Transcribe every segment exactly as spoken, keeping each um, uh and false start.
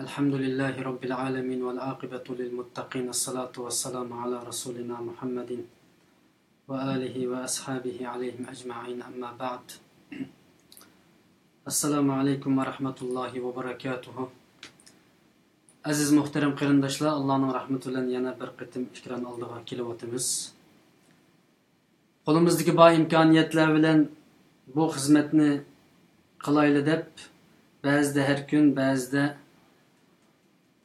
الحمد لله رب العالمين والعاقبة للمتقين، الصلاة والسلام على رسولنا محمد وآله وأصحابه عليهم أجمعين، أما بعد. السلام عليكم ورحمة الله وبركاته. ئەزىز مۇھتەرەم قېرىنداشلار، ئاللانىڭ رەھمىتى بىلەن يەنە بىر قېتىم ئېكران ئالدىغا كېلىۋاتىمىز. قولىمىزدىكى بار ئىمكانىيەتلەر بىلەن بۇ خىزمەتنى قىلايلى دەپ، بەزىدە ھەر كۈن، بەزىدە،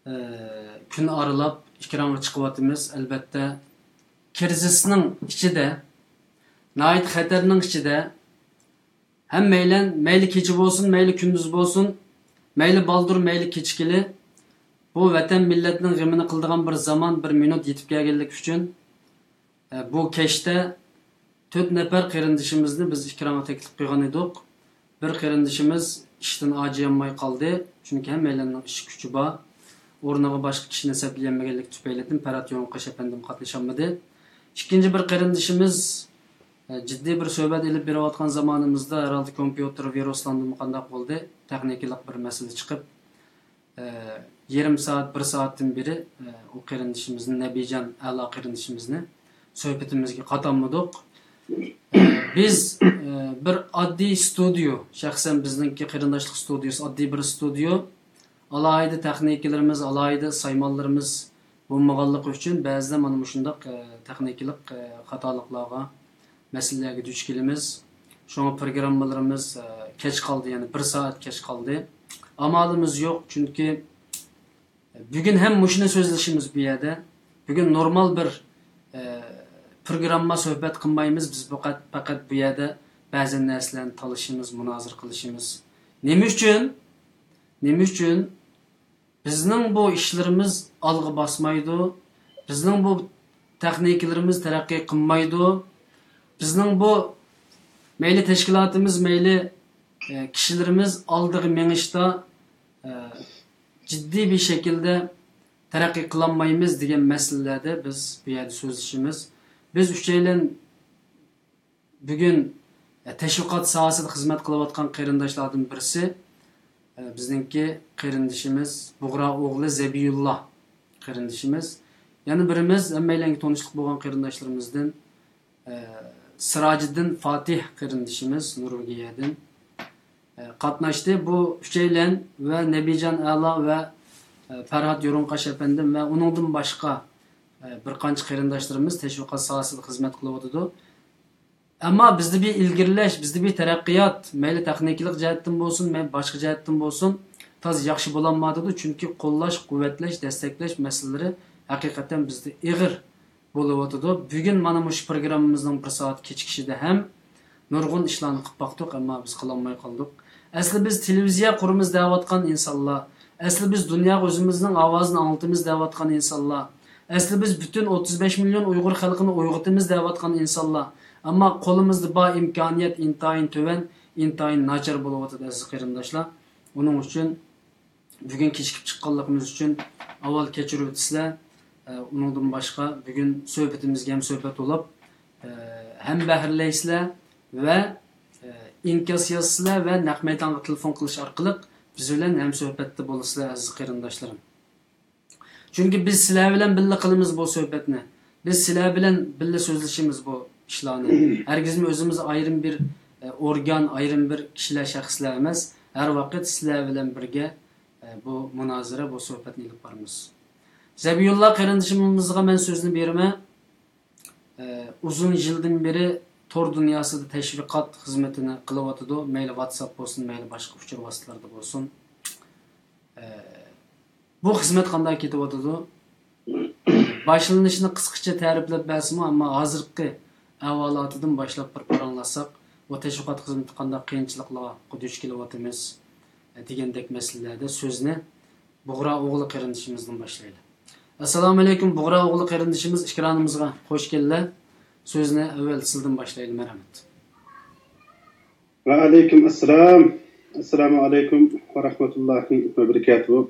ئە، كۈن ئارىلاپ ئېكرانغا چىقىۋاتىمىز. ئەلۋەتتە، كىرىزىسنىڭ ئىچىدە، ناھايىتى خەتەرنىڭ ئىچىدە، ھەممەيلەن، مەيلى كېچە بولسۇن، مەيلى كۈندۈز بولسۇن، مەيلى بالدۇر، مەيلى كېچىكىلى، بۇ ۋەتەن مىللەتنىڭ غېمىنى قىلىدىغان بىر زامان، بىر مىنۇت يېتىپ كەلگەنلىكى ئۈچۈن، ئە، بۇ كەچتە تۆت نەپەر قېرىندىشىمىزنى بىز ئېكرانغا تەكلىپ قىلغان ئىدۇق. بىر قېرىندىشىمىز ئىشتىن ئاجىيالماي قالدى، چۈنكى ھەممەيلەننىڭ ئىش كۈچى بار. ئورنىغا باشقا كىشىنى سەپلىيەلمىگەنلىكى تۈپەيلىدىن پەرھات يورۇنقاش ئەپەندىم قاتنىشالمىدى. ئىككىنچى بىر قېرىندىشىمىز، ئە، جىددىي بىر سۆھبەت ئېلىپ بېرىۋاتقان زامانىمىزدا ھەرھالدا كومپيۇتېر ۋىرۇسلاندىمۇ قانداق بولدى، تېخنىكىلىق بىر مەسىلە چىقىپ، ئە، يېرىم سائەت، بىر سائەتتىن بېرى، ئە، ئۇ قېرىندىشىمىزنى، نەبىجان ئەلا قېرىندىشىمىزنى سۆھبىتىمىزگە قاتالمىدۇق. ئە، بىز، ئە، بىر ئاددىي ستۇدىيو، شەخسەن بىزنىڭكى قېرىنداشلىق ستۇدىيوسى ئاددىي بىر ستۇدىيو. ئالاھىدە تېخنىكىلىرىمىز، ئالاھىدە سايمانلىرىمىز بولمىغانلىقى ئۈچۈن بەزىدە مانا مۇشۇنداق، ئە، تېخنىكىلىق، ئە، خاتالىقلارغا، مەسىلىلەرگە دۇچ كېلىمىز. شۇڭا پروگراممىلىرىمىز، ئە، كەچ قالدى، يەنى بىر سائەت كەچ قالدى. ئامالىمىز يوق، چۈنكى بۈگۈن ھەم مۇشۇنى سۆزلىشىمىز بۇ يەردە. بۈگۈن نورمال بىر، ئە، پروگرامما سۆھبەت قىلمايمىز. بىز پەقەت، پەقەت بۇ يەردە بەزى نەرسىلەرنى تالىشىمىز، مۇنازىرە قىلىشىمىز. نېمە ئۈچۈن؟ نېمە ئۈچۈن؟ بىزنىڭ بۇ ئىشلىرىمىز ئالغا باسمايدۇ. بىزنىڭ بۇ تېخنىكىلىرىمىز تەرەققىي قىلمايدۇ. بىزنىڭ بۇ مەيلى تەشكىلاتىمىز، مەيلى، ئە، كىشىلىرىمىز ئالدىغا مېڭىشتا، ئە، جىددىي بىر شەكىلدە تەرەققىي قىلالمايمىز دېگەن مەسىلىلەردە بىز بۇ يەردە سۆزلىشىمىز. بىز ئۈچەيلەن بۈگۈن، ئە، تەشۋىقات ساھەسىدە خىزمەت قىلىۋاتقان قېرىنداشلاردىن بىرسى، ئە، بىزنىڭكى قېرىندىشىمىز بۇغرا ئوغلى زەبىيۇللا قېرىندىشىمىز. يەنە بىرىمىز ھەممەيلەنگە تونۇشلۇق بولغان قېرىنداشلىرىمىزدىن، ئە، سىراجىددىن فاتىھ قېرىندىشىمىز نورۋېگىيەدىن، ئە، قاتناشتى. بۇ ئۈچەيلەن ۋە نەبىجان ئەلا ۋە، ئە، پەرھات يورۇنقاش ئەپەندىم ۋە ئۇنىڭدىن باشقا، ئە، بىر قانچە قېرىنداشلىرىمىز تەشۋىقات ساھەسىدە خىزمەت قىلىۋاتىدۇ. ئەمما بىزدە بىر ئىلگىرىلەش، بىزدە بىر تەرەققىيات، مەيلى تېخنىكىلىق جەھەتتىن بولسۇن، مەيلى باشقا جەھەتتىن بولسۇن، تازا ياخشى بولالمايۋاتىدۇ، چۈنكى قوللاش، قۇۋۋەتلەش، دەستەكلەش مەسىلىلىرى ھەقىقەتەن بىزدە ئېغىر بولۇۋاتىدۇ. بۈگۈن مانا مۇشۇ پروگراممىمىزنىڭ بىر سائەت كېچىكىشىدە ھەم نۇرغۇن ئىشلارنى قىلىپ باقتۇق، ئەمما بىز قىلالماي قالدۇق. ئەسلى بىز تېلېۋىزىيە قۇرىمىز دەۋاتقان ئىنسانلار، ئەسلى بىز دۇنياغا ئۆزىمىزنىڭ ئاۋازىنى ئاڭلىتىمىز دەۋاتقان ئىنسانلار، ئەسلى بىز پۈتۈن ئوتتۇز بەش مىليون ئۇيغۇر خەلقىنى ئويغىتىمىز دەۋاتقان ئىنسانلار. ئەمما قولىمىزدا بار ئىمكانىيەت ئىنتايىن تۆۋەن، ئىنتايىن ناچار بولۇۋاتىدۇ، ئەزىز قېرىنداشلار. ئۇنىڭ ئۈچۈن بۈگۈن كېچىكىپ چىققانلىقىمىز ئۈچۈن ئاۋۋال كەچۈرۈۋېتىسىلەر. ئە، ئۇنىڭدىن باشقا، بۈگۈن سۆھبىتىمىزگە ھەم سۆھبەت بولۇپ، ئە، ھەم بەھرىلەيسىلەر ۋە، ئە، ئىنكاس يازىسىلەر ۋە نەق مەيدانغا تېلېفون قىلىش ئارقىلىق بىز بىلەن ھەم سۆھبەتتە بولىسىلەر، ئەزىز قېرىنداشلىرىم. چۈنكى بىز سىلەر بىلەن بىللە قىلىمىز بۇ سۆھبەتنى. بىز سىلەر بىلەن بىللە سۆزلىشىمىز بۇ ئىشلارنى. ھەرگىزمۇ ئۆزىمىز ئايرىم بىر، ئە، ئورگان، ئايرىم بىر كىشىلەر، شەخسلەر ئەمەس. ھەر ۋاقىت سىلەر بىلەن بىرگە، ئە، بۇ مۇنازىرە، بۇ سۆھبەتنى ئېلىپ بارىمىز. زەبىيۇللا قېرىندىشىمىزغا مەن سۆزنى بېرىمەن. ئە، ئۇزۇن يىلدىن بېرى تور دۇنياسىدا تەشۋىقات خىزمىتىنى قىلىۋاتىدۇ. مەيلى ۋاتساپ بولسۇن، مەيلى باشقا ئۇچۇر ۋاسىتىلىرىدا بولسۇن. ئە، بۇ خىزمەت قانداق كېتىۋاتىدۇ؟ باشلىنىشىنى قىسقىچە تەرىپلەپ بەرسىمۇ، ئەمما ھازىرقى ئەھۋالاتىدىن باشلاپ بىر پاراڭلاشساق، بۇ تەشۋىقات خىزمىتى قانداق قىيىنچىلىقلارغا دۇچ كېلىۋاتىمىز، ئە، دېگەندەك مەسىلىلەردە سۆزنى بۇغرا ئوغلى قېرىندىشىمىزدىن باشلايلى. ئەسسالامۇئەلەيكۇم، بۇغرا ئوغلى قېرىندىشىمىز، ئېكرانىمىزغا خوش كەلدىلەر. سۆزنى ئەۋۋەل سىزدىن باشلايلى، مەرھەمەت. ۋەئەلەيكۇم ئەسسالام. ئەسسالامۇئەلەيكۇم ۋە رەھمەتۇللاھى ۋە بەرىكاتۇھۇ.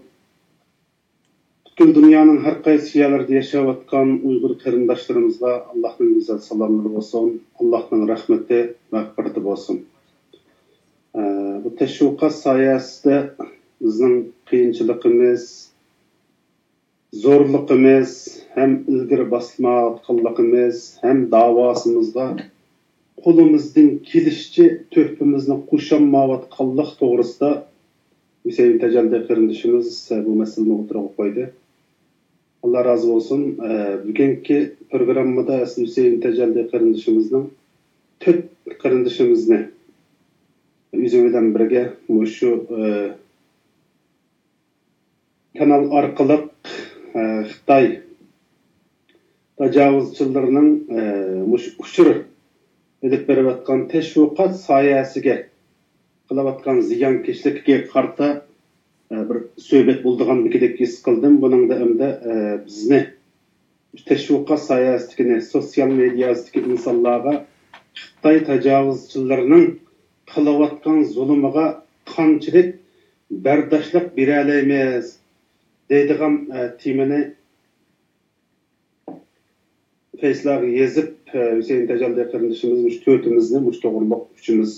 پۈتكۈل دۇنيانىڭ ھەر قايسى يەرلىرىدە ياشاۋاتقان ئۇيغۇر قېرىنداشلىرىمىزغا ئاللاھنىڭ گۈزەل سالاملىرى بولسۇن، ئاللاھنىڭ رەھمىتى، مەغپىرىتى بولسۇن. ئە، بۇ تەشۋىقات سايەسىدە بىزنىڭ قىيىنچىلىقىمىز، زورلۇقىمىز، ھەم ئىلگىرى باسمايۋاتقانلىقىمىز، ھەم داۋاسىمىزغا قولىمىزدىن كېلىشىچە تۆھپىمىزنى قوشالمايۋاتقانلىق توغرىسىدا ھۈسەيىن تەجەللى قېرىندىشىمىز بۇ مەسىلىنى ئوتتۇرىغا قويدى. ئاللا رازى بولسۇن. ئە، بۈگۈنكى پروگراممىدا ئەسلى ھۈسەيىن تەجەللى قېرىندىشىمىزنىڭ تۆت قېرىندىشىمىزنى ئۆزى بىلەن بىرگە مۇشۇ، ئە، كانال ئارقىلىق، ئە، خىتاي تاجاۋۇزچىلىرىنىڭ، ئە، مۇشۇ ئۇچۇر ئېلىپ بېرىۋاتقان تەشۋىقات ساھەسىگە قىلىۋاتقان زىيانكەشلىكىگە قارىتا، ئە، بىر سۆھبەت بولىدىغاندىكىدەك ھېس قىلدىم. بۇنىڭدا ئەمدى، ئە، بىزنى تەشۋىقات ساھەسىدىكىنى، سوتسىيال مېدىياسىدىكى ئىنسانلارغا خىتاي تاجاۋۇزچىلىرىنىڭ قىلىۋاتقان زۇلۇمىغا قانچىلىك بەرداشلىق بېرەلەيمىز دەيدىغان، ئە، تېمىنى فېيسلارغا يېزىپ، ئە، ھۈسەيىن تەجەللى قېرىندىشىمىز مۇشۇ تۆتىمىزنى مۇشۇ توغرىلىق ئۈچىمىز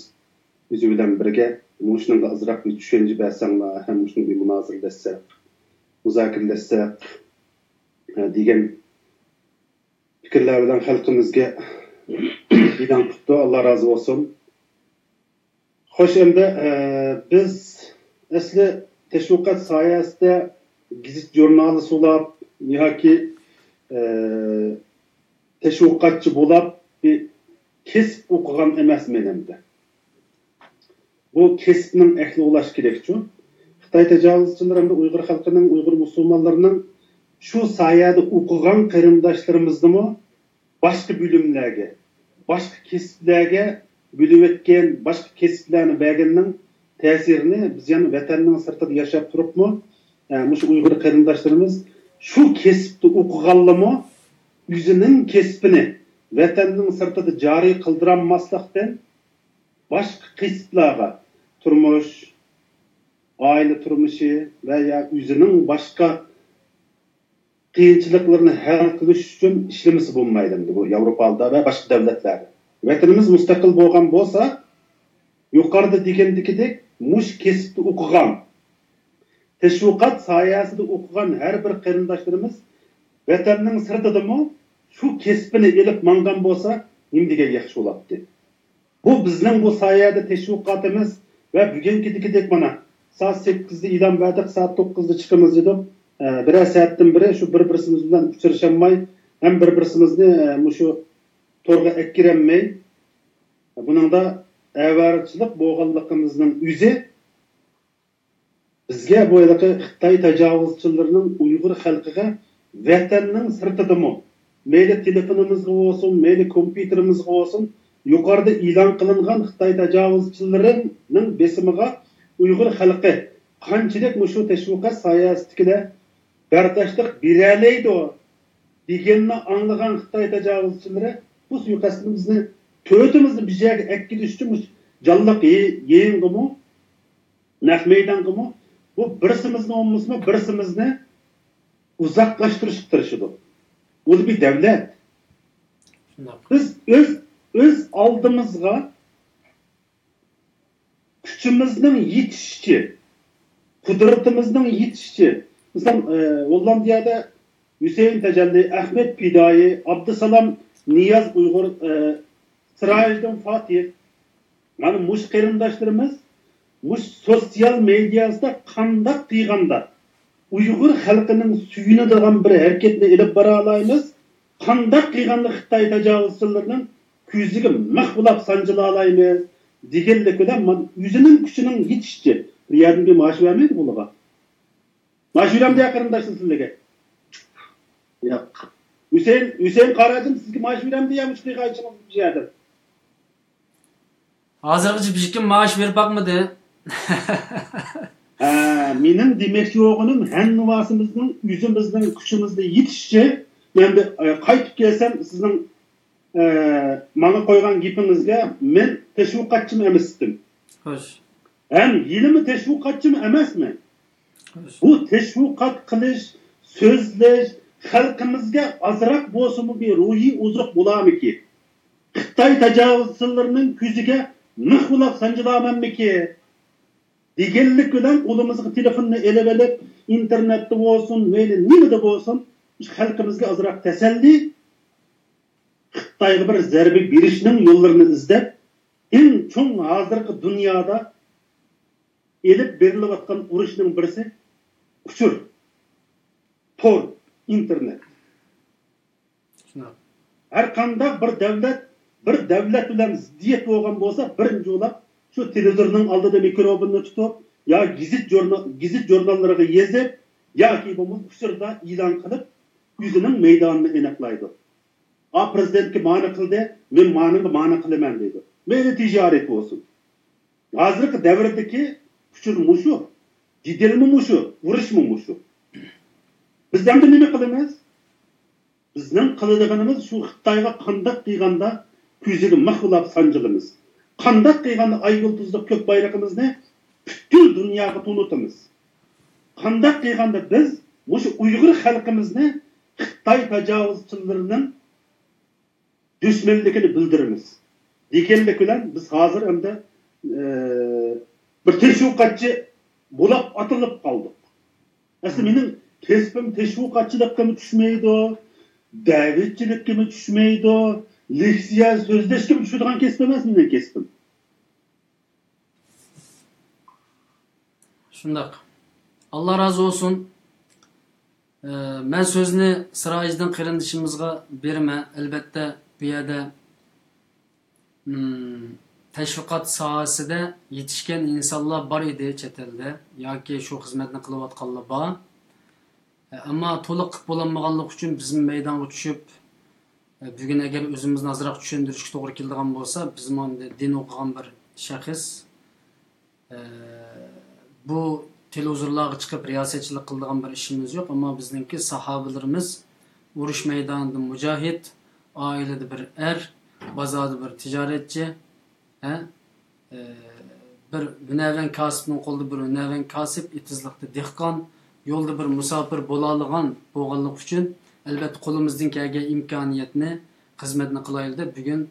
ئۆزى بىلەن بىرگە مۇشۇنىڭغا ئازراق بىر چۈشەنچە بەرسەڭلار ھەم مۇشۇنى بىر مۇنازىرىلەشسەك، مۇزاكىرىلەشسەك، ئە، دېگەن پىكىرلەر بىلەن خەلقىمىزگە ئېلان قىپتۇ. ئاللا رازى بولسۇن. خوش، ئەمدى، ئە، بىز ئەسلى تەشۋىقات ساھەسىدە گېزىت-ژۇرنال سولاپ ياكى، ئە، تەشۋىقاتچى بولاپ بىر كەسىپ ئوقۇغان ئەمەسمەن ئەمدى. بۇ كەسىپنىڭ ئەھلى بولاش كېرەكچۇ؟ خىتاي تاجاۋۇزچىلىرى ھەمدە ئۇيغۇر خەلقىنىڭ، ئۇيغۇر مۇسۇلمانلىرىنىڭ شۇ ساھەدە ئوقۇغان قېرىنداشلىرىمىزنىمۇ باشقا بۆلۈملەرگە، باشقا كەسىپلەرگە بۆلۈۋەتكەن، باشقا كەسىپلەرنى بەرگەننىڭ تەسىرىنى بىز يەنە ۋەتەننىڭ سىرتىدا ياشاپ تۇرۇپمۇ، ئە، مۇشۇ ئۇيغۇر قېرىنداشلىرىمىز شۇ كەسىپتە ئوقۇغانلىمۇ ئۆزىنىڭ كەسپىنى ۋەتەننىڭ سىرتىدا جارى قىلدۇرالماسلىقتىن، باشقا كەسىپلەرگە تۇرمۇش، ئائىلە تۇرمۇشى ۋە يا ئۆزىنىڭ باشقا قىيىنچىلىقلىرىنى ھەل قىلىش ئۈچۈن ئىشلىمىسە بولمايدۇ ئەمدى بۇ ياۋروپادا ۋە باشقا دۆلەتلەردە. ۋەتىنىمىز مۇستەقىل بولغان بولسا، يۇقىرىدا دېگەندىكىدەك مۇشۇ كەسىپتە ئوقۇغان تەشۋىقات ساھەسىدە ئوقۇغان ھەر بىر قېرىنداشلىرىمىز ۋەتەننىڭ سىرتىدىمۇ شۇ كەسپىنى ئېلىپ ماڭغان بولسا، نېمە دېگەن ياخشى بولاتتى. بۇ بىزنىڭ بۇ ساھەدە تەشۋىقاتىمىز ۋە بۈگۈنكىدىكىدەك مانا سائەت سەككىزدە ئېلان بەردۇق، سائەت توققۇزدا چىقىمىز دېدۇق. ئە، بىرەر سائەتتىن بېرى شۇ بىر-بىرسىمىز بىلەن ئۇچرىشالماي، ھەم بىر-بىرسىمىزنى، ئە، مۇشۇ تورغا ئەكىرەلمەي، بۇنىڭدا ئاۋارىچىلىق بولغانلىقىمىزنىڭ ئۆزى بىزگە بۇ ھېلىقى خىتاي تاجاۋۇزچىلىرىنىڭ ئۇيغۇر خەلقىگە ۋەتەننىڭ سىرتىدىمۇ، مەيلى تېلېفونىمىزغا بولسۇن، مەيلى كومپيۇتېرىمىزغا بولسۇن، يۇقىرىدا ئېلان قىلىنغان خىتاي تاجاۋۇزچىلىرىنىڭ بېسىمىغا ئۇيغۇر خەلقى قانچىلىك مۇشۇ تەشۋىقات ساھەسىدىكىلەر بەرداشلىق بېرەلەيدۇ دېگەننى ئاڭلىغان خىتاي تاجاۋۇزچىلىرى بۇ سۇيىقەستىمىزنى تۆتىمىزنى بىر يەرگە ئەكىرىش ئۈچۈن مۇشۇ جانلىق يى-، يىغىنغىمۇ، نەق مەيدانغىمۇ بۇ بىرسىمىزنى بولمىسىمۇ بىرسىمىزنى ئۇزاقلاشتۇرۇشقا تىرىشىدۇ. ئۇ بىر دەۋلەت. شۇنداق. بىز ئۆز، ئۆز ئالدىمىزغا كۈچىمىزنىڭ يېتىشىچە، قۇدرىتىمىزنىڭ يېتىشىچە، مىسال، ئە، ھوللاندىيەدە ھۈسەيىن تەجەللى، ئەخمەت پىدائىي، ئابدۇسالام نىياز ئۇيغۇر، ئە، سىراجىدىن فاتىھ، مانا مۇشۇ قېرىنداشلىرىمىز مۇشۇ سوتسىيال مېدىياسىدا قانداق قىلغاندا ئۇيغۇر خەلقىنىڭ سۆيۈنىدىغان بىر ھەرىكەتنى ئېلىپ بارالايمىز، قانداق قىلغاندا خىتاي تاجاۋۇزچىلىرىنىڭ كۆزىگە مىخ بولاپ سانجىلالايمىز دېگەنلىك بىلەن مانا ئۆزىنىڭ كۈچىنىڭ يېتىشىچە بىر يەردىن بىر مائاش بەرمەيدۇ بۇلارغا. مائاش بېرەمدۇ يا قېرىنداشلار سىلەرگە؟ ياق. ھۈسەيىن، ھۈسەيىن قارادىم سىزگە مائاش بېرەمدۇ يا مۇشۇ قىلغان ئىشىڭىز بىر يەردىن؟ ھازىرغىچە بىر كىم مائاش بېرىپ باقمىدى. ھە، مېنىڭ دېمەكچى بولغىنىم ھەممىۋاسىمىزنىڭ ئۆزىمىزنىڭ كۈچىمىزدە يېتىشىچە، مەن بىر، ئە، قايتىپ كەلسەم سىزنىڭ، ئە، ماڭا قويغان گېپىڭىزگە مەن تەشۋىقاتچىمۇ ئەمەستىم. خوش. ھەم ھېلىمۇ تەشۋىقاتچىمۇ ئەمەسمەن. خوش. بۇ تەشۋىقات قىلىش، سۆزلەش، خەلقىمىزگە ئازراق بولسىمۇ بىر روھىي ئوزۇق بولارمىكى؟ خىتاي تاجاۋۇزچىلىرىنىڭ كۆزىگە مىخ بولاپ سانجىلارمەنمىكى؟ دېگەنلىك بىلەن قولىمىزغا تېلېفوننى ئېلىۋېلىپ، ئىنتېرنېتتا بولسۇن، مەيلى نېمىدە بولسۇن، خەلقىمىزگە ئازراق تەسەللى، خىتايغا بىر زەربە بېرىشنىڭ يوللىرىنى ئىزدەپ، ئەڭ چوڭ ھازىرقى دۇنيادا ئېلىپ بېرىلىۋاتقان ئۇرۇشنىڭ بىرسى ئۇچۇر، تور، ئىنتېرنېت. ھەر قانداق بىر دۆلەت، بىر دۆلەت بىلەن زىددىيەت بولغان بولسا، بىرىنچى بولۇپ شۇ تېلېۋىزورنىڭ ئالدىدا مىكروفوننى تۇتۇپ، يا گېزىت، ژۇرنا-، گېزىت ژۇرناللىرىغا يېزىپ، ياكى بولمىسا ئۇچۇردا ئېلان قىلىپ، ئۆزىنىڭ مەيدانىنى ئېنىقلايدۇ. ئا، پىرېزىدېنتكە مانى قىلدى، مەن مانىڭغا مانى قىلىمەن دەيدۇ. مەيلى تىجارەت بولسۇن. ھازىرقى دەۋردىكى ئۇچۇر مۇشۇ، جېدەلمۇ مۇشۇ، ئۇرۇشمۇ مۇشۇ. بىز ئەمدى نېمە قىلىمىز؟ بىزنىڭ قىلىدىغىنىمىز شۇ خىتايغا قانداق قىلغاندا كۆزىگە مىخ بولاپ سانجىلىمىز. قانداق قىلغاندا ئاي يۇلتۇزلۇق كۆك بايرىقىمىزنى پۈتكۈل دۇنياغا تونۇتىمىز. قانداق قىلغاندا بىز مۇشۇ ئۇيغۇر خەلقىمىزنى خىتاي تاجاۋۇزچىلىرىنىڭ دۈشمەنلىكىنى بىلدۈرىمىز. دېگەنلىك بىلەن بىز ھازىر ئەمدى، ئە، بىر تەشۋىقاتچى بولاپ ئاتىلىپ قالدۇق. ئەسلى مېنىڭ كەسپىم تەشۋىقاتچىلىققىمۇ چۈشمەيدۇ، دەۋەتچىلىككىمۇ چۈشمەيدۇ، لېكسىيە سۆزلەشكىمۇ چۈشىدىغان كەسىپ ئەمەس مېنىڭ كەسپىم. شۇنداق. ئاللا رازى بولسۇن. ئە، مەن سۆزنى سىراجىدىن قېرىندىشىمىزغا بېرىمەن. ئەلۋەتتە، بۇ يەردە، مم، تەشۋىقات ساھەسىدە يېتىشكەن ئىنسانلار بار ئىدى چەت ئەلدە، ياكى شۇ خىزمەتنى قىلىۋاتقانلار بار. ئەمما تولۇق قىلىپ بولالمىغانلىقى ئۈچۈن بىزمۇ مەيدانغا چۈشۈپ، بۈگۈن ئەگەر ئۆزىمىزنى ئازراق چۈشەندۈرۈشكە توغرا كېلىدىغان بولسا، بىزمۇ ئەمدى دىن ئوقۇغان بىر شەخس. بۇ تېلېۋىزورلارغا چىقىپ رىياسەتچىلىك قىلىدىغان بىر ئىشىمىز يوق، ئەمما بىزنىڭكى ساھابىلىرىمىز ئۇرۇش مەيدانىدا مۇجاھىد، ئائىلىدە بىر ئەر، بازاردا بىر تىجارەتچى، ھە؟ ئە، بىر ھۈنەرۋەن كاسىپنىڭ قولىدا بىر ھۈنەرۋەن كاسىپ، ئېتىزلىقتا دېھقان، يولدا بىر مۇساپىر بولالىغان بولغانلىقى ئۈچۈن، ئەلۋەتتە، قولىمىزدىن كەلگەن ئىمكانىيەتنى، خىزمەتنى قىلايلى دەپ، بۈگۈن،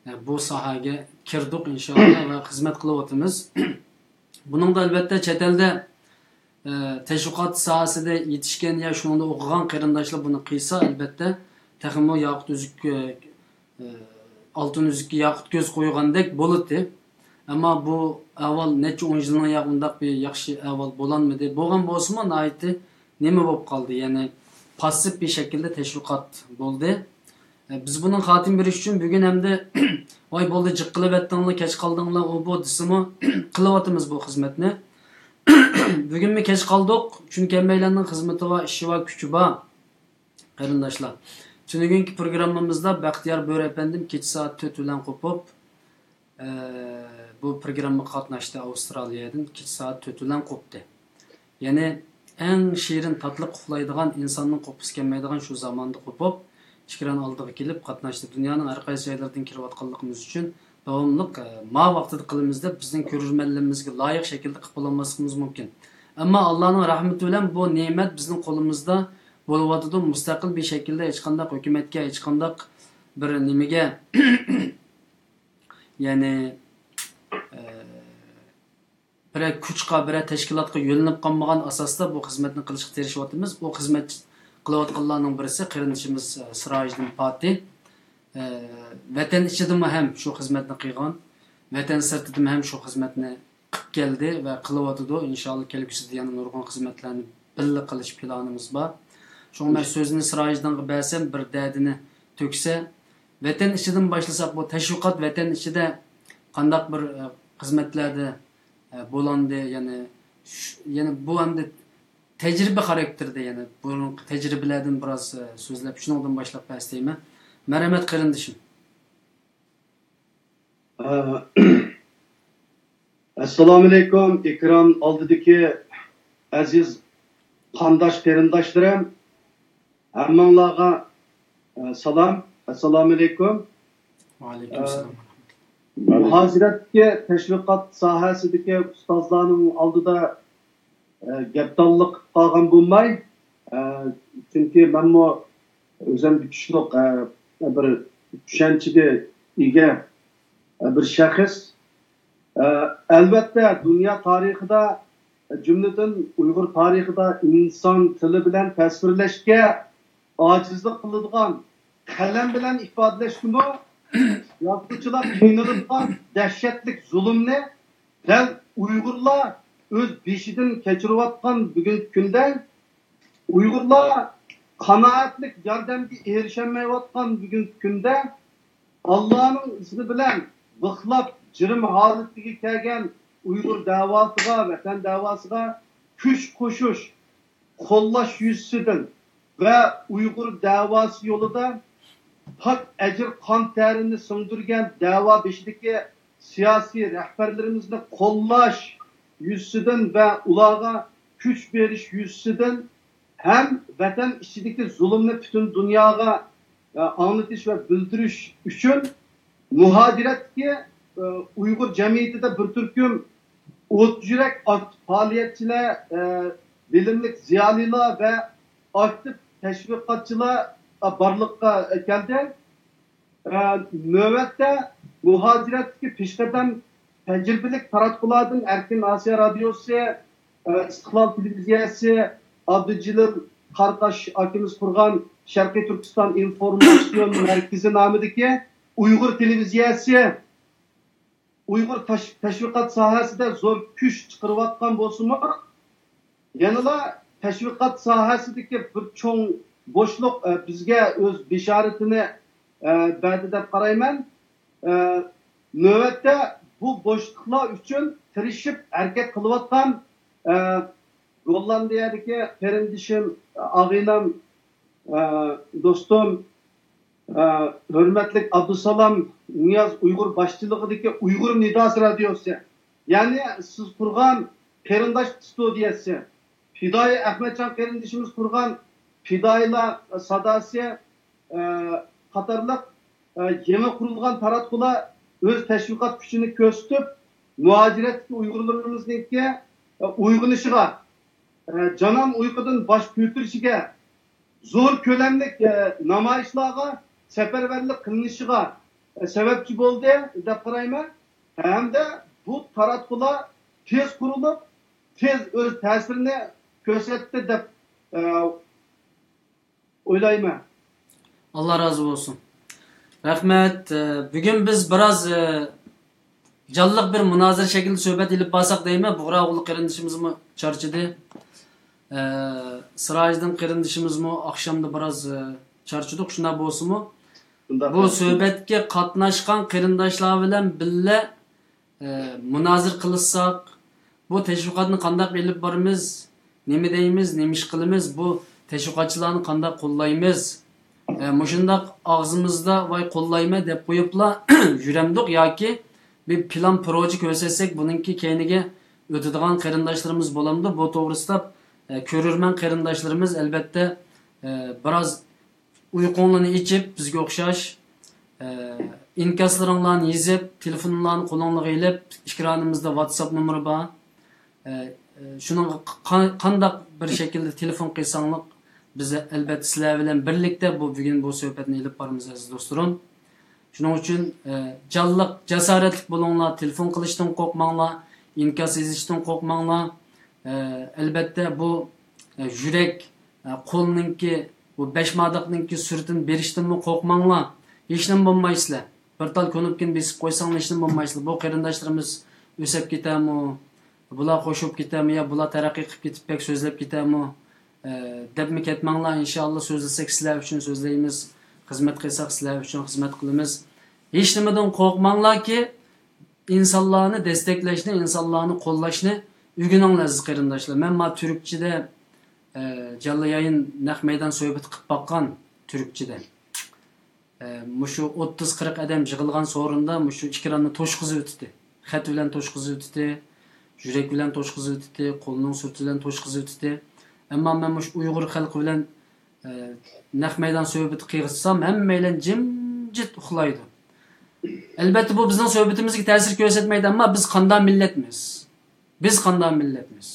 ئە، بۇ ساھەگە كىردۇق، ئىنشائاللا، ۋە خىزمەت قىلىۋاتىمىز. بۇنىڭدا، ئەلۋەتتە، چەت ئەلدە ئە، تەشۋىقات ساھەسىدە يېتىشكەن يا شۇنىڭدا ئوقۇغان قېرىنداشلار بۇنى قىلسا، ئەلۋەتتە، تېخىمۇ ياقۇت ئۈزۈك، ئە، ئالتۇن ئۈزۈككە ياقۇت كۆز قويغاندەك بولاتتى. ئەمما بۇ ئەھۋال نەچچە ئون يىلنىڭ يا ئۇنداق بىر ياخشى ئەھۋال بولالمىدى. بولغان بولسىمۇ، ناھايىتى نېمە بولۇپ قالدى؟ يەنى پاسسىپ بىر شەكىلدە تەشۋىقات بولدى. ئە، بىز بۇنىڭ خاتىمە بېرىش ئۈچۈن بۈگۈن ئەمدى، ۋاي بولدى، جىق قىلىۋەتتىڭلار، كەچ قالدىڭلار، ئۇ بۇ دېسىمۇ، قىلىۋاتىمىز بۇ خىزمەتنى. بۈگۈنمۇ كەچ قالدۇق، چۈنكى ھەممەيلەننىڭ خىزمىتى بار، ئىشى بار، كۈچى بار. قېرىنداشلار، تۈنۈگۈنكى پروگراممىمىزدا بەختىيار بۆرە ئەپەندىم كېچە سائەت تۆت بىلەن قوپۇپ، ئە، بۇ پروگراممىغا قاتناشتى ئاۋسترالىيەدىن، كېچە سائەت تۆت بىلەن قوپتى. يەنى ئەڭ شېرىن، تاتلىق ئۇخلايدىغان، ئىنساننىڭ قوپقۇسى كەلمەيدىغان شۇ زاماندا قوپۇپ، ئېكران ئالدىغا كېلىپ قاتناشتى. دۇنيانىڭ ھەر قايسى جايلىرىدىن كېلىۋاتقانلىقىمىز ئۈچۈن داۋاملىق، ئە، ما ۋاقتىدا قىلىمىز دەپ، بىزنىڭ كۆرۈرمەنلىرىمىزگە لايىق شەكىلدە قىلىپ بولالماسلىقىمىز مۇمكىن. ئەمما ئاللانىڭ رەھمىتى بىلەن بۇ نېمەت بىزنىڭ قولىمىزدا بولۇۋاتىدۇ. مۇستەقىل بىر شەكىلدە ھېچقانداق ھۆكۈمەتكە، ھېچقانداق بىر نېمىگە، يەنى، ئە، بىرەر كۇچقا، بىرەر تەشكىلاتقا يۆلىنىپ قالمىغان ئاساستا بۇ خىزمەتنى قىلىشقا تىرىشىۋاتىمىز. ئۇ خىزمەت قىلىۋاتقانلارنىڭ بىرسى قېرىندىشىمىز، ئە، سىراجىدىن پاتى. ئە، ۋەتەن ئىچىدىمۇ ھەم شۇ خىزمەتنى قىلغان، ۋەتەن سىرتىدىمۇ ھەم شۇ خىزمەتنى قىلىپ كەلدى ۋە قىلىۋاتىدۇ. ئىنشائاللا، كەلگۈسىدە يەنە نۇرغۇن خىزمەتلەرنى بىللە قىلىش پىلانىمىز بار. شۇڭا مەن سۆزنى سىراجىدىنغا بەرسەم، بىر دەردىنى تۆكسە، ۋەتەن ئىچىدىن باشلىساق، بۇ تەشۋىقات ۋەتەن ئىچىدە قانداق بىر، ئە، خىزمەتلەردە، ئە، بولاندى، يەنى شۇ، يەنى بۇ ئەمدى تەجرىبە خاراكتېرىدە، يەنى بۇرۇنقى تەجرىبىلەردىن بىراز، ئە، سۆزلەپ، شۇنىڭدىن باشلاپ بەرسەيمەن. مەرھەمەت، قېرىندىشىم. ئە، ئەسسالامۇئەلەيكۇم، ئېكران ئالدىدىكى ئەزىز قانداش قېرىنداشلىرىم، ھەممىڭلارغا، ئە، سالام. ئەسسالامۇئەلەيكۇم. ۋەئەلەيكۇم ئەسسالام. مۇھاجىرەتتىكى تەشۋىقات ساھەسىدىكى ئۇستازلارنىڭ ئالدىدا، ئە، گەپدانلىق قىلىپ قالغان بولماي، ئە، چۈنكى مەنمۇ ئۆزۈمگە تۇتۇشلۇق، ئە، بىر چۈشەنچىگە ئىگە، ئە، بىر شەخس. ئەلۋەتتە، دۇنيا تارىخىدا، جۈملىدىن ئۇيغۇر تارىخىدا ئىنسان تىلى بىلەن تەسۋىرلەشكە ئاجىزلىق قىلىدىغان، قەلەم بىلەن ئىپادىلەشكىمۇ يازغۇچىلار قىينىلىدىغان دەھشەتلىك زۇلۇمنى دەل ئۇيغۇرلار ئۆز بېشىدىن كەچۈرۈۋاتقان بۈگۈنكى كۈندە، ئۇيغۇرلار قانائەتلىك ياردەمگە ئېرىشەلمەيۋاتقان بۈگۈنكى كۈندە، ئاللانىڭ ئىزنى بىلەن بىخلاپ جىرىم ھالىتىگە كەلگەن ئۇيغۇر دەۋاسىغا، ۋەتەن دەۋاسىغا كۈچ قوشۇش، قوللاش يۈزىسىدىن ۋە ئۇيغۇر دەۋاسى يولىدا پاك ئەجىر قان تەرىنى سىڭدۈرگەن دەۋا بېشىدىكى سىياسىي رەھبەرلىرىمىزنى قوللاش يۈزىسىدىن ۋە ئۇلارغا كۈچ بېرىش يۈزىسىدىن ھەم ۋەتەن ئىچىدىكى زۇلۇمنى پۈتۈن دۇنياغا، ئە، ئاڭلىتىش ۋە بىلدۈرۈش ئۈچۈن مۇھاجىرەتتىكى، ئە، ئۇيغۇر جەمئىيىتىدە بىر تۈركۈم ئوت يۈرەك ئاكتىپ پائالىيەتچىلەر، ئە، بىلىملىك زىيالىيلار ۋە ئاكتىپ تەشۋىقاتچىلار، ئە، بارلىققا كەلدى. ئە، نۆۋەتتە مۇھاجىرەتتىكى پېشقەدەم تەجرىبىلىك تاراتقۇلاردىن ئەركىن ئاسىيا رادىيوسى، ئە، ئىستىقلال تېلېۋىزىيەسى، ئابدۇجېلىل قاراقاش ئاكىمىز قۇرغان شەرقىي تۈركىستان ئىنفورماتسىيون مەركىزى نامىدىكى ئۇيغۇر تېلېۋىزىيەسى، ئۇيغۇر تاش-، تەشۋىقات ساھەسىدە زور كۈچ چىقىرىۋاتقان بولسىمۇ، يەنىلا تەشۋىقات ساھەسىدىكى بىر چوڭ بوشلۇق، ئە، بىزگە ئۆز بېشارىتىنى، ئە، بەردى دەپ قارايمەن. ئە، نۆۋەتتە بۇ بوشلۇقلار ئۈچۈن تىرىشىپ ھەرىكەت قىلىۋاتقان، ئە، گوللاندىيەدىكى قېرىندىشىم، ئاغىنەم، ئە، دوستۇم، ئە، ھۆرمەتلىك ئابدۇسالام نىياز ئۇيغۇر باشچىلىقىدىكى ئۇيغۇر نىداسى رادىيوسى، يەنى سىز قۇرغان قېرىنداش ئىستۇدىيەسى، پىدائىي ئەخمەتجان قېرىندىشىمىز قۇرغان پىدائىيلار ساداسى، ئە، قاتارلىق، ئە، يېڭى قۇرۇلغان تاراتقۇلار ئۆز تەشۋىقات كۈچىنى كۆرسىتىپ، مۇھاجىرەتتىكى ئۇيغۇرلىرىمىزنىڭكى، ئە، ئويغىنىشىغا، ئە، جانان ئۇيقۇدىن باش كۆتۈرۈشىگە، زور كۆلەملىك، ئە، نامايىشلارغا سەپەرۋەرلىك قىلىنىشىغا، ئە، سەۋەبچى بولدى دەپ قارايمەن. ھەمدە بۇ تاراتقۇلار تېز قۇرۇلۇپ، تېز ئۆز تەسىرىنى كۆرسەتتى دەپ، ئە، ئويلايمەن. ئاللا رازى بولسۇن. رەھمەت. ئە، بۈگۈن بىز بىراز، ئە، جانلىق بىر مۇنازىرە شەكلىدە سۆھبەت ئېلىپ بارساق دەيمەن. بۇغراغۇلى قېرىندىشىمىزمۇ چارچىدى. ئە، سىراجىدىن قېرىندىشىمىزمۇ ئاخشامدا بىراز، ئە، چارچىدۇق. شۇنداق بولسىمۇ، شۇنداق بۇ سۆھبەتكە قاتناشقان قېرىنداشلار بىلەن بىللە، ئە، مۇنازىرە قىلىشساق، بۇ تەشۋىقاتنى قانداق ئېلىپ بارىمىز، نېمە دەيمىز، نېمە ئىش قىلىمىز، بۇ تەشۋىقاتچىلارنى قانداق قوللايمىز، ئە، مۇشۇنداق ئاغزىمىزدا ۋاي قوللايمەن دەپ قويۇپلا يۈرەمدۇق ياكى بىر پىلان پروژە كۆرسەتسەك، بۇنىڭكى كەينىگە ئۆتىدىغان قېرىنداشلىرىمىز بولامدۇ؟ بۇ توغرىسىدا، ئە، كۆرۈرمەن قېرىنداشلىرىمىز ئەلۋەتتە، ئە، بىراز ئۇيقۇڭلارنى ئېچىپ، بىزگە ئوخشاش، ئە، ئىنكاسلىرىڭلارنى يېزىپ، تېلېفونلارنى قولۇڭلارغا ئېلىپ، ئېكرانىمىزدا ۋاتساپ نومۇرى بار. ئە، ئە، شۇنىڭغا ق-، قا-، قانداق بىر شەكىلدە تېلېفون قىلساڭلار، بىز ئەلۋەتتە سىلەر بىلەن بىرلىكتە بۇ، بۈگۈن بۇ سۆھبەتنى ئېلىپ بارىمىز، ئەزىز دوستلىرىم. شۇنىڭ ئۈچۈن، ئە، جانلىق، جاسارەتلىك بولۇڭلار، تېلېفون قىلىشتىن قورقماڭلار، ئىنكاس يېزىشتىن قورقماڭلار. ئە، ئەلۋەتتە، بۇ، ئە، يۈرەك، ئە، قولنىڭكى، بۇ بەشماداقنىڭكى سۈرىتىنى بېرىشتىنمۇ قورقماڭلار. ھېچنېمە بولمايسىلەر. بىر تال كۇنۇپكىنى بېسىپ قويساڭلار، ھېچنېمە بولمايسىلەر. بۇ قېرىنداشلىرىمىز ئۆسەپ كېتەرمۇ؟ بۇلار قوشۇپ كېتەرمۇ يا بۇلار تەرەققىي قىلىپ كېتىپ بەك سۆزلەپ كېتەرمۇ، ئە، دەپمۇ كەتمەڭلار. ئىنشائاللا، سۆزلىسەك سىلەر ئۈچۈن سۆزلەيمىز، خىزمەت قىلساق سىلەر ئۈچۈن خىزمەت قىلىمىز. ھېچنېمىدىن قورقماڭلاركى، ئىنسانلارنى دەستەكلەشنى، ئىنسانلارنى قوللاشنى ئۆگىنىڭلار، ئەزىز قېرىنداشلار. مەن ما تۈركچىدە، ئە، جانلى يايىن، نەق مەيدان سۆھبىتى قىلىپ باققان تۈركچىدە. ئە، مۇشۇ ئوتتۇز قىرىق ئادەم يىغىلغان سورۇندا مۇشۇ ئېكراننى توشقۇزۇۋېتىتتى. خەت بىلەن توشقۇزۇۋېتىتتى، يۈرەك بىلەن توشقۇزۇۋېتىتتى، قولنىڭ سۈرىتى بىلەن توشقۇزۇۋېتىتتى. ئەمما مەن مۇشۇ ئۇيغۇر خەلقى بىلەن، ئە، نەق مەيدان سۆھبىتى قىلغۇزسام، ھەممەيلەن جىمجىت ئۇخلايدۇ. ئەلۋەتتە، بۇ بىزنىڭ سۆھبىتىمىزگە تەسىر كۆرسەتمەيدۇ، ئەمما بىز قانداق مىللەتمىز؟ بىز قانداق مىللەتمىز؟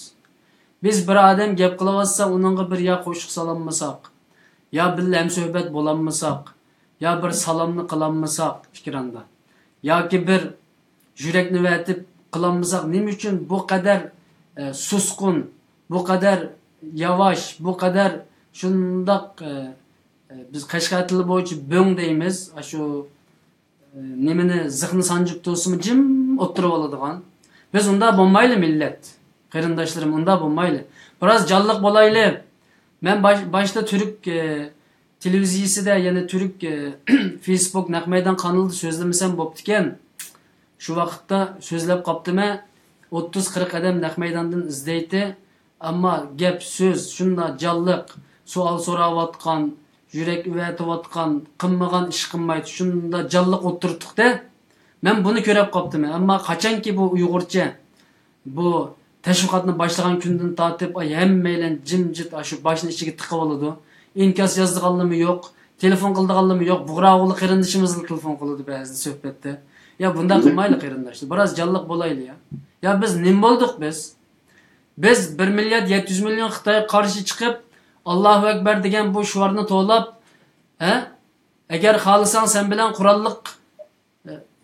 بىز بىر ئادەم گەپ قىلىۋاتسا، ئۇنىڭغا بىر يا قوشۇق سالالمىساق، يا بىللە ھەمسۆھبەت بولالمىساق، يا بىر سالامنى قىلالمىساق ئېكراندا، ياكى بىر يۈرەكنى ئەۋەتىپ، قىلالمىساق، نېمە ئۈچۈن بۇ قەدەر، ئە، سۇسقۇن، بۇ قەدەر ياۋاش، بۇ قەدەر شۇنداق، ئە، ئە، بىز قەشقەر تىلى بويىچە بۆڭ دەيمىز، ئاشۇ، ئە، نېمىنى، زىخنى سانجىپ تۇرسىمۇ جىم ئولتۇرۇۋالىدىغان. بىز ئۇنداق بولمايلى مىللەت، قېرىنداشلىرىم، ئۇنداق بولمايلى. بىراز جانلىق بولايلى. مەن باش-، باشتا تۈرك، ئە، تېلېۋىزىيىسىدە، يەنى تۈرك، ئە، فېيسبۇك نەق مەيدان قانىلىدا سۆزلىمىسەم بوپتىكەن. شۇ ۋاقىتتا سۆزلەپ قاپتىمەن. ئوتتۇز قىرىق ئادەم نەق مەيداندىن ئىزدەيتتى. ئەمما گەپ سۆز شۇنداق جانلىق، سوئال سوراۋاتقان، يۈرەك ئېۋەتىۋاتقان، قىلمىغان ئىش قىلمايتتى، شۇنداق جانلىق ئولتۇرتتۇق-دە. مەن بۇنى كۆرۈپ قاپتىمەن. ئەمما قاچانكى بۇ ئۇيغۇرچە بۇ تەشۋىقاتنى باشلىغان كۈندىن تارتىپ، ئاي، ھەممەيلەن جىمجىت، ئاشۇ باشنى ئىچىگە تىقىۋالىدۇ. ئىنكاس يازىدىغانلىرىمۇ يوق، تېلېفون قىلىدىغانلىرىمۇ يوق. بۇغرا ئوغلى قېرىندىشىمىزلا تېلېفون قىلىدۇ بەزىدە سۆھبەتتە. يا، بۇنداق قىلمايلى، قېرىنداشلار. بىراز جانلىق بولايلى، يا. يا، بىز نېمە بولدۇق بىز؟ بىز بىر مىليارد يەتتە يۈز مىليون خىتايغا قارشى چىقىپ، ئاللاھۇ ئەكبەر دېگەن بۇ شوئارنى توۋلاپ، ھە؟ ئەگەر خالىساڭ سەن بىلەن قوراللىق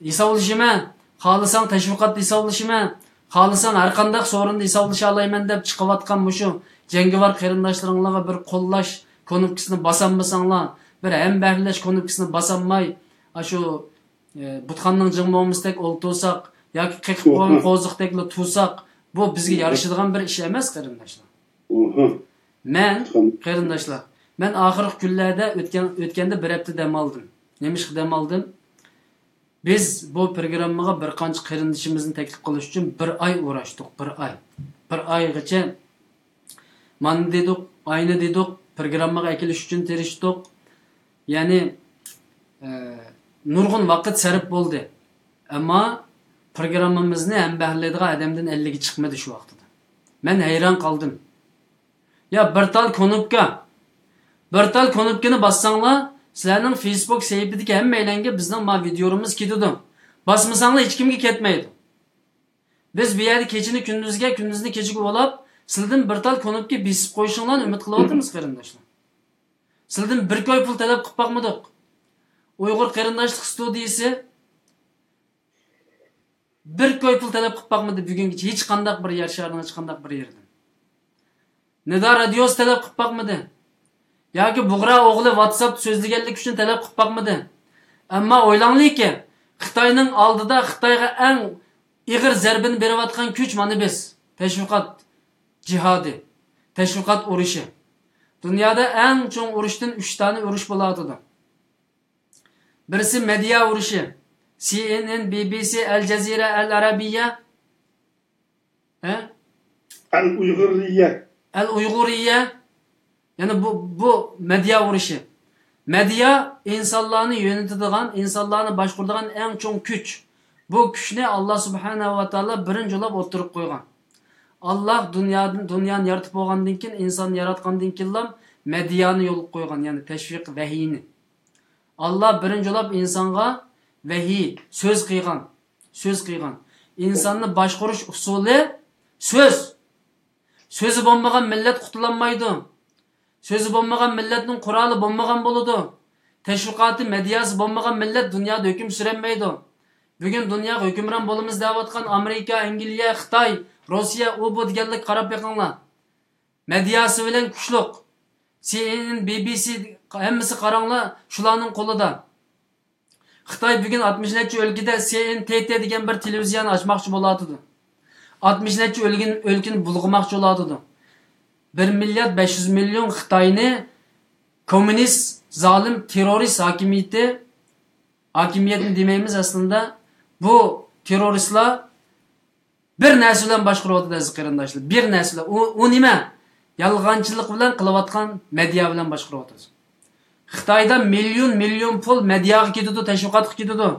ھېسابلىشىمەن، خالىساڭ تەشۋىقاتتا ھېسابلىشىمەن، خالىساڭ ھەر قانداق سورۇندا ھېسابلىشالايمەن دەپ چىقىۋاتقان مۇشۇ جەڭگىۋار قېرىنداشلىرىڭلارغا بىر قوللاش كۇنۇپكىسىنى باسالمىساڭلار، بىر ھەمبەھىرلەش كۇنۇپكىسىنى باسالماي، ئاشۇ، ئە، بۇتخانىنىڭ جىڭ مومىسىدەك ئولتۇرساق ياكى قېقىپ قويغان قوزۇقتەكلا تۇرساق، بۇ بىزگە يارىشىدىغان بىر ئىش ئەمەس، قېرىنداشلار. مەن، قېرىنداشلار، مەن ئاخىرقى كۈنلەردە ئۆتكەن، ئۆتكەندە بىر ھەپتە دەم ئالدىم. نېمىشقا دەم ئالدىم؟ بىز بۇ پروگراممىغا بىر قانچە قېرىندىشىمىزنى تەكلىپ قىلىش ئۈچۈن بىر ئاي ئۇغراشتۇق، بىر ئاي. بىر ئايغىچە مانا دېدۇق، ئاينى دېدۇق، پروگراممىغا ئەكېلىش ئۈچۈن تىرىشتۇق. يەنى، ئە، نۇرغۇن ۋاقىت سەرپ بولدى. ئەمما پروگراممىمىزنى ھەمبەھىرلەيدىغان ئادەمدىن ئەللىگە چىقمىدى شۇ ۋاقتىدا. مەن ھەيران قالدىم. يا، بىر تال كۇنۇپكا. بىر تال كۇنۇپكىنى باسساڭلار، سىلەرنىڭ فېيسبۇك سەھىپىدىكى ھەممەيلەنگە بىزنىڭ ما ۋىدىيورىمىز كېتىدۇ. باسمىساڭلار ھېچكىمگە كەتمەيدۇ. بىز بۇ يەردە كېچىنى كۈندۈزگە، كۈندۈزنى كېچىگە بولاپ، سىلىدىن بىر تال كۇنۇپكا بېسىپ قويۇشۇڭلارنى ئۈمىد قىلىۋاتىمىز، قېرىنداشلار. سىلىدىن بىر كوي پۇل تەلەپ قىلىپ باقمىدۇق. ئۇيغۇر قېرىنداشلىق ستۇدىيىسى بىر كوي پۇل تەلەپ قىلىپ باقمىدى بۈگۈنگىچە ھېچقانداق بىر يەر شارنىڭ ھېچقانداق بىر يېرىدىن. نىدا رادىيوسى تەلەپ قىلىپ باقمىدى. ياكى بۇغرا ئوغلى ۋاتساپتا سۆزلىگەنلىكى ئۈچۈن تەلەپ قىلىپ باقمىدى. ئەمما ئويلاڭلىكى، خىتاينىڭ ئالدىدا خىتايغا ئەڭ ئېغىر زەربىنى بېرىۋاتقان كۈچ مانا بىز. تەشۋىقات جىھادى، تەشۋىقات ئۇرۇشى. دۇنيادا ئەڭ چوڭ ئۇرۇشتىن ئۈچ دانە ئۇرۇش بولۇۋاتىدۇ. بىرسى مېدىيا ئۇرۇشى. سي ئېن ئېن، بى بى سى، ئەل جەزىرە، ئەل ئەرەبىيە. ھە؟ ئەل ئۇيغۇرىيە. ئەل ئۇيغۇرىيە. يەنى بۇ، بۇ مېدىيا ئۇرۇشى. مېدىيا ئىنسانلارنى يۆنىتىدىغان، ئىنسانلارنى باشقۇرىدىغان ئەڭ چوڭ كۈچ. بۇ كۈچنى ئاللا سۇبھانەھۇ ۋە تائالا بىرىنچى بولۇپ ئوتتۇرىغا قويغان. ئاللا دۇنيادىن، دۇنيانى يارىتىپ بولغاندىن كېيىن، ئىنساننى ياراتقاندىن كېيىنلا مېدىيانى يولغا قويغان، يەنى تەشۋىق ۋەھىينى. ئاللا بىرىنچى بولۇپ ئىنسانغا ۋەھىي، سۆز قىلغان، سۆز قىلغان. ئىنساننى باشقۇرۇش ئۇسۇلى سۆز. سۆزى بولمىغان مىللەت قۇتۇلالمايدۇ. سۆزى بولمىغان مىللەتنىڭ قورالى بولمىغان بولىدۇ. تەشۋىقاتى، مېدىياسى بولمىغان مىللەت دۇنيادا ھۆكۈم سۈرەلمەيدۇ. بۈگۈن دۇنياغا ھۆكۈمران بولىمىز دەۋاتقان ئامېرىكا، ئەنگلىيە، خىتاي، روسىيە، ئۇ بۇ دېگەنلىككە قاراپ بېقىڭلار. مېدىياسى بىلەن كۈچلۈك. سي ئېن ئېن، بى بى سى، ھەممىسى قاراڭلار، شۇلارنىڭ قولىدا. خىتاي بۈگۈن ئاتمىش نەچچە ئۆلكىدە سى ئېن تى تى دېگەن بىر تېلېۋىزىيەنى ئاچماقچى بولۇۋاتىدۇ. ئاتمىش نەچچە ئۆلكىنى، ئۆلكىنى بۇلغىماقچى بولۇۋاتىدۇ. بىر مىليارد بەش يۈز مىليون خىتاينى كوممۇنىست، زالىم، تېررورىست ھاكىمىيىتى، ھاكىمىيەتنى دېمەيمىز ئەسلىدە، بۇ تېررورىستلار بىر نەرسە بىلەن باشقۇرۇۋاتىدۇ، ئەزىز قېرىنداشلار. بىر نەرسە بىلەن. ئۇ، ئۇ نېمە؟ يالغانچىلىق بىلەن قىلىۋاتقان مېدىيا بىلەن باشقۇرۇۋاتىدۇ. خىتايدا مىليون، مىليون پۇل مېدىياغا كېتىدۇ، تەشۋىقاتقا كېتىدۇ.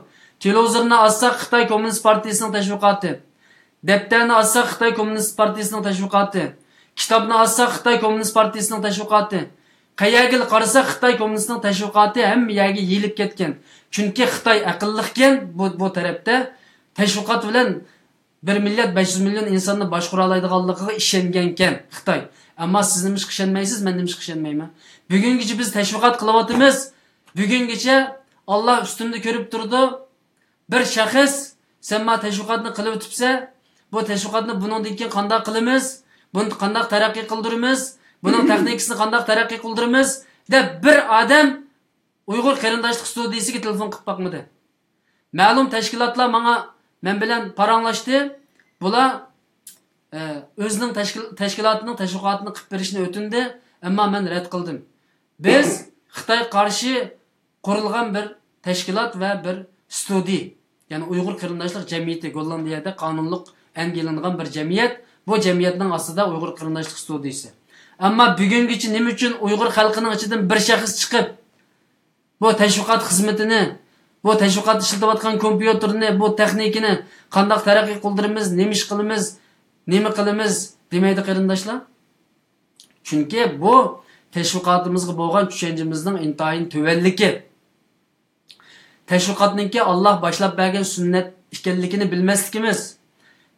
تېلېۋىزورنى ئاچساق، خىتاي كوممۇنىست پارتىيىسىنىڭ تەشۋىقاتى. دەپتەرنى ئاچساق، خىتاي كوممۇنىست پارتىيىسىنىڭ تەشۋىقاتى. كىتابنى ئاچساق، خىتاي كوممۇنىست پارتىيىسىنىڭ تەشۋىقاتى. قەيەرگىلا قارىساق، خىتاي كوممۇنىستىنىڭ تەشۋىقاتى ھەممە يەرگە يېيىلىپ كەتكەن. چۈنكى خىتاي ئەقىللىقكەن بۇ، بۇ تەرەپتە. تەشۋىقات بىلەن بىر مىليارد بەش يۈز مىليون ئىنساننى باشقۇرالايدىغانلىقىغا ئىشەنگەنكەن خىتاي. ئەمما سىز نېمىشقا ئىشەنمەيسىز، مەن نېمىشقا ئىشەنمەيمەن؟ بۈگۈنگىچە بىز تەشۋىقات قىلىۋاتىمىز. بۈگۈنگىچە ئاللا ئۈستۈمدە كۆرۈپ تۇرىدۇ. بىر شەخس سەن ما تەشۋىقاتنى قىلىۋېتىپسەن، بۇ تەشۋىقاتنى بۇنىڭدىن كېيىن قانداق قىلىمىز، بۇنى قانداق تەرەققىي قىلدۇرىمىز، بۇنىڭ تېخنىكىسىنى قانداق تەرەققىي قىلدۇرىمىز دەپ بىر ئادەم ئۇيغۇر قېرىنداشلىق ستۇدىيىسىگە تېلېفون قىلىپ باقمىدى. مەلۇم تەشكىلاتلار ماڭا، مەن بىلەن پاراڭلاشتى. بۇلار، ئە، ئۆزىنىڭ تەشكىل-، تەشكىلاتىنىڭ تەشۋىقاتىنى قىلىپ بېرىشنى ئۆتۈندى، ئەمما مەن رەت قىلدىم. بىز خىتايغا قارشى قۇرۇلغان بىر تەشكىلات ۋە بىر ستۇدىيە، يەنى ئۇيغۇر قېرىنداشلىق جەمئىيىتى، گوللاندىيەدە قانۇنلۇق ئەنگىلىنغان بىر جەمئىيەت، بۇ جەمئىيەتنىڭ ئاستىدا ئۇيغۇر قېرىنداشلىق ستۇدىيىسى. ئەمما بۈگۈنگىچە نېمە ئۈچۈن ئۇيغۇر خەلقىنىڭ ئىچىدىن بىر شەخس چىقىپ، بۇ تەشۋىقات خىزمىتىنى، بۇ تەشۋىقات ئىشلىتىۋاتقان كومپيۇتېرنى، بۇ تېخنىكىنى قانداق تەرەققىي قىلدۇرىمىز، نېمە ئىش قىلىمىز، نېمە قىلىمىز دېمەيدۇ، قېرىنداشلار. چۈنكى بۇ تەشۋىقاتىمىزغا بولغان چۈشەنچىمىزنىڭ ئىنتايىن تۆۋەنلىكى. تەشۋىقاتنىڭكى ئاللاھ باشلاپ بەرگەن سۈننەت ئىكەنلىكىنى بىلمەسلىكىمىز.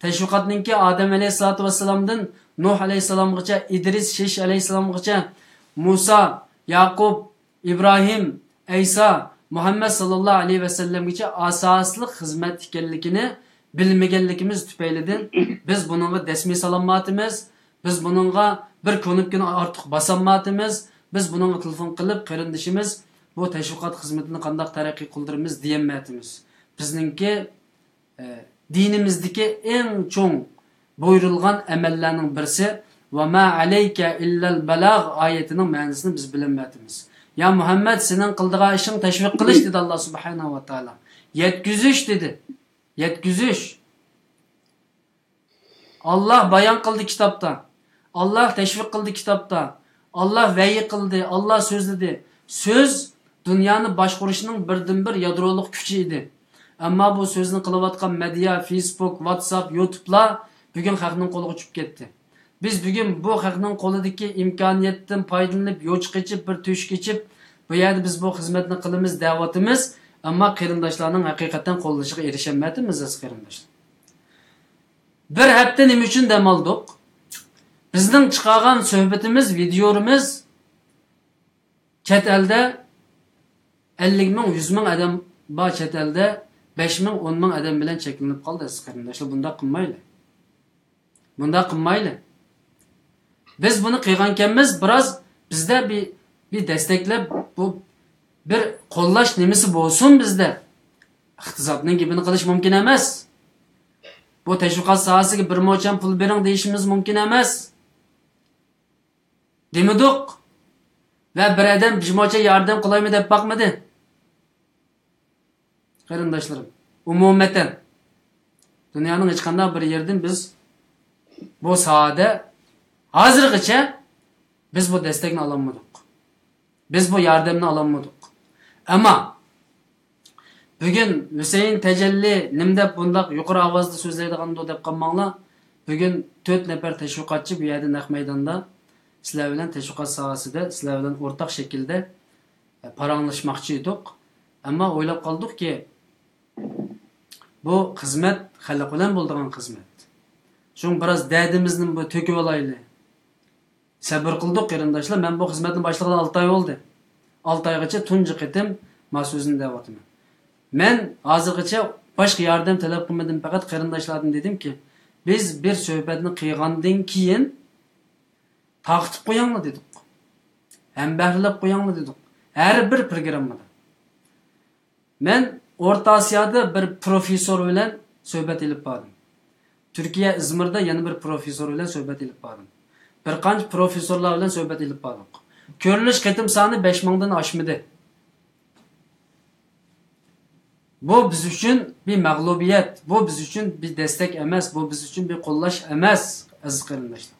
تەشۋىقاتنىڭكى ئادەم ئەلەيھىسسالاتۇ ۋەسسالامدىن نۇھ ئەلەيھىسسالامغىچە، ئىدرىس، شېش ئەلەيھىسسالامغىچە، مۇسا، ياقۇپ، ئىبراھىم، ئەيسا، مۇھەممەد ساللاللاھۇ ئەلەيھى ۋەسەللەمگىچە ئاساسلىق خىزمەت ئىكەنلىكىنى بىلمىگەنلىكىمىز تۈپەيلىدىن بىز بۇنىڭغا دەسمىي سالالمايۋاتىمىز. بىز بۇنىڭغا بىر كۇنۇپكىنى ئارتۇق باسالمايۋاتىمىز. بىز بۇنىڭغا تېلېفون قىلىپ، قېرىندىشىمىز بۇ تەشۋىقات خىزمىتىنى قانداق تەرەققىي قىلدۇرىمىز دېيەلمەيۋاتىمىز. بىزنىڭكى، ئە، دىنىمىزدىكى ئەڭ چوڭ بۇيرۇلغان ئەمەللەرنىڭ بىرسى، «ۋە ما ئەلەيكە ئىللەل بەلاغ» ئايىتىنىڭ مەنىسىنى بىز بىلەلمەيۋاتىمىز. يا مۇھەممەد، سېنىڭ قىلىدىغان ئىشىڭ تەشۋىق قىلىش، دېدى ئاللاھ سۇبھانەھۇ ۋە تائالا. يەتكۈزۈش، دېدى. يەتكۈزۈش. ئاللاھ بايان قىلدى كىتابتا. ئاللاھ تەشۋىق قىلدى كىتابتا. ئاللاھ ۋەھىي قىلدى، ئاللاھ سۆزلىدى. سۆز دۇنيانى باشقۇرۇشنىڭ بىردىنبىر يادرولۇق كۈچى ئىدى. ئەمما بۇ سۆزنى قىلىۋاتقان مېدىيا، فېيسبۇك، ۋاتساپ، يۇتۇبلار بۈگۈن خەقنىڭ قولىغا چۈشۈپ كەتتى. بىز بۈگۈن بۇ خەقنىڭ قولىدىكى ئىمكانىيەتتىن پايدىلىنىپ، يوچۇق ئېچىپ، بىر تۆشۈك ئېچىپ، بۇ يەردە بىز بۇ خىزمەتنى قىلىمىز دەۋاتىمىز، ئەمما قېرىنداشلارنىڭ ھەقىقەتەن قوللىشىغا ئېرىشەلمەيۋاتىمىز، ئەزىز قېرىنداشلار. بىر ھەپتە نېمە ئۈچۈن دەم ئالدۇق؟ بىزنىڭ چىقارغان سۆھبىتىمىز، ۋىدىيولىرىمىز چەت ئەلدە ئەللىك مىڭ، يۈز مىڭ ئادەم بار، چەت ئەلدە بەش مىڭ، ئون مىڭ ئادەم بىلەن چەكلىنىپ قالدى، ئەزىز قېرىنداشلار. بۇنداق قىلمايلى. بۇنداق قىلمايلى. بىز بۇنى قىلغانكەنمىز، بىراز بىزدە بىر، بىر دەستەكلەپ، بۇ بىر قوللاش نېمىسى بولسۇن بىزدە. ئىقتىسادنىڭ گېپىنى قىلىش مۇمكىن ئەمەس. بۇ تەشۋىقات ساھەسىگە بىر موچەن پۇل بېرىڭ دېيىشىمىز مۇمكىن ئەمەس. دېمىدۇق. ۋە بىر ئادەم بىر موچەن ياردەم قىلايمۇ دەپ باقمىدى. قېرىنداشلىرىم، ئومۇمەن، دۇنيانىڭ ھېچقانداق بىر يېرىدىن بىز بۇ ساھەدە ھازىرغىچە بىز بۇ دەستەكنى ئالالمىدۇق. بىز بۇ ياردەمنى ئالالمىدۇق. ئەمما بۈگۈن ھۈسەيىن تەجەللى نېمە دەپ بۇنداق يۇقىرى ئاۋازدا سۆزلەيدىغاندۇ دەپ قالماڭلار. بۈگۈن تۆت نەپەر تەشۋىقاتچى بۇ يەردە نەق مەيداندا سىلەر بىلەن تەشۋىقات ساھەسىدە سىلەر بىلەن ئورتاق شەكىلدە پاراڭلاشماقچى ئىدۇق. ئەمما ئويلاپ قالدۇقكى، بۇ خىزمەت خەلق بىلەن بولىدىغان خىزمەت. شۇڭا بىراز دەردىمىزنى بۇ تۆكۈۋالايلى. سەبرى قىلدۇق، قېرىنداشلار. مەن بۇ خىزمەتنى باشلىغىلى ئالتە ئاي بولدى. ئالتە ئايغىچە تۇنجى قېتىم ما سۆزنى دەۋاتىمەن. مەن ھازىرغىچە باشقا ياردەم تەلەپ قىلمىدىم، پەقەت قېرىنداشلاردىن دېدىمكى، بىز بىر سۆھبەتنى قىلغاندىن كېيىن تارقىتىپ قويۇڭلار دېدۇق. ھەمبەھىرلەپ قويۇڭلار دېدۇق. ھەر بىر پروگراممىدا. مەن ئورتا ئاسىيادا بىر پروفېسسور بىلەن سۆھبەت ئېلىپ باردىم. تۈركىيە ئىزمىردا يەنە بىر پروفېسسور بىلەن سۆھبەت ئېلىپ باردىم. بىر قانچە پروفېسسورلار بىلەن سۆھبەت ئېلىپ باردۇق. كۆرۈلۈش قېتىم سانى بەش مىڭدىن ئاشمىدى. بۇ بىز ئۈچۈن بىر مەغلۇبىيەت، بۇ بىز ئۈچۈن بىر دەستەك ئەمەس، بۇ بىز ئۈچۈن بىر قوللاش ئەمەس، ئەزىز قېرىنداشلار.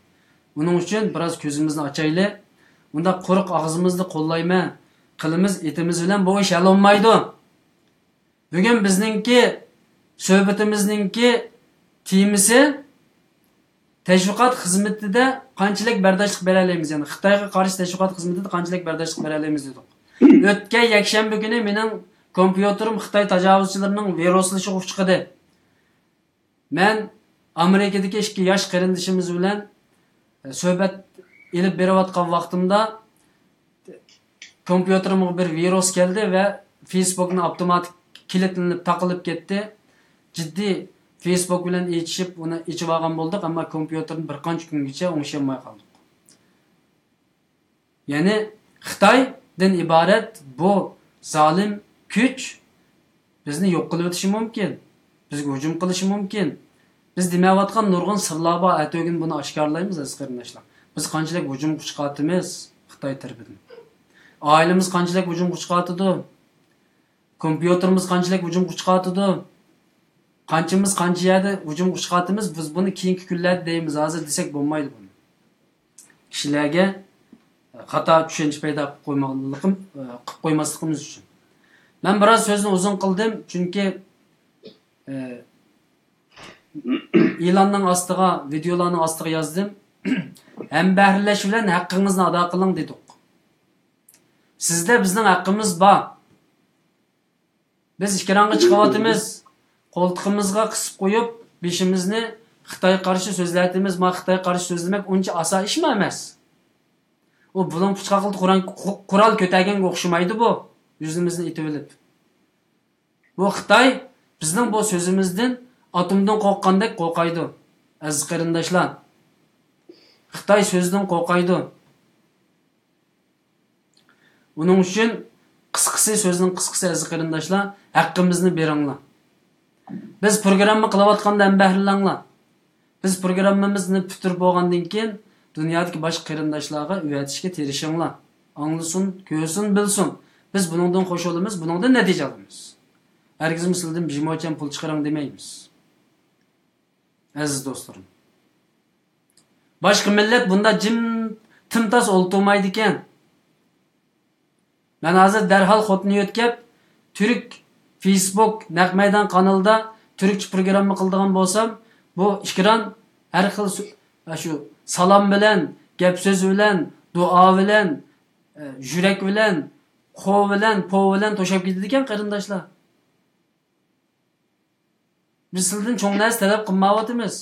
ئۇنىڭ ئۈچۈن بىراز كۆزىمىزنى ئاچايلى. ئۇنداق قۇرۇق ئاغزىمىزدا قوللايمەن، قىلىمىز، ئېتىمىز بىلەن بۇ ئىش ھەل بولمايدۇ. بۈگۈن بىزنىڭكى سۆھبىتىمىزنىڭكى تېمىسى تەشۋىقات خىزمىتىدە قانچىلىك بەرداشلىق بېرەلەيمىز، يەنى خىتايغا قارشى تەشۋىقات خىزمىتىدە قانچىلىك بەرداشلىق بېرەلەيمىز دېدۇق. ئۆتكەن يەكشەنبە كۈنى مېنىڭ كومپيۇتېرىم خىتاي تاجاۋۇزچىلىرىنىڭ ۋىرۇسلىشىغا ئۇچرىدى. مەن ئامېرىكىدىكى ئىككى ياش قېرىندىشىمىز بىلەن، ئە، سۆھبەت ئېلىپ بېرىۋاتقان ۋاقتىمدا كومپيۇتېرىمغا بىر ۋىرۇس كەلدى ۋە فېيسبۇكنى ئاپتوماتىك كىلىتلىنىپ تاقىلىپ كەتتى. جىددىي فېيسبۇك بىلەن ئېچىشىپ، ئۇنى ئېچىۋالغان بولدۇق، ئەمما كومپيۇتېرنى بىر قانچە كۈنگىچە ئوڭشىيالماي قالدۇق. يەنى خىتايدىن ئىبارەت بۇ زالىم كۈچ بىزنى يوق قىلىۋېتىشى مۇمكىن، بىزگە ھۇجۇم قىلىشى مۇمكىن. بىز دېمەۋاتقان نۇرغۇن سىرلار بار، ئەتىگۈن بۇنى ئاشكارىلايمىز، ئەزىز قېرىنداشلار. بىز قانچىلىك ھۇجۇمغا ئۇچرىۋاتىمىز خىتاي تەرىپىدىن؟ ئائىلىمىز قانچىلىك ھۇجۇمغا ئۇچرىۋاتىدۇ؟ كومپيۇتېرىمىز قانچىلىك ھۇجۇمغا ئۇچرىۋاتىدۇ؟ قانچىمىز قانچە يەردە ھۇجۇمغا ئۇچرىۋاتىمىز؟ بىز بۇنى كېيىنكى كۈنلەردە دەيمىز، ھازىر دېسەك بولمايدۇ بۇنى. كىشىلەرگە خاتا چۈشەنچە پەيدا قىلىپ قويماقلىقىم، قىلىپ قويماسلىقىمىز ئۈچۈن. مەن بىراز سۆزنى ئۇزۇن قىلدىم، چۈنكى، ئە، ئېلاننىڭ ئاستىغا، ۋىدېئولارنىڭ ئاستىغا يازدىم. ھەمبەھىرلەش بىلەن ھەققىڭىزنى ئادا قىلىڭ دېدۇق. سىزدە بىزنىڭ ھەققىمىز بار. بىز ئېكرانغا چىقىۋاتىمىز. قولتۇقىمىزغا قىسىپ قويۇپ، بېشىمىزنى خىتايغا قارشى سۆزلەۋاتىمىز. ما خىتايغا قارشى سۆزلىمەك ئۇنچە ئاسان ئىشمۇ ئەمەس. ئۇ بۇلۇڭ پۇچقاقلىدا قورال، قورال كۆتەرگەنگە ئوخشىمايدۇ بۇ، يۈزىمىزنى ئېتىۋېلىپ. بۇ خىتاي بىزنىڭ بۇ سۆزىمىزدىن ئاتومدىن قورققاندەك قورقايدۇ، ئەزىز قېرىنداشلار. خىتاي سۆزدىن قورقايدۇ. ئۇنىڭ ئۈچۈن قىسقىسى، سۆزنىڭ قىسقىسى، ئەزىز قېرىنداشلار، ھەققىمىزنى بېرىڭلار. بىز پروگرامما قىلىۋاتقاندا ھەمبەھىرلەڭلار. بىز پروگراممىمىزنى پۈتتۈرۈپ بولغاندىن كېيىن، دۇنيادىكى باشقا قېرىنداشلارغا ئۆگىتىشكە تىرىشىڭلار. ئاڭلىسۇن، كۆرسۇن، بىلسۇن. بىز بۇنىڭدىن خوش بولىمىز، بۇنىڭدىن نەتىجە ئالىمىز. ھەرگىزمۇ سىلىدىن بىژموچان پۇل چىقىرىڭ دېمەيمىز. ئەزىز دوستلىرىم، باشقا مىللەت بۇنداق جىم، تىمتاس ئولتۇرمايدىكەن. مەن ھازىر دەرھال خوتۇننى يۆتكەپ، تۈرك فېيسبۇك نەق مەيدان قانىلىدا تۈركچە پروگرامما قىلىدىغان بولسام، بۇ ئېكران ھەر خىل سۆ-، شۇ سالام بىلەن، گەپ سۆز بىلەن، دۇئا بىلەن، ئە، يۈرەك بىلەن، خو بىلەن، پو بىلەن توشاپ كېتىدىكەن، قېرىنداشلار. بىز سىلىدىن چوڭ نەرسە تەلەپ قىلمايۋاتىمىز.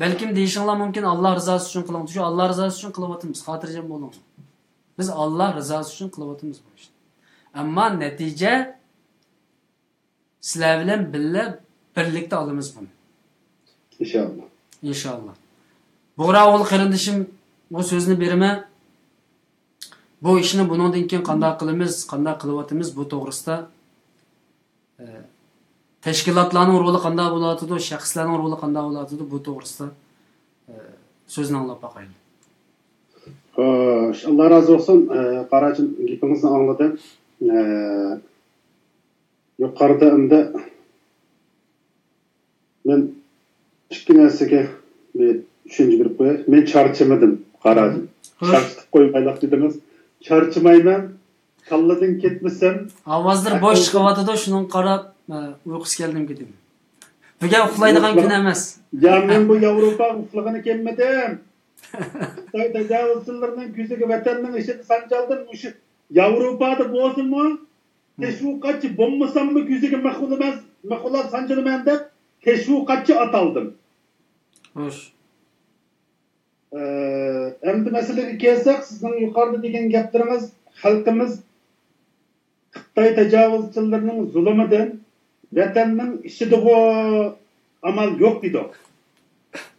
بەلكىم دېيىشىڭلار مۇمكىن، ئاللا رىزاسى ئۈچۈن قىلىڭ. شۇ ئاللا رىزاسى ئۈچۈن قىلىۋاتىمىز، خاتىرجەم بولۇڭ. بىز ئاللا رىزاسى ئۈچۈن قىلىۋاتىمىز بۇ ئىشنى. ئەمما نەتىجە سىلەر بىلەن بىللە بىرلىكتە ئالىمىز بۇنى. ئىنشاللا. ئىنشاللا. بۇغرا ئوغۇل قېرىندىشىم، بۇ سۆزنى بېرىمەن. بۇ ئىشنى بۇنىڭدىن كېيىن قانداق قىلىمىز، قانداق قىلىۋاتىمىز، بۇ توغرىسىدا، ئە، تەشكىلاتلارنىڭ رولى قانداق بولۇۋاتىدۇ، شەخسلەرنىڭ رولى قانداق بولۇۋاتىدۇ، بۇ توغرىسىدا، ئە، سۆزنى ئاڭلاپ باقايلى. خوش، ئاللا رازى بولسۇن. ئە، قاراجان، گېپىڭىزنى ئاڭلىدىم. ئە، يۇقىرىدا ئەمدى مەن ئىككى نەرسىگە بىر چۈشەنچە بېرىپ قوياي. مەن چارچىمىدىم، قاراجان. خوش. چارچىتىپ قويمايلى دېدىڭىز. چارچىمايمەن. كاللىدىن كەتمىسەم. ئاۋازلىرى بوش چىقىۋاتىدۇ، شۇنىڭغا قاراپ، ئە، ئۇيقۇسى كەلدىمىكىن دېدىم. بۈگۈن ئۇخلايدىغان كۈن ئەمەس. يا، مەن بۇ ياۋروپاغا ئۇخلىغىلى كەلمىدىم. خىتاي تاجاۋۇزچىلىرىنىڭ كۆزىگە ۋەتەننىڭ ئىچىدە سانجالدىم. مۇشۇ ياۋروپادا بولسىمۇ، تەشۋىقاتچى بولمىساممۇ كۆزىگە مەخلۇق ئەمەس، مەخلۇق سانجىلىمەن دەپ تەشۋىقاتچى ئاتالدىم. خوش. ئە، ئەمدى مەسىلىگە كەلسەك، سىزنىڭ يۇقىرىدا دېگەن گەپلىرىڭىز، خەلقىمىز خىتاي تاجاۋۇزچىلىرىنىڭ زۇلۇمىدىن ۋەتەننىڭ ئىچىدىغۇ ئامال يوق دېدۇق.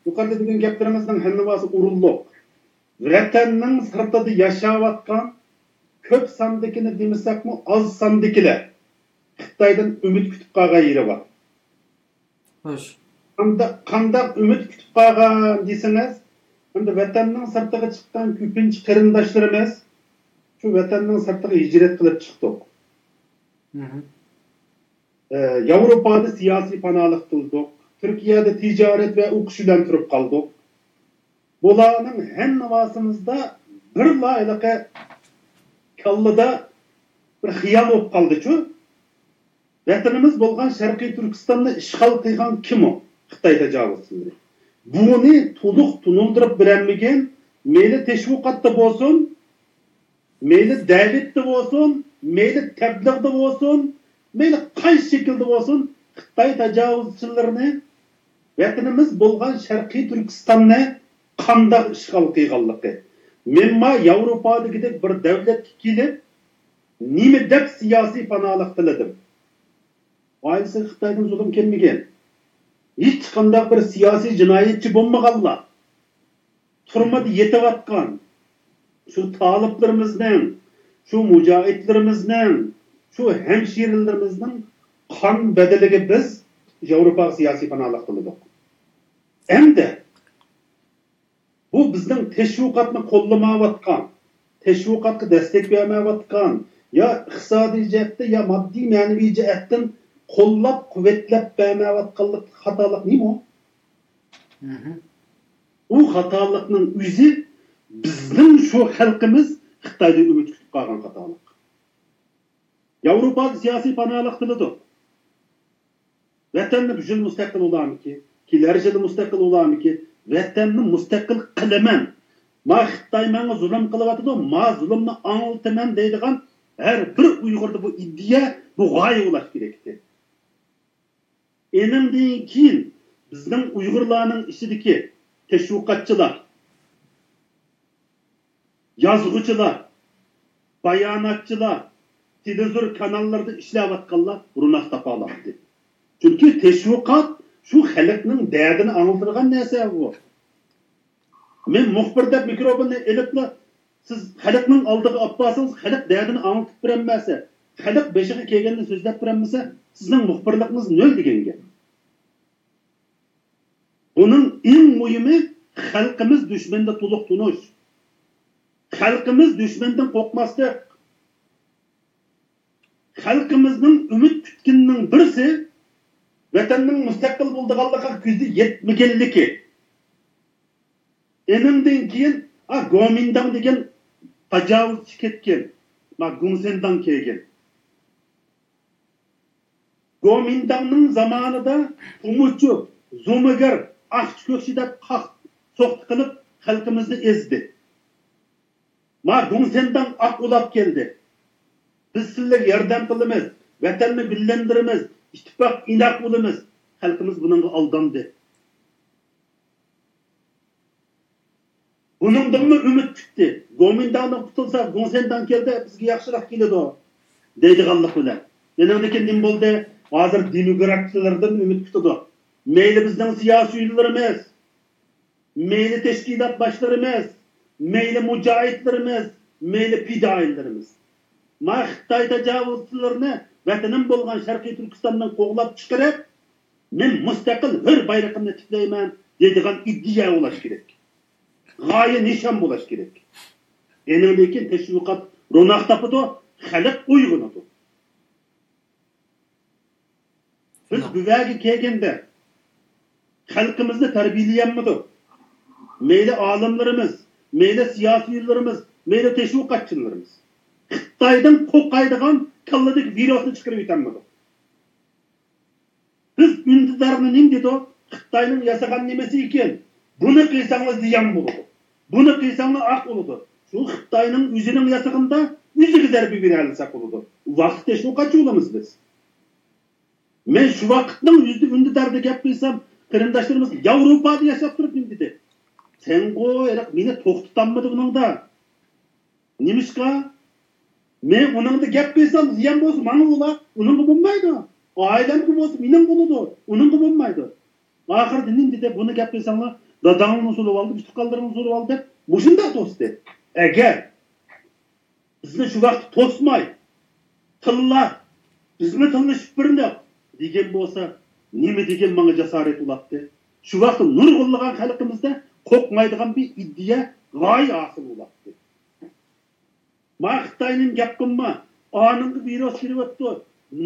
يۇقىرىدا دېگەن گەپلىرىڭىزنىڭ ھەممىسى ئورۇنلۇق. ۋەتەننىڭ سىرتىدا ياشاۋاتقان كۆپ ساندىكىنى دېمىسەكمۇ، ئاز ساندىكىلەر خىتايدىن ئۈمىد كۈتۈپ قالغان يېرى بار. خوش. قانداق، قانداق ئۈمىد كۈتۈپ قالغان دېسىڭىز، ئەمدى ۋەتەننىڭ سىرتىغا چىققان كۆپىنچە قېرىنداشلىرىمىز شۇ ۋەتەننىڭ سىرتىغا ھىجرەت قىلىپ چىقتۇق. مھم. ئە، ياۋروپادا سىياسىي پاناھلىق تىلىدۇق. تۈركىيەدە تىجارەت ۋە ئوقۇش بىلەن تۇرۇپ قالدۇق. بۇلارنىڭ ھەممىسىمىزدا بىرلا ھېلىقى كاللىدا بىر خىيال بولۇپ قالدىچۇ، ۋەتىنىمىز بولغان شەرقىي تۈركىستاننى ئىشغال قىلغان كىم ئۇ؟ خىتاي تاجاۋۇزچىلىرى. بۇنى تولۇق تونۇلدۇرۇپ بېرەلمىگەن، مەيلى تەشۋىقاتتا بولسۇن، مەيلى دەۋەتتە بولسۇن، مەيلى تەبلىغدا بولسۇن، مەيلى قايسى شەكىلدە بولسۇن، خىتاي تاجاۋۇزچىلىرىنى ۋەتىنىمىز بولغان شەرقىي تۈركىستاننى قانداق ئىشغال قىلغانلىقى. مەنمۇ ياۋروپادىكىدەك بىر دەۋلەتكە كېلىپ، نېمە دەپ سىياسىي پاناھلىق تىلىدىم؟ ئائىلىسىگە خىتايدىن زۇلۇم كەلمىگەن، ھېچقانداق بىر سىياسىي جىنايەتچى بولمىغانلار، تۈرمىدە يېتىۋاتقان شۇ تالىپلىرىمىزنىڭ، شۇ مۇجاھىدلىرىمىزنىڭ، شۇ ھەمشىرىلىرىمىزنىڭ قان بەدىلىگە بىز ياۋروپاغا سىياسىي پاناھلىق تىلىدۇق. ئەمدى بۇ بىزنىڭ تەشۋىقاتنى قوللىمايۋاتقان، تەشۋىقاتقا دەستەك بەرمەيۋاتقان، يا ئىقتىسادىي جەھەتتە، يا ماددىي مەنىۋى جەھەتتىن قوللاپ قۇۋۋەتلەپ بەرمەيۋاتقانلىق خاتالىق نېمە؟ ئۇ خاتالىقنىڭ ئۆزى بىزنىڭ شۇ خەلقىمىز خىتايدىن ئۈمىد كۈتۈپ قالغان خاتالىق. ياۋروپادا سىياسىي پاناھلىق تىلىدۇق. ۋەتەندە بۇ يىل مۇستەقىل بولارمىكى؟ كېلەر يىلى مۇستەقىل بولارمىكى؟ ۋەتەننى مۇستەقىل قىلىمەن. ما خىتاي ماڭا زۇلۇم قىلىۋاتىدۇ، ما زۇلۇمنى ئاڭلىتىمەن دەيدىغان ھەر بىر ئۇيغۇردا بۇ ئىدىيە، بۇ غايە بولۇش كېرەك ئىدى. ئېنىڭدىن كېيىن بىزنىڭ ئۇيغۇرلارنىڭ ئىچىدىكى تەشۋىقاتچىلار، يازغۇچىلار، باياناتچىلار، تېلېۋىزور كاناللىرىدا ئىشلەۋاتقانلار روناق تاپالاپتۇ. چۈنكى تەشۋىقات شۇ خەلقنىڭ دەردىنى ئاڭلىتىدىغان نەرسە بۇ. مەن مۇخبىر دەپ مىكروفوننى ئېلىپلا، سىز خەلقنىڭ ئالدىغا ئاپارسىڭىز، خەلق دەردىنى ئاڭلىتىپ بېرەلمەسە، خەلق بېشىغا كەلگەننى سۆزلەپ بېرەلمىسە، سىزنىڭ مۇخبىرلىقىڭىز نۆل دېگەن گەپ. بۇنىڭ ئەڭ مۇھىمى خەلقىمىز دۈشمەندە تولۇق تونۇش. خەلقىمىز دۈشمەندىن قورقماسلىق. خەلقىمىزنىڭ ئۈمىد كۈتكىنىنىڭ بىرسى ۋەتەننىڭ مۇستەقىل بولىدىغانلىقىغا كۆزى يەتمىگەنلىكى. ئېنىڭدىن كېيىن، ھا، گومىنداڭ دېگەن تاجاۋۇزچى كەتكەن، ما گۇڭسەنداڭ كەلگەن. گومىنداڭنىڭ زامانىدا پۇمۇچۇ، زۇمىگەر، ئاقچى كۆكچى دەپ قاق سوقتى قىلىپ خەلقىمىزنى ئېزدى. ما گۇڭسەنداڭ ئاق ئۇلاپ كەلدى. بىز سىلەرگە ياردەم قىلىمىز، ۋەتەننى گۈللەندۈرىمىز، ئىتتىپاق ئىناق بولىمىز. خەلقىمىز بۇنىڭغا ئالداندى. بۇنىڭدىنمۇ ئۈمىد كۈتتى. گومىنداڭدىن قۇتۇلسا، گۇڭسەنداڭ كەلدى، بىزگە ياخشىراق كېلىدۇ، دەيدىغانلىق بىلەن. ئېنىڭدىن كېيىن نېمە بولدى؟ ھازىر دېموكراتچىلاردىن ئۈمىد كۈتىدۇ. مەيلى بىزنىڭ سىياسىيونلىرىمىز، مەيلى تەشكىلات باشلىرىمىز، مەيلى مۇجاھىدلىرىمىز، مەيلى پىدائىيلىرىمىز. ما خىتاي تاجاۋۇزچىلىرىنى ۋەتىنىم بولغان شەرقىي تۈركىستاندىن قوغلاپ چىقىرىپ، مەن مۇستەقىل ھۆر بايرىقىمنى تىكلەيمەن دەيدىغان ئىدىيە بولاش كېرەك. غايە نىشان بولاش كېرەك. ئېنىڭدىن كېيىن تەشۋىقات روناق تاپىدۇ، خەلق ئويغىنىدۇ. بىز بۇ يەرگە كەلگەندە خەلقىمىزنى تەربىيەلىيەلمىدۇق. مەيلى ئالىملىرىمىز، مەيلى سىياسىيونلىرىمىز، مەيلى تەشۋىقاتچىلىرىمىز خىتايدىن قورقايدىغان كاللىدىكى ۋىرۇسنى چىقىرىۋېتەلمىدۇق. بىز ئۈندىدارغا نېمە دېدۇق؟ خىتاينىڭ ياسىغان نېمىسى ئىكەن؟ بۇنى قىلساڭلار زىيان بولىدۇ. بۇنى قىلساڭلار ئاق بولىدۇ. شۇ خىتاينىڭ ئۆزىنىڭ ياسىغىنىدا ئۆزىگە زەربە بېرەلىسەك بولىدۇ. ئۇ ۋاقىت تەشۋىقاتچى بولىمىز بىز. مەن شۇ ۋاقىتنىڭ ئۆزىدە ئۈندىداردا گەپ قىلسام، قېرىنداشلىرىمىز ياۋروپادا ياشاپ تۇرۇپ نېمە دېدى؟ سەنغۇ ھېلىقى مېنى توختىتالمىدى بۇنىڭدا. نېمىشقا؟ مەن ئۇنىڭدا گەپ قىلسام، زىيان بولسا ماڭا بولا، ئۇنىڭغا بولمايدۇ. ئائىلەمگە بولسا، مېنىڭ بولىدۇ، ئۇنىڭغا بولمايدۇ. ئاخىرىدا نېمە دېدى؟ بۇنى گەپ قىلساڭلار، داداڭنى سولىۋالدى، بىز تۇغقانلىرىڭنى سولىۋالدى دەپ مۇشۇنداق توستى. ئەگەر بىزنى شۇ ۋاقىت توسماي، تىللا، بىزنى تىللىشىپ بېرىڭلار دېگەن بولسا، نېمە دېگەن ماڭا جاسارەت بولاتتى؟ شۇ ۋاقىت نۇرغۇنلىغان خەلقىمىزدە قورقمايدىغان بىر ئىدىيە، غايە ھاسىل بولاتتى. ما خىتاينىڭ گەپ قىلما، ئانىڭغا ۋىرۇس كىرىۋەپتۇ.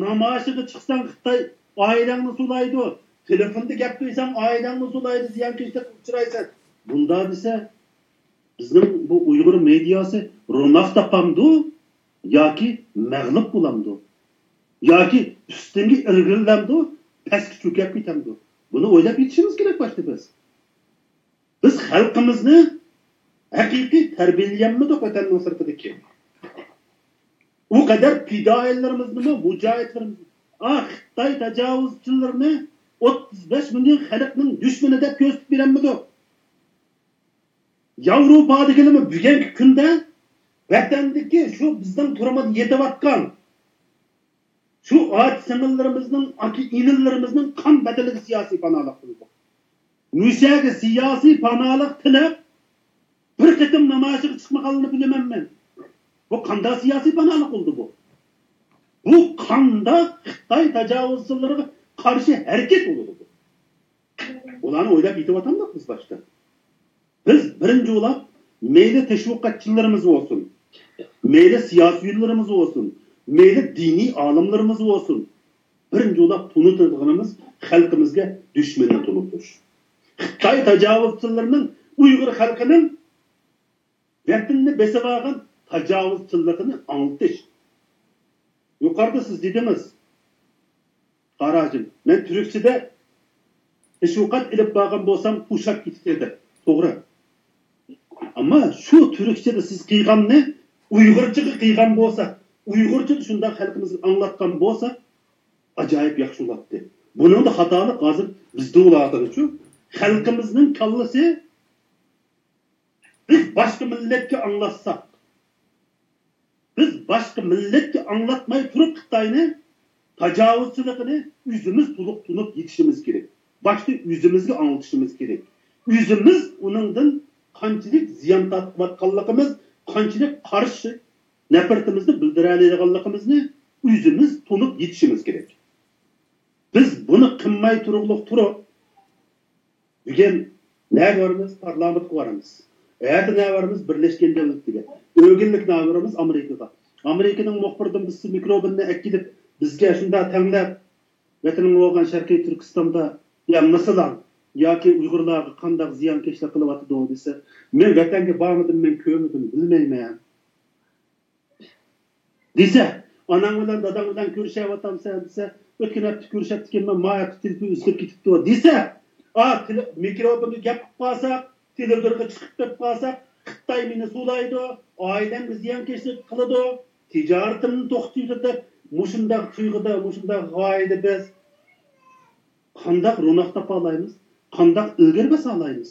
نامايىشىغا چىقساڭ خىتاي ئائىلەڭنى سولايدۇ. تېلېفوندا گەپ قىلساڭ ئائىلەڭنى سولايدۇ، زىيانكەشلىك ئۇچرايسەن. بۇنداق دېسە، بىزنىڭ بۇ ئۇيغۇر مېدىياسى روناق تاپامدۇ ياكى مەغلۇپ بولامدۇ؟ ياكى ئۈستۈنگە ئىلگىرىلەمدۇ، پەسكە چۆكۈپ كېتەمدۇ؟ بۇنى ئويلاپ يېتىشىمىز كېرەك باشتا بىز. بىز خەلقىمىزنى ھەقىقىي تەربىيەلىيەلمىدۇق ۋەتەننىڭ سىرتىدىكى. ئۇ قەدەر پىدائىيلىرىمىزنىمۇ، مۇجاھىدلىرىمىزنى، ئا، خىتاي تاجاۋۇزچىلىرىنى ئوتتۇز بەش مىليون خەلقنىڭ دۈشمىنى دەپ كۆرسىتىپ بېرەلمىدۇق. ياۋروپا دېگىنىمۇ بۈگۈنكى كۈندە ۋەتەندىكى شۇ بىزنىڭ تۈرمىدە يېتىۋاتقان شۇ ئاچا-سىڭىللىرىمىزنىڭ، ئاكا-ئىنىلىرىمىزنىڭ قان بەدىلىگە سىياسىي پاناھلىق تىلىدۇق. مۇشەگە سىياسىي پاناھلىق تىلەپ، بىر قېتىم نامايىشىغا چىقمىغانلىقىنى بىلىمەنمەن. بۇ قانداق سىياسىي پاناھلىق بولدى بۇ؟ بۇ قانداق خىتاي تاجاۋۇزچىلىرىغا قارشى ھەرىكەت بولىدۇ بۇ؟ بۇلارنى ئويلاپ يېتىۋاتامدۇق بىز باشتا. بىز بىرىنچى بولاپ، مەيلى تەشۋىقاتچىلىرىمىز بولسۇن، مەيلى سىياسىيونلىرىمىز بولسۇن، مەيلى دىنىي ئالىملىرىمىز بولسۇن، بىرىنچى بولاپ تونۇتىدىغىنىمىز خەلقىمىزگە دۈشمەننى تونۇتۇش. خىتاي تاجاۋۇزچىلىرىنىڭ ئۇيغۇر خەلقىنىڭ ۋەتىنىنى بېسىۋالغان تاجاۋۇزچىلىقىنى ئاڭلىتىش. يۇقىرىدا سىز دېدىڭىز، قاراجىم، مەن تۈركچىدە تەشۋىقات ئېلىپ بارغان بولسام، ئۇششاپ كېتىدۇ دەپ. توغرا. ئەمما شۇ تۈركچىدە سىز قىلغاننى ئۇيغۇرچىغا قىلغان بولسا، ئۇيغۇرچىدا شۇنداق خەلقىمىزگە ئاڭلاتقان بولسا، ئاجايىپ ياخشى بولاتتى. بۇنىڭدا خاتالىق ھازىر بىزدە بولۇۋاتىدۇچۇ. خەلقىمىزنىڭ كاللىسى بىز باشقا مىللەتكە ئاڭلاتساق، بىز باشقا مىللەتكە ئاڭلاتماي تۇرۇپ خىتاينى تاجاۋۇزچىلىقىنى ئۆزىمىز تولۇق تونۇپ يېتىشىمىز كېرەك. باشتا ئۆزىمىزگە ئاڭلىتىشىمىز كېرەك. ئۆزىمىز ئۇنىڭدىن قانچىلىك زىيان تارتىۋاتقانلىقىمىز، قانچىلىك قارشى نەپرىتىمىزنى بىلدۈرەلەيدىغانلىقىمىزنى ئۆزىمىز تونۇپ يېتىشىمىز كېرەك. بىز بۇنى قىلماي تۇرۇقلۇق تۇرۇپ، بۈگۈن نەگە بارىمىز؟ پارلامېنتقا بارىمىز. ئەتە نەگە بارىمىز؟ بىرلەشكەن دۆلەتلەرگە. ئۆگۈنلۈك نەگە بارىمىز؟ ئامېرىكىغا. ئامېرىكىنىڭ مۇخبىرىدىن بىرسى مىكروفوننى ئەكېلىپ، بىزگە شۇنداق تەڭلەپ، ۋەتىنىڭ بولغان شەرقىي تۈركىستاندا يا مىسىلان ياكى ئۇيغۇرلارغا قانداق زىيانكەشلىك قىلىۋاتىدۇ دېسە، مەن ۋەتەنگە بارمىدىم، مەن كۆرمىدىم، بىلمەيمەن. دېسە، ئاناڭ بىلەن داداڭ بىلەن كۆرۈشەۋاتامسەن دېسە، ئۆتكەن ھەپتە كۆرۈشەتتىكەنمەن، ما ھەپتە تېلېفون ئۈزۈلۈپ كېتىپتۇ دېسە، ئا، تېلې-، مىكروفوندا گەپ قىلىپ قالساق، تېلېۋىزورغا چىقىپ كېتىپ قالساق، خىتاي مېنى زولايدۇ، ئائىلەمگە زىيانكەشلىك قىلىدۇ، تىجارىتىمنى توختىتىدۇ دەپ، مۇشۇنداق تۇيغۇدا، مۇشۇنداق غايىدە بىز قانداق روناق تاپالايمىز؟ قانداق ئىلگىرى باسالايمىز؟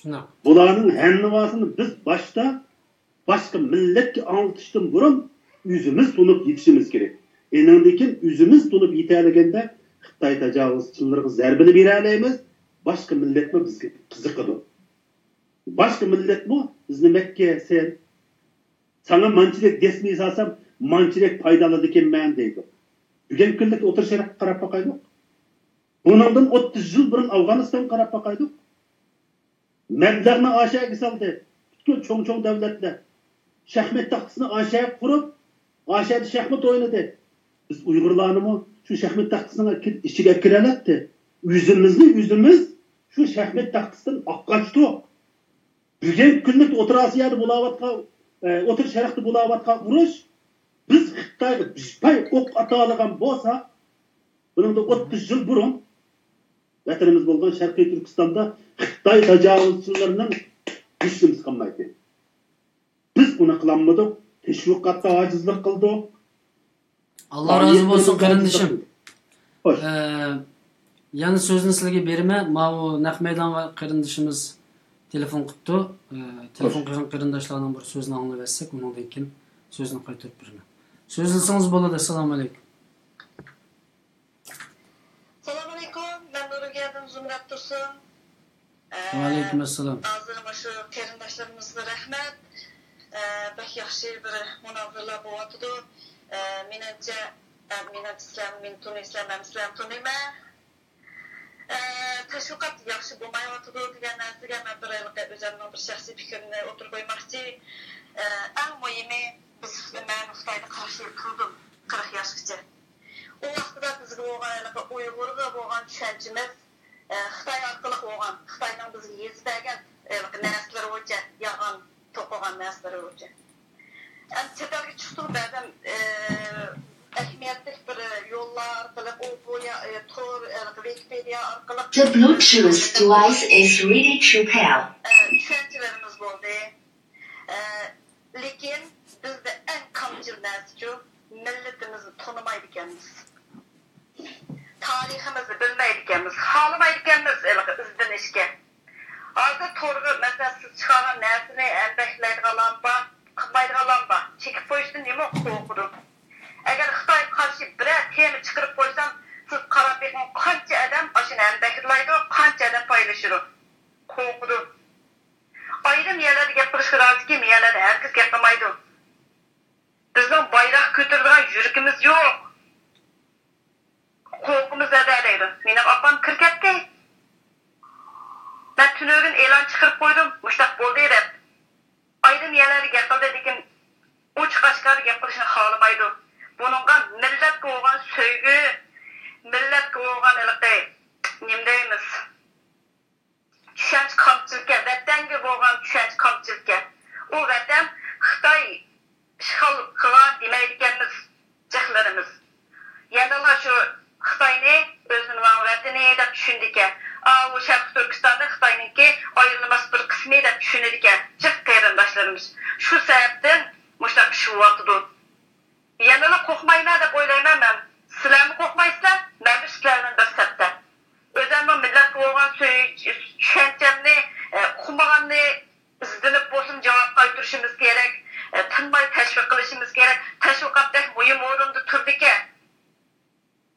شۇنداق. بۇلارنىڭ ھەممىسىنى بىز باشتا باشقا مىللەتكە ئاڭلىتىشتىن بۇرۇن ئۆزىمىز تونۇپ يېتىشىمىز كېرەك. ئېنىڭدىن كېيىن ئۆزىمىز تونۇپ يېتەلىگەندە خىتاي تاجاۋۇزچىلىرىغا زەربىنى بېرەلەيمىز، باشقا مىللەتمۇ بىزگە قىزىقىدۇ. باشقا مىللەتمۇ بىزنى مەككە سەن، ساڭا مانچىلىك دەسمىيە سالسام، مانچىلىك پايدا ئالىدىكەنمەن دەيدۇ. بۈگۈنكى كۈندىكى ئوتتۇرا شەرققە قاراپ باقايلۇق. بۇنىڭدىن ئوتتۇز يىل بۇرۇن ئافغانىستانغا قاراپ باقايلۇق. مەبلەغنى ئاشەگە سالدى. پۈتكۈل چوڭ-چوڭ دۆلەتلەر شاھمات تاختىسىنى ئاشەگە قۇرۇپ، ئاشەدە شاھمات ئوينىدى. بىز ئۇيغۇرلارنىمۇ شۇ شاھمات تاختىسىنىڭ ئىچىگە ئەكىرەلەتتى. ئۆزىمىزنى ئۆزىمىز شۇ شاھمات تاختىسىدىن ئاققاچتۇق. بۈگۈنكى كۈندە ئوتتۇرا ئاسىيادا بولاۋاتقان، ئە، ئوتتۇرا شەرقتە بولاۋاتقان ئۇرۇش، بىز خىتايغا بىپاي ئوق ئاتالىغان بولساق، بۇنىڭدىن ئوتتۇز يىل بۇرۇن ۋەتىنىمىز بولغان شەرقىي تۈركىستاندا خىتاي تاجاۋۇزچىلىرىنىڭ ھېچنېمىسى قالمايتتى. بىز ئۇنى قىلالمىدۇق، تەشۋىقاتتا ئاجىزلىق قىلدۇق. ئاللا رازى بولسۇن، قېرىندىشىم. خوش. ئە، يەنە سۆزنى سىلەرگە بېرىمەن. ماۋۇ نەق مەيدانغا قېرىندىشىمىز تېلېفون قىپتۇ. ئە، تېلېفون قىلغان قېرىنداشلارنىڭ بىر سۆزىنى ئاڭلىۋەتسەك، ئۇنىڭدىن كېيىن سۆزنى قايتۇرۇپ بېرىمەن. سۆزلىسىڭىز بولىدۇ. ئەسسالامۇ ئەلەيكۇم. سالام ئەلەيكۇم، مەن نورۋېگىيەدىن زۇمرەت تۇرسۇن. ئە، ۋەئەلەيكۇم ئەسسالام. ھازىر مۇشۇ قېرىنداشلىرىمىزغا رەھمەت. ئە، بەك ياخشى بىر مۇنازىرىلەر بولۇۋاتىدۇ. ئە، مېنىڭچە، ئە، مېنىڭچە سىلەر مېنى تونۇيسىلەر، مەن سىلەرنى تونۇيمەن. ئە، تەشۋىقات ياخشى بولمايۋاتىدۇ دېگەن نەرسىگە مەن بىر ھېلىقى ئۆزۈمنىڭ بىر شەخسىي پىكرىمنى ئوتتۇرىغا قويماقچى. ئە، ئەڭ مۇھىمى، بىز، مەن خىتايدا قىرىق يىل تۇردۇم، قىرىق ياشقىچە. ئۇ ۋاقتىدا بىزگە بولغان ھېلىقى ئۇيغۇرغا بولغان چۈشەنچىمىز، ئە، خىتاي ئارقىلىق بولغان، خىتاينىڭ بىزگە يېزىپ بەرگەن ھېلىقى نەرسىلىرى بويىچە، يالغان توقۇغان نەرسىلىرى بويىچە. ئەمدى چەت ئەلگە چىقتۇق، بەزەن، ئە، ئەھمىيەتلىك بىر يوللار ئارقىلىق، ئۇ بۇ يا-، ئە، تور، ھېلىقى ۋىكىپېدىيە ئارقىلىق، The Bluetooth device is ready to pair. ئە، چۈشەنچىلىرىمىز بولدى. ئە، لېكىن بىزدە ئەڭ كامچىل نەرسىچۇ، مىللىتىمىزنى تونۇمايدىكەنمىز. تارىخىمىزنى بىلمەيدىكەنمىز، خالىمايدىكەنمىز ھېلىقى ئىزدىنىشكە. ھازىر تورغا، مەسىلەن، سىز چىقارغان نەرسىنى ئەمدەكلەيدىغانلارمۇ بار، قىلمايدىغانلارمۇ بار. چېكىپ قويۇشتىن نېمە قورقىدۇ؟ كىم يەنە ھەرگىز گەپ قىلمايدۇ. بىزنىڭ بايراق كۆتۈرىدىغان يۈرىكىمىز يوق. قورقىمىز دەدە دەيدۇ. مېنىڭ ئاپام كىرىپ كەتتى. مەن تۈنۈگۈن ئېلان چىقىرىپ قويدۇم، مۇشتاق بولدى دەپ. ئايدىن يەنە گەپ قىلدى، لېكىن ئوچۇق ئاشكارا گەپ قىلىشنى خالىمايدۇ. بۇنىڭغا مىللەتكە بولغان سۆيگۈ، مىللەتكە بولغان ھېلىقى نېمە دەيمىز؟ چۈشەنچە كامچىلكەن، ۋەتەنگە بولغان چۈشەنچە كامچىلكەن. ئۇ ۋەتەن خىتاي ئىشغال قىلغان دېمەيدىكەنمىز جىقلىرىمىز. يەنىلا شۇ خىتاينى ئۆزىنىڭ ۋەتىنى دەپ چۈشىنىدىكەن. ئاۋۇ شەرقىي تۈركىستاننى خىتاينىڭكى ئايرىلماس بىر قىسمى دەپ چۈشىنىدىكەن جىق قېرىنداشلىرىمىز. شۇ سەۋەبتىن مۇشۇنداق ئىش بولۇۋاتىدۇ. يەنىلا قورقمايمەن دەپ ئويلايمەن مەن. سىلەرمۇ قورقمايسىلەر، مەنمۇ سىلەر بىلەن بىر سەپتە. ئۆزۈمنىڭ مىللەتكە بولغان سۆيۈش، چۈشەنچەمنى، ئە، ئۇقمىغاننى ئىزدىنىپ بولسۇن جاۋاب قايتۇرۇشىمىز كېرەك، ئە، تىنماي تەشۋىق قىلىشىمىز كېرەك. تەشۋىقات بەك مۇھىم ئورۇندا تۇرىدىكەن.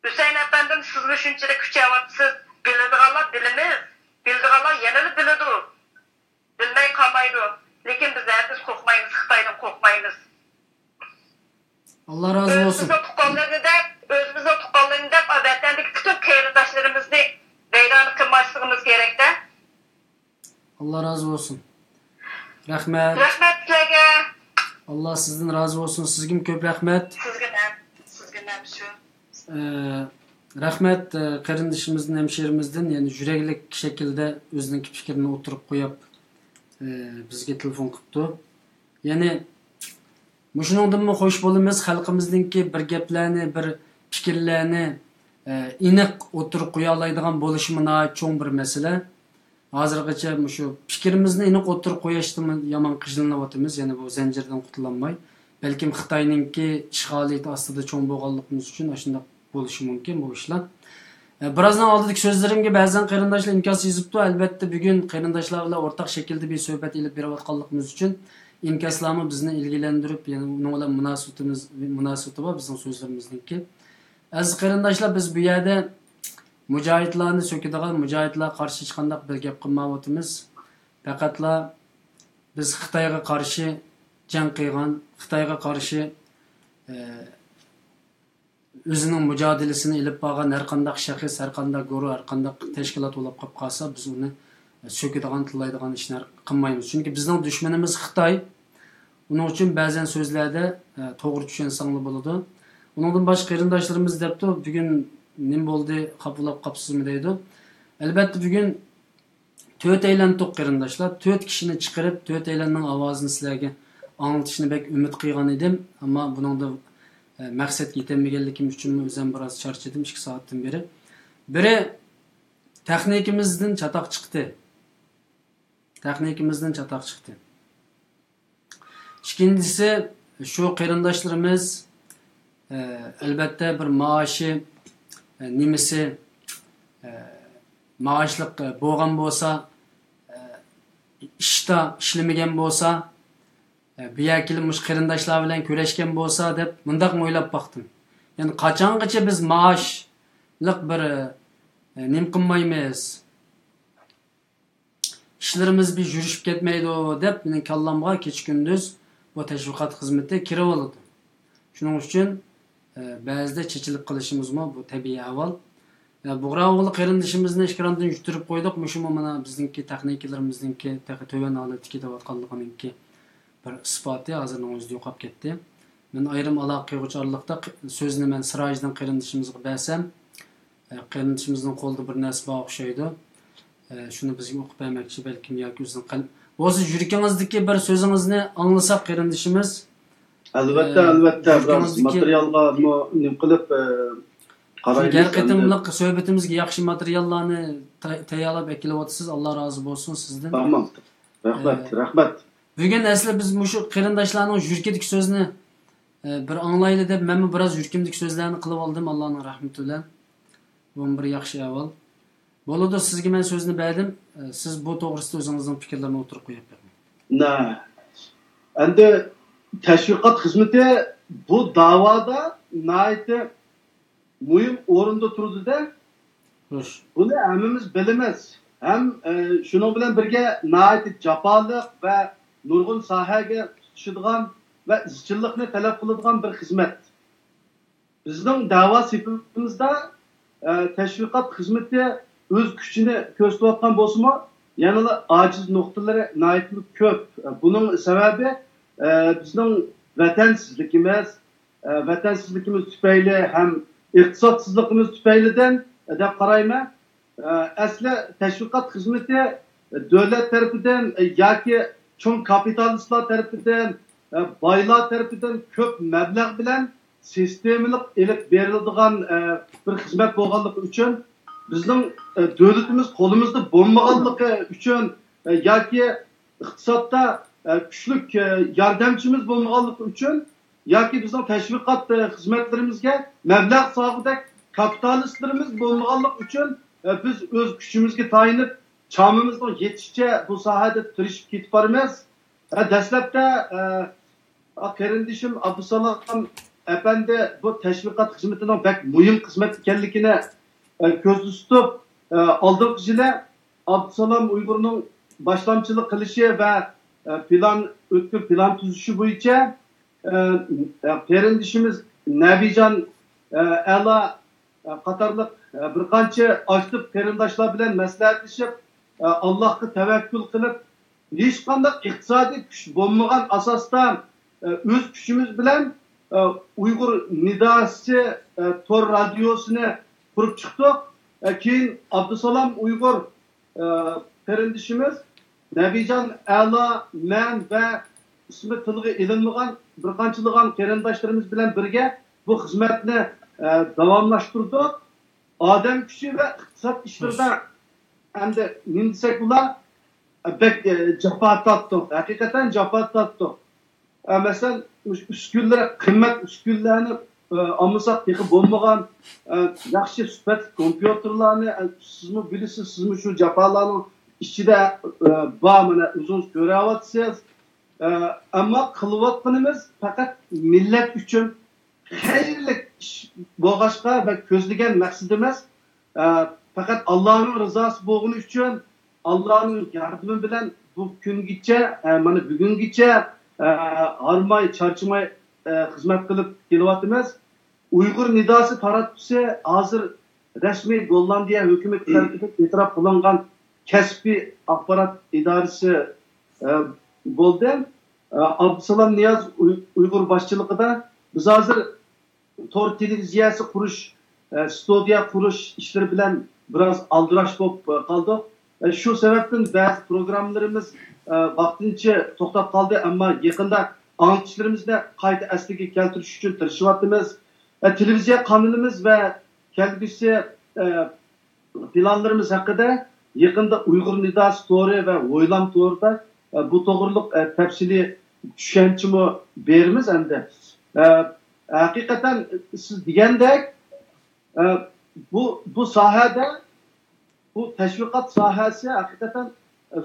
ھۈسەيىن ئەپەندىم، سىزمۇ شۇنچىلىك كۈچەۋاتىسىز. بىلىدىغانلار بىلىمىز، بىلىدىغانلار يەنىلا بىلىدۇ. بىلمەي قالمايدۇ. لېكىن بىز ھەرگىز قورقمايمىز، خىتايدىن قورقمايمىز. ئاللا رازى بولسۇن. ئۆزىمىزنىڭ تۇغقانلىرىنى دەپ، ئۆزىمىزنىڭ تۇغقانلىرىنى دەپ، ۋەتەندىكى پۈتۈن قېرىنداشلىرىمىزنى ۋەيرانە قىلماسلىقىمىز كېرەكتە. ئاللا رازى بولسۇن. رەھمەت. رەھمەت سىلەرگە. ئاللا سىزدىن رازى بولسۇن. سىزگىمۇ كۆپ رەھمەت. سىزگىمۇ ھەم، سىزگىمۇ ھەم شۇ. ئە، رەھمەت، ئە، قېرىندىشىمىزدىن، ھەمشىرىمىزدىن، يەنى يۈرەكلىك شەكىلدە ئۆزىنىڭكى پىكرىنى ئوتتۇرىغا قويۇپ، ئە، بىزگە تېلېفون قىپتۇ. يەنى مۇشۇنىڭدىنمۇ خوش بولىمىز، خەلقىمىزنىڭكى بىر گەپلەرنى، بىر پىكىرلەرنى، ئە، ئېنىق ئوتتۇرىغا قويالايدىغان بولۇشىمۇ ناھايىتى چوڭ بىر مەسىلە. ھازىرغىچە مۇشۇ پىكرىمىزنى ئېنىق ئوتتۇرىغا قويۇشتىمۇ يامان قىينىلىۋاتىمىز، يەنە بۇ زەنجىردىن قۇتۇلالماي. بەلكىم خىتاينىڭكى ئىشغالىيىتى ئاستىدا چوڭ بولغانلىقىمىز ئۈچۈن ئاشۇنداق بولۇشى مۇمكىن بۇ ئىشلار. ئە، بىرازنىڭ ئالدىدىكى سۆزلىرىمگە بەزەن قېرىنداشلار ئىنكاس يېزىپتۇ. ئەلۋەتتە، بۈگۈن قېرىنداشلار بىلەن ئورتاق شەكىلدە بىر سۆھبەت ئېلىپ بېرىۋاتقانلىقىمىز ئۈچۈن ئىنكاسلارمۇ بىزنى ئىلگىرىلەندۈرۈپ، يەنە ئۇنىڭ بىلەن مۇناسىۋىتىمىز، مۇناسىۋىتى بار بىزنىڭ سۆزلىرىمىزنىڭكى. ئەزىز قېرىنداشلار، بىز بۇ يەردە مۇجاھىدلارنى سۆكىدىغان، مۇجاھىدلارغا قارشى ھېچقانداق بىر گەپ قىلمايۋاتىمىز. پەقەتلا بىز خىتايغا قارشى جەڭ قىلغان، خىتايغا قارشى، ئە، ئۆزىنىڭ مۇجادىلىسىنى ئېلىپ بارغان ھەرقانداق شەخس، ھەرقانداق گۇرۇھ، ھەرقانداق تەشكىلات بولۇپ قېلىپ قالسا، بىز ئۇنى سۆكىدىغان، تىللايدىغان ئىشنى قىلمايمىز. چۈنكى بىزنىڭ دۈشمىنىمىز خىتاي. ئۇنىڭ ئۈچۈن بەزەن سۆزلەردە، ئە، توغرا چۈشەنسەڭلار بولىدۇ. ئۇنىڭدىن باشقا قېرىنداشلىرىمىز دەپتۇ، بۈگۈن نېمە بولدى، خاپىلاپ قاپسىزمۇ دەيدۇ. ئەلۋەتتە، بۈگۈن تۆتەيلەن توق قېرىنداشلار، تۆت كىشىنى چىقىرىپ، تۆتەيلەننىڭ ئاۋازىنى سىلەرگە ئاڭلىتىشنى بەك ئۈمىد قىلغان ئىدىم. ئەمما بۇنىڭدا، ئە، مەقسەتكە يېتەلمىگەنلىكىم ئۈچۈنمۇ ئۆزۈم بىراز چارچىدىم، ئىككى سائەتتىن بېرى. بىرى، تېخنىكىمىزدىن چاتاق چىقتى. تېخنىكىمىزدىن چاتاق چىقتى. ئىككىنچىسى، شۇ قېرىنداشلىرىمىز، ئە، ئەلۋەتتە، بىر مائاشى، ئە، نېمىسى، ئە، مائاشلىق، ئە، بولغان بولسا، ئە، ئىشتا ئىشلىمىگەن بولسا، ئە، بۇ يەرگە كېلىپ مۇشۇ قېرىنداشلار بىلەن كۆرۈشكەن بولسا دەپ مۇنداقمۇ ئويلاپ باقتىم. يەنى قاچانغىچە بىز مائاشلىق بىر، ئە، نېمە قىلمايمىز؟ ئىشلىرىمىز بىر يۈرۈشۈپ كەتمەيدۇ دەپ مېنىڭ كاللامغا كېچە-كۈندۈز بۇ تەشۋىقات خىزمىتى كىرىۋالىدۇ. شۇنىڭ ئۈچۈن، ئە، بەزىدە چېچىلىپ قېلىشىمىزمۇ بۇ تەبىئىي ئەھۋال. ئە، بۇغرا ئوغلى قېرىندىشىمىزنى ئېكراندىن يۈتتۈرۈپ قويدۇق. مۇشۇمۇ مانا بىزنىڭكى تېخنىكىلىرىمىزنىڭكى تېخى تۆۋەن ھالەتتە كېتىۋاتقانلىقىنىڭكى بىر ئىسپاتى. ھازىرنىڭ ئۆزىدە يوقاپ كەتتى. مەن ئايرىم ئالاقە قىلغۇچى ئارىلىقتا ق-، سۆزنى مەن سىراجدىن قېرىندىشىمىزغا بەرسەم، ئە، قېرىندىشىمىزنىڭ قولىدا بىر نەرسە بار ئوخشايدۇ. ئە، شۇنى بىزگە ئوقۇپ بەرمەكچى، بەلكىم ياكى ئۆزىنىڭ قەلب-، بولسا يۈرىكىڭىزدىكى بىر سۆزىڭىزنى ئاڭلىساق، قېرىندىشىمىز. ئەلۋەتتە، ئە، ئەلۋەتتە، بىراز يۈرىكىڭىزدىكى ماتېرىيالغا مۇ-، نېمە قىلىپ، ئە، قارايمىز ھەر ئەمدى. قېتىملىق سۆھبىتىمىزگە ياخشى ماتېرىياللارنى تە-، تەييارلاپ ئەكېلىۋاتىسىز، ئاللا رازى بولسۇن سىزدىن. تامام. رەھمەت، ئە، رەھمەت. بۈگۈن ئەسلى بىز مۇشۇ قېرىنداشلارنىڭ يۈرىكىدىكى سۆزنى، ئە، بىر ئاڭلايلى دەپ، مەنمۇ بىراز يۈرىكىمدىكى سۆزلەرنى قىلىۋالدىم، ئاللانىڭ رەھمىتى بىلەن. بۇمۇ بىر ياخشى ئەھۋال. بولىدۇ، سىزگە مەن سۆزنى بەردىم. ئە، سىز بۇ توغرىسىدا ئۆزىڭىزنىڭ پىكىرلىرىنى ئوتتۇرىغا قويۇپ بېقىڭ. نە، ئەمدى تەشۋىقات خىزمىتى بۇ داۋادا ناھايىتى مۇھىم ئورۇندا تۇرىدۇ-دە. خوش. بۇنى ھەممىمىز بىلىمىز. ھەم، ئە، شۇنىڭ بىلەن بىرگە ناھايىتى جاپالىق ۋە نۇرغۇن ساھەگە تۇتىشىدىغان ۋە ئىزچىللىقنى تەلەپ قىلىدىغان بىر خىزمەت. بىزنىڭ دەۋا سېپىمىزدا، ئە، تەشۋىقات خىزمىتى ئۆز كۈچىنى كۆرسىتىۋاتقان بولسىمۇ، يەنىلا ئاجىز نۇقتىلىرى ناھايىتى كۆپ. بۇنىڭ سەۋەبى، ئە، بىزنىڭ ۋەتەنسىزلىكىمىز، ئە، ۋەتەنسىزلىكىمىز تۈپەيلى ھەم ئىقتىسادسىزلىقىمىز تۈپەيلىدىن، ئە، دەپ قارايمەن. ئە، ئەسلى تەشۋىقات خىزمىتى دۆلەت تەرىپىدىن، ئە، ياكى چوڭ كاپىتالىستلار تەرىپىدىن، ئە، بايلار تەرىپىدىن كۆپ مەبلەغ بىلەن سىستېمىلىق ئېلىپ بېرىلىدىغان، ئە، بىر خىزمەت بولغانلىقى ئۈچۈن، بىزنىڭ، ئە، دۆلىتىمىز قولىمىزدا بولمىغانلىقى ئۈچۈن، ئە، ياكى ئىقتىسادتا، ئە، كۈچلۈك، ئە، ياردەمچىمىز بولمىغانلىقى ئۈچۈن ياكى بىزنىڭ تەشۋىقات، ئە، خىزمەتلىرىمىزگە مەبلەغ سالغۇدەك كاپىتالىستلىرىمىز بولمىغانلىقى ئۈچۈن، ئە، بىز ئۆز كۈچىمىزگە تايىنىپ، چامىمىزنىڭ يېتىشىچە بۇ ساھەدە تىرىشىپ كېتىپ بارىمىز. ئە، دەسلەپتە، ئە، قېرىندىشىم ئابدۇسالام ئەپەندى بۇ تەشۋىقات خىزمىتىنىڭ بەك مۇھىم خىزمەت ئىكەنلىكىنى، ئە، كۆزدە تۇتۇپ، ئە، ئالدىنقى يىلى ئابدۇسالام ئۇيغۇرنىڭ باشلامچىلىق قىلىشى ۋە، ئە، پىلان، ئۆتكۈر پىلان تۈزۈشى بويىچە، ئە، ئە، قېرىندىشىمىز نەبىجان، ئە، ئەلا، ئە، قاتارلىق، ئە، بىر قانچە ئاكتىپ قېرىنداشلار بىلەن مەسلىھەتلىشىپ، ئە، ئاللاھقا تەۋەككۈل قىلىپ، ھېچقانداق ئىقتىسادىي كۈچ بولمىغان ئاساستا، ئە، ئۆز كۈچىمىز بىلەن، ئە، ئۇيغۇر نىداسى، ئە، تور رادىيوسىنى قۇرۇپ چىقتۇق. ئە، كېيىن ئابدۇسالام ئۇيغۇر، ئە، قېرىندىشىمىز، نەبىجان ئەلا، مەن ۋە ئىسمى تىلغا ئېلىنمىغان بىر قانچىلىغان قېرىنداشلىرىمىز بىلەن بىرگە بۇ خىزمەتنى، ئە، داۋاملاشتۇردۇق. ئادەم كۈچى ۋە ئىقتىساد ئىشلىرىدا ئەمدى نېمە دېسەك بولا، بەك، ئە، جاپا تارتتۇق. ھەقىقەتەن جاپا تارتتۇق. ئە، مەسىلەن، مۇشۇ ئۈسكۈنىلەر، قىممەت ئۈسكۈنىلەرنى، ئە، ئالمىساق تېخى بولمىغان، ئە، ياخشى سۈپەتلىك كومپيۇتېرلارنى، ئە، سىزمۇ بىلىسىز، سىزمۇ شۇ جاپالارنىڭ ئىچىدە، ئە، بار، مانا ئۆزىڭىز كۆرۈۋاتىسىز. ئە، ئەمما قىلىۋاتقىنىمىز پەقەت مىللەت ئۈچۈن، خەيرلىك ئىش بولغاچقا ۋە كۆزلىگەن مەقسىتىمىز، ئە، پەقەت ئاللانىڭ رىزاسى بولغىنى ئۈچۈن، ئاللانىڭ ياردىمى بىلەن بۇ كۈنگىچە، ئە، مانا بۈگۈنگىچە، ئە، ھارماي، چارچىماي، ئە، خىزمەت قىلىپ كېلىۋاتىمىز. ئۇيغۇر نىداسى تاراتقۇسى ھازىر رەسمىي گوللاندىيە ھۆكۈمىتى تەرىپىدىن ئېتىراپ قىلىنغان كەسپىي ئاخبارات ئىدارىسى، ئە، بولدى. ئە، ئابدۇسالام نىياز ئۇي-، ئۇيغۇر باشچىلىقىدا بىز ھازىر تور تېلېۋىزىيەسى قۇرۇش، ئە، ستۇدىيە قۇرۇش ئىشلىرى بىلەن بىراز ئالدىراش بولۇپ، ئە، قالدۇق. ئە، شۇ سەۋەبتىن بەزى پروگراممىلىرىمىز، ئە، ۋاقتىنچە توختاپ قالدى، ئەمما يېقىندا ئاڭلىتىشلىرىمىزنى قايتا ئەسلىگە كەلتۈرۈش ئۈچۈن تىرىشىۋاتىمىز. ئە، تېلېۋىزىيە قانىلىمىز ۋە كەلگۈسى، ئە، پىلانلىرىمىز ھەققىدە يېقىندا ئۇيغۇر نىداسى تورى ۋە ھويلام تورىدا، ئە، بۇ توغرىلىق، ئە، تەپسىلىي چۈشەنچىمۇ بېرىمىز ئەمدى. ئە، ھەقىقەتەن سىز دېگەندەك، ئە، بۇ، بۇ ساھەدە، بۇ تەشۋىقات ساھەسى ھەقىقەتەن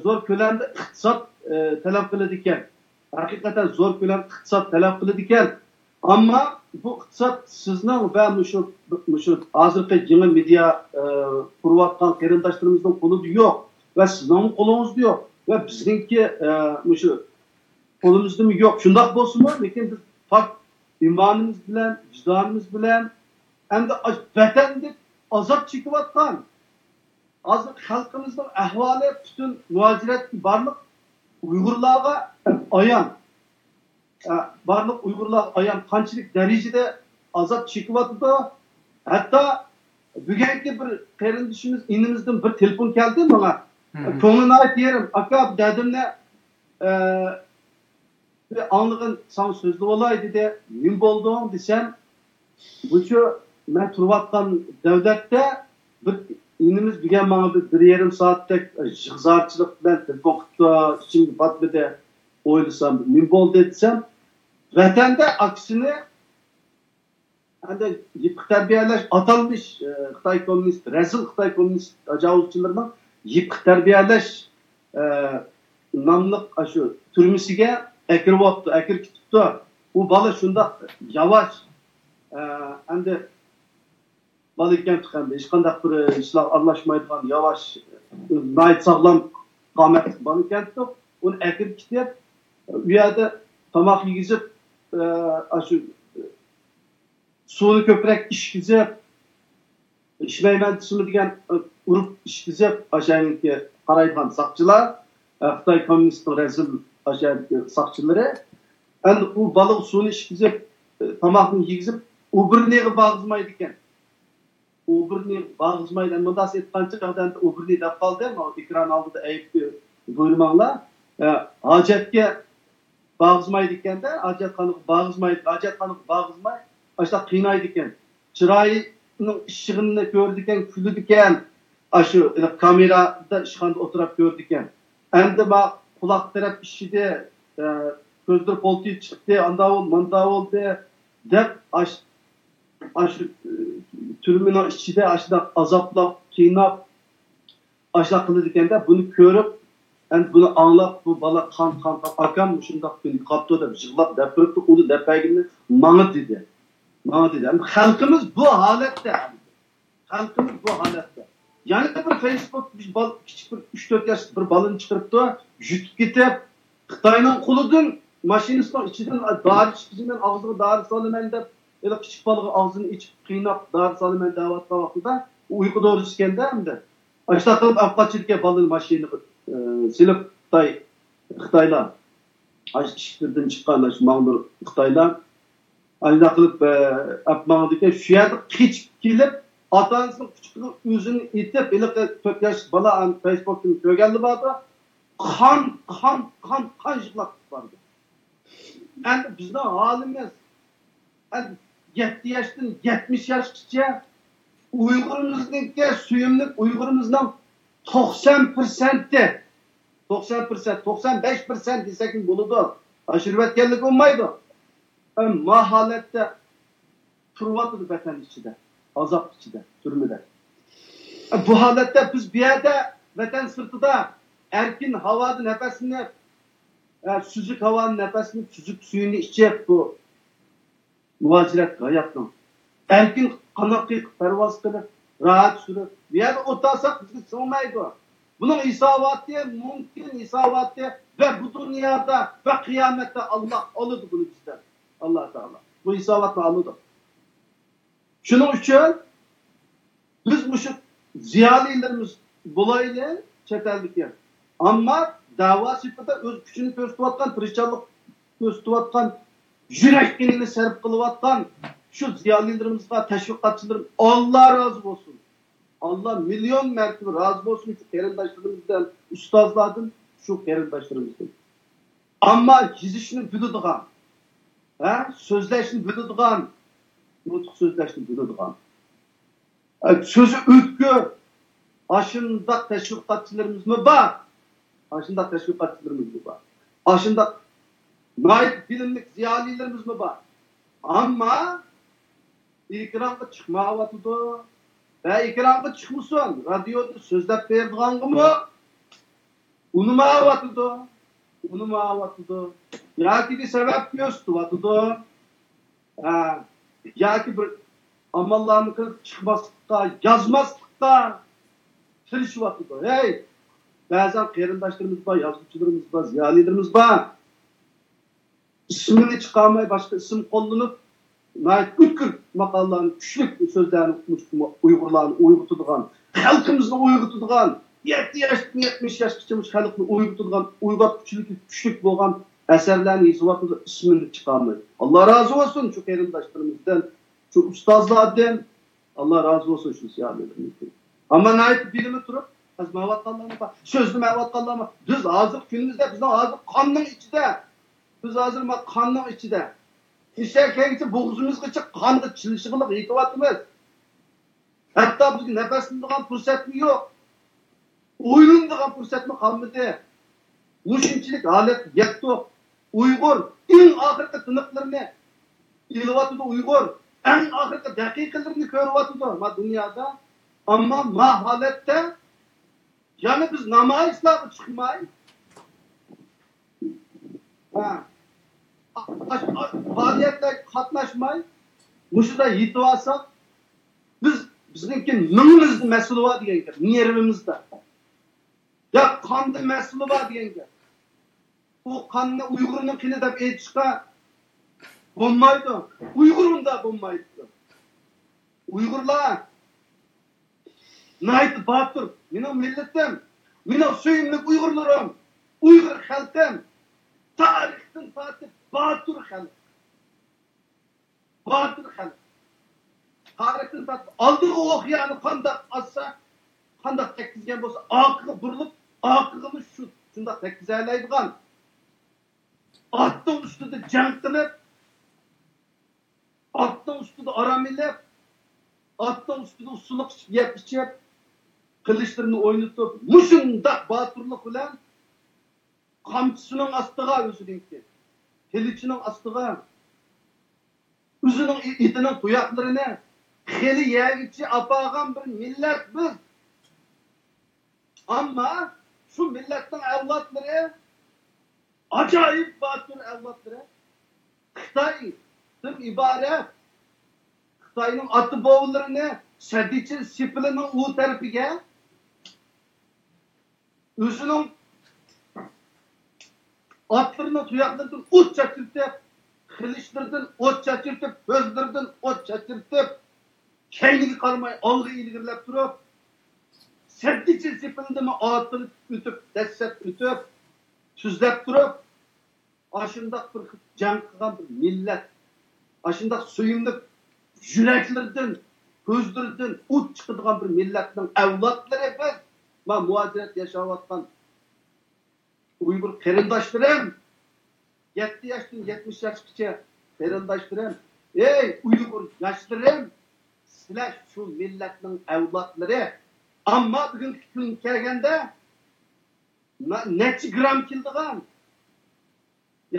زور كۆلەمدە ئىقتىساد، ئە، تەلەپ قىلىدىكەن. ھەقىقەتەن زور كۆلەم ئىقتىساد تەلەپ قىلىدىكەن. ئەمما بۇ ئىقتىساد سىزنىڭ ۋە مۇشۇ، مۇشۇ ھازىرقى يېڭى مېدىيا، ئە، قۇرۇۋاتقان قېرىنداشلىرىمىزنىڭ قولىدا يوق ۋە سىزنىڭمۇ قولىڭىزدا يوق ۋە بىزنىڭكى، ئە، مۇشۇ قولىمىزدىمۇ يوق. شۇنداق بولسىمۇ، لېكىن بىز پاك ئىمانىمىز بىلەن، ۋىجدانىمىز بىلەن، ئەمدى ئاش-، ۋەتەندە ئازاب چېكىۋاتقان، ھازىر خەلقىمىزنىڭ ئەھۋالى پۈتۈن مۇھاجىرەتتىكى بارلىق ئۇيغۇرلارغا ئايان. ئە، بارلىق ئۇيغۇرلارغا ئايان قانچىلىك دەرىجىدە ئازاب چېكىۋاتىدۇ. ھەتتا بۈگۈنكى بىر قېرىندىشىمىز، ئىنىمىزدىن بىر تېلېفون كەلدى ماڭا. مم. كۆڭلى ناھايىتى يېرىم. «ئاكا، دەدىمنى، ئە، بىر ئاڭلىغىن، ساڭا سۆزلىۋالاي» دېدى. «نېمە بولدۇڭ؟» دېسەم، «بۇچۇ مەن تۇرۇۋاتقان دۆلەتتە بىر ئىنىمىز بۈگۈن ماڭا بىر، بىر يېرىم سائەتتەك يىغا-زارچىلىق بىلەن تېلېفون قىپتۇ، ئىچىمگە پاتمىدى، ئويلىسام نېمە بولدى؟» دېسەم، ۋەتەندە ئاكىسىنى ئەمدى يېپىق تەربىيەلەش، ئاتالمىش، ئە، خىتاي كوممۇنىست، رەزىل خىتاي كوممۇنىست تاجاۋۇزچىلىرىنىڭ يېپىق تەربىيەلەش، ئە، ناملىق ئاشۇ تۈرمىسىگە ئەكىرىۋاپتۇ، ئەكىرىپ كېتىپتۇ. ئۇ بالا شۇنداق ياۋاش، ئە، ئەمدى بالا ئىكەن تېخى، ئەمدى ھېچقانداق بىر ئىشلار ئارىلاشمايدىغان ياۋاش، ناھايىتى ساغلام قامەتلىك بالا ئىكەن. ئۇنى ئەكىرىپ كېتىپ، ئۇ يەردە تاماق يېگۈزۈپ، ئە، ئاشۇ سۇنى كۆپرەك ئىچكۈزۈپ، ئىچمەيمەن دېسىمۇ دېگەن، ئۇرۇپ ئىچكۈزۈپ، ئاشۇ يەردىكى قارايدىغان ساقچىلار، خىتاي كوممۇنىستىنىڭ رەزىل ئاشۇ يەردىكى ساقچىلىرى، ئەمدى ئۇ بالىغا سۇنى ئىچكۈزۈپ، تاماقنى يېگۈزۈپ، ئۇ بىرنىغا بارغۇزمايدىكەن. ئۇ بىرنى بارغۇزمايدۇ. مۇنداق ئېيتقان چاغدا ئەمدى ئۇ بىرنى دەپ قالدى. ماۋۇ ئېكران ئالدىدا ئەيىبكە بۇيرۇماڭلار. ئە، ھاجەتكە بارغۇزمايدىكەن-دە، ھاجەتخانىغا بارغۇزمايدۇ. ھاجەتخانىغا بارغۇزماي، ئاشۇنداق قىينايدىكەن. چىرايىنىڭ ئىششىغىنىنى كۆرىدىكەن، كۈلىدىكەن. ئاشۇ كامېرادا ئىشخانىدا ئولتۇراپ كۆرىدىكەن. ئەمدى ما قۇلاق تەرەپ ئىششىدى، ئە، كۆزلىرى پولتىي چىقتى، ئاندا بول، ماندا بولدى، دەپ ئاش-، ئاشۇ، ئە، تۈرمىنىڭ ئىچىدە ئاشۇنداق ئازابلاپ، قىيناپ، ئاشۇنداق قىلىدىكەن-دە، بۇنى كۆرۈپ، ئەمدى بۇنى ئاڭلاپ، بۇ بالا قان، قان، قان، «ئاكام مۇشۇنداق كۈنگە قاپتۇ» دەپ يىغلاپ دەپ بېرىپتۇ، ئۇنى دەپ بەرگىنىنى ماڭا دېدى. ماڭا دېدى. ئەمدى خەلقىمىز بۇ ھالەتتە. خەلقىمىز بۇ ھالەتتە. يەنە بىر فېيسبۇك بىر بال-، كىچىك بىر ئۈچ تۆت ياش بىر بالىنى چىقىرىپتۇ، يۈتۈپ كېتىپ، خىتاينىڭ قولىدىن ماشىنىسىنىڭ ئىچىدىن دارى چىقىرىمەن، ئاغزىغا دارى سالىمەن دەپ، ھېلىقى كىچىك بالىغا ئاغزىنى ئېچىپ قىيناپ دارى سالىمەن دەۋاتقان ۋاقتىدا، ئۇ ئۇيقۇ دورىسى ئىكەن-دە ئەمدى. ئاشۇنداق قىلىپ ئاپ قاچىدىكەن بالىنى ماشىنىغا، ئە، سېلىپ خىتاي، خىتايلار. ئاشۇ ئىشىكلىرىدىن چىققان ئاشۇ ماڭدۇر خىتايلار. ئاشۇنداق قىلىپ، ئە، ئاپ ماڭىدىكەن. شۇ يەردە قېچىپ كېلىپ، ئاتا-ئانىسىنىڭ قۇچىقىغا ئۆزىنى ئېتىپ، ھېلىقى تۆت ياش بالا، ئەمدى فېيسبۇكتىن كۆرگەنلا باردۇ. قان، قان، قان، قان يىغلاپ بارىدۇ. ئەمدى بىزنىڭ ھالىمىز، ئەمدى يەتتە ياشتىن يەتمىش ياشقىچە ئۇيغۇرىمىزنىڭكى، سۆيۈملۈك ئۇيغۇرىمىزنىڭ توقسان پىرسەنتى، توقسان پىرسەنت، توقسان بەش پىرسەنت دېسەكمۇ بولىدۇ. ئاشۇرۇۋەتكەنلىك بولمايدۇ. ئەم، ما ھالەتتە تۇرۇۋاتىدۇ ۋەتەن ئىچىدە، ئازاب ئىچىدە، تۈرمىدە. بۇ ھالەتتە بىز بۇ يەردە، ۋەتەن سىرتىدا ئەركىن ھاۋادا نەپەسلىنىپ، ئە، سۈزۈك ھاۋانى نەپەسلىنىپ، سۈزۈك سۈيىنى ئىچىپ، بۇ مۇھاجىرەت ھاياتنىڭ ئەركىن قانات قېقىپ پەرۋاز قىلىپ، راھەت سۈرۈپ، بۇ يەردە ئولتۇرساق بىزگە سىڭمەيدۇ. بۇنىڭ ھېساباتى، مۇمكىن ھېساباتى ۋە بۇ دۇنيادا ۋە قىيامەتتە ئاللاھ ئالىدۇ بۇنى بىزدىن. ئاللاھ تائالا بۇ ھېساباتنى ئالىدۇ. شۇنىڭ ئۈچۈن بىز مۇشۇ زىيالىيلىرىمىز بولايلى چەت ئەلدىكى، ئەمما دەۋا سېپىدە ئۆز كۈچىنى كۆرسىتىۋاتقان، تىرىشچانلىق كۆرسىتىۋاتقان، يۈرەك قېنىنى سەرپ قىلىۋاتقان شۇ زىيالىيلىرىمىزغا، تەشۋىقاتچىلىرىمىز، ئاللاھ رازى بولسۇن. ئاللاھ مىليون مەرتىبە رازى بولسۇن شۇ قېرىنداشلىرىمىزدىن، ئۇستازلاردىن، شۇ قېرىنداشلىرىمىزدىن. ئەمما يېزىشنى بىلىدىغان، ھە، سۆزلەشنى بىلىدىغان، نۇتۇق سۆزلەشنى بىلىدىغان، ئە، سۆزى ئۆتكۈر، ئاشۇنداق تەشۋىقاتچىلىرىمىزمۇ بار. ئاشۇنداق تەشۋىقاتچىلىرىمىزمۇ بار. ئاشۇنداق ناھايىتى بىلىملىك زىيالىيلىرىمىزمۇ بار. ئەمما ئېكرانغا چىقمايۋاتىدۇ. ۋە ئېكرانغا چىقمىسۇن، رادىيودا سۆزلەپ بېرىدىغانغىمۇ ئۇنىمايۋاتىدۇ، ئۇنىمايۋاتىدۇ. ياكى بىر سەۋەب كۆرسىتىۋاتىدۇ. ھە، ياكى بىر ئاماللارنى قىلىپ چىقماسلىققا، يازماسلىققا تىرىشىۋاتىدۇ. ھەي، بەزەن قېرىنداشلىرىمىز بار، يازغۇچىلىرىمىز بار، زىيالىيلىرىمىز بار. ئىسمىنى چىقارماي باشقا ئىسىم قوللىنىپ، ناھايىتى ئۆتكۈر ماقالىلەرنى، كۈچلۈك سۆزلەرنى، ئۇيغۇرلارنى ئويغىتىدىغان، خەلقىمىزنى ئويغىتىدىغان، يەتتە ياشتىن يەتمىش ياشقىچە مۇشۇ خەلقنى ئويغىتىدىغان، ئويغاتقۇچىلىكى كۈچلۈك بولغان ئەسەرلەرنى يېزىۋاتىدۇ، ئىسمىنى چىقارماي. ئاللاھ رازى بولسۇن شۇ قېرىنداشلىرىمىزدىن، شۇ ئۇستازلاردىن. ئاللاھ رازى بولسۇن شۇ زىيالىيلىرىمىزدىن. ئەمما ناھايىتى بىلىمى تۇرۇپ، يازمايۋاتقانلارمۇ بار، سۆزلىمەيۋاتقانلارمۇ. بىز ھازىرقى كۈنىمىزدە، بىزنىڭ ھازىر قاننىڭ ئىچىدە، بىز ھازىر ما قاننىڭ ئىچىدە. ئېشەك ھەيدىسە بوغۇزىمىزغىچە قانغا چىلىشىغلىق يېتىۋاتىمىز. ھەتتا بىزگە نەپەسلىنىدىغان پۇرسەتمۇ يوق. ئويلىنىدىغان پۇرسەتمۇ قالمىدى. مۇشۇنچىلىك ھالەتكە يەتتۇق. ئۇيغۇر ئەڭ ئاخىرقى تىنىقلىرىنى ئېلىۋاتىدۇ ئۇيغۇر. ئەڭ ئاخىرقى دەقىقىلىرىنى كۆرۈۋاتىدۇ ما دۇنيادا. ئەمما ما ھالەتتە يەنى بىز نامايىشلارغا چىقماي، ھە، ئاش-، ئاش-، پائالىيەتلەرگە قاتناشماي، مۇشۇنداق يېتىۋالساق، بىز، بىزنىڭكى مېڭىمىزدە مەسىلە بار دېگەن گەپ، نېرۋىمىزدا. يا قاندا مەسىلە بار دېگەن گەپ. بۇ قاننى ئۇيغۇرنىڭ قېنى دەپ ئېيتىشقا بولمايدۇ. ئۇيغۇر ئۇنداق بولمايدۇ. ئۇيغۇرلار ناھايىتى باتۇر. مېنىڭ مىللىتىم، مېنىڭ سۆيۈملۈك ئۇيغۇرلىرىم، ئۇيغۇر خەلقىم تارىختىن تارتىپ باتۇر خەلق. باتۇر خەلق. تارىختىن تارتىپ ئالدىغا ئوقيانى قانداق ئاتسا، قانداق تەگكۈزگەن بولسا، ئارقىغا بۇرۇلۇپ، ئارقىغىمۇ شۇ، شۇنداق تەگكۈزەلەيدىغان، ئاتنىڭ ئۈستىدە جەڭ قىلىپ، ئاتنىڭ ئۈستىدە ئارام ئېلىپ، ئاتنىڭ ئۈستىدە ئۇسسۇلۇق ئىچىپ، يەپ ئىچىپ، قىلىچلىرىنى ئوينىتىپ، مۇشۇنداق باتۇرلۇق بىلەن قامچىسىنىڭ ئاستىغا ئۆزىنىڭكى، قىلىچىنىڭ ئاستىغا ئۆزىنىڭ ئېتىنىڭ تۇياقلىرىنى خېلى يەرگىچە ئاپارغان بىر مىللەت بىز. ئەمما شۇ مىللەتنىڭ ئەۋلادلىرى، ئاجايىپ باتۇر ئەۋلادلىرى، خىتايدىن ئىبارەت، خىتاينىڭ ئاتا بوۋىلىرىنى سەددىچىن سېپىلىنىڭ ئۇ تەرىپىگە ئۆزىنىڭ ئاتلىرىنىڭ تۇياقلىرىدىن ئوت چاچرىتىپ، قىلىچلىرىدىن ئوت چاچرىتىپ، كۆزلىرىدىن ئوت چاچرىتىپ، كەينىگە قارىماي ئالغا ئىلگىرىلەپ تۇرۇپ، سەددىچىن سېپىلدىمۇ ئاتىلىپ ئۆتۈپ، دەسسەپ ئۆتۈپ، تۈزلەپ تۇرۇپ، ئاشۇنداق بىر جەڭ قىلغان بىر مىللەت، ئاشۇنداق سۆيۈملۈك يۈرەكلىرىدىن، كۆزلىرىدىن ئوت چىقىدىغان بىر مىللەتنىڭ ئەۋلادلىرى بىز. ما مۇھاجىرەت ياشاۋاتقان ئۇيغۇر قېرىنداشلىرىم، يەتتە ياشتىن يەتمىش ياشقىچە قېرىنداشلىرىم، ئەي ئۇيغۇر ياشلىرىم، سىلەر شۇ مىللەتنىڭ ئەۋلادلىرى. ئەمما بۈگۈنكى كۈنگە كەلگەندە، نە-، نەچچە گرام كېلىدىغان،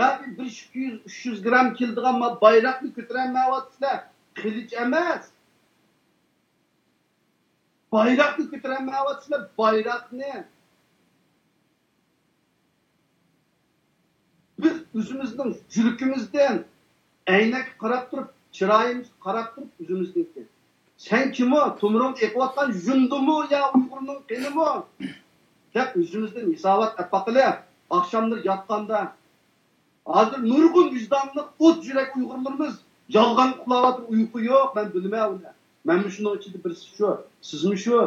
ياكى بىر ئىككى يۈز، ئۈچ يۈز گرام كېلىدىغان ما بايراقنى كۆتۈرەلمەيۋاتىسىلەر. قىلىچ ئەمەس. بايراقنى كۆتۈرەلمەيۋاتىسىلەر، بايراقنى. بىز ئۆزىمىزنىڭ يۈرىكىمىزدىن ئەينەككە قاراپ تۇرۇپ، چىرايىمىزغا قاراپ تۇرۇپ ئۆزىمىزنىڭكى، سەن كىمۇ؟ تومۇرۇڭدا ئېقىۋاتقان يۇندىمۇ يا ئۇيغۇرنىڭ قېنىمۇ؟ دەپ ئۆزىمىزدىن ھېسابات ئەپ باقىلى. ئاخشاملىرى ياتقاندا، ھازىر نۇرغۇن ۋىجدانلىق ئوت يۈرەك ئۇيغۇرلىرىمىز يالغان ئۇخلاۋاتىدۇ، ئۇيقۇ يوق، مەن بىلىمەن ئۇنى. مەنمۇ شۇنىڭ ئىچىدە بىرسى شۇ، سىزمۇ شۇ.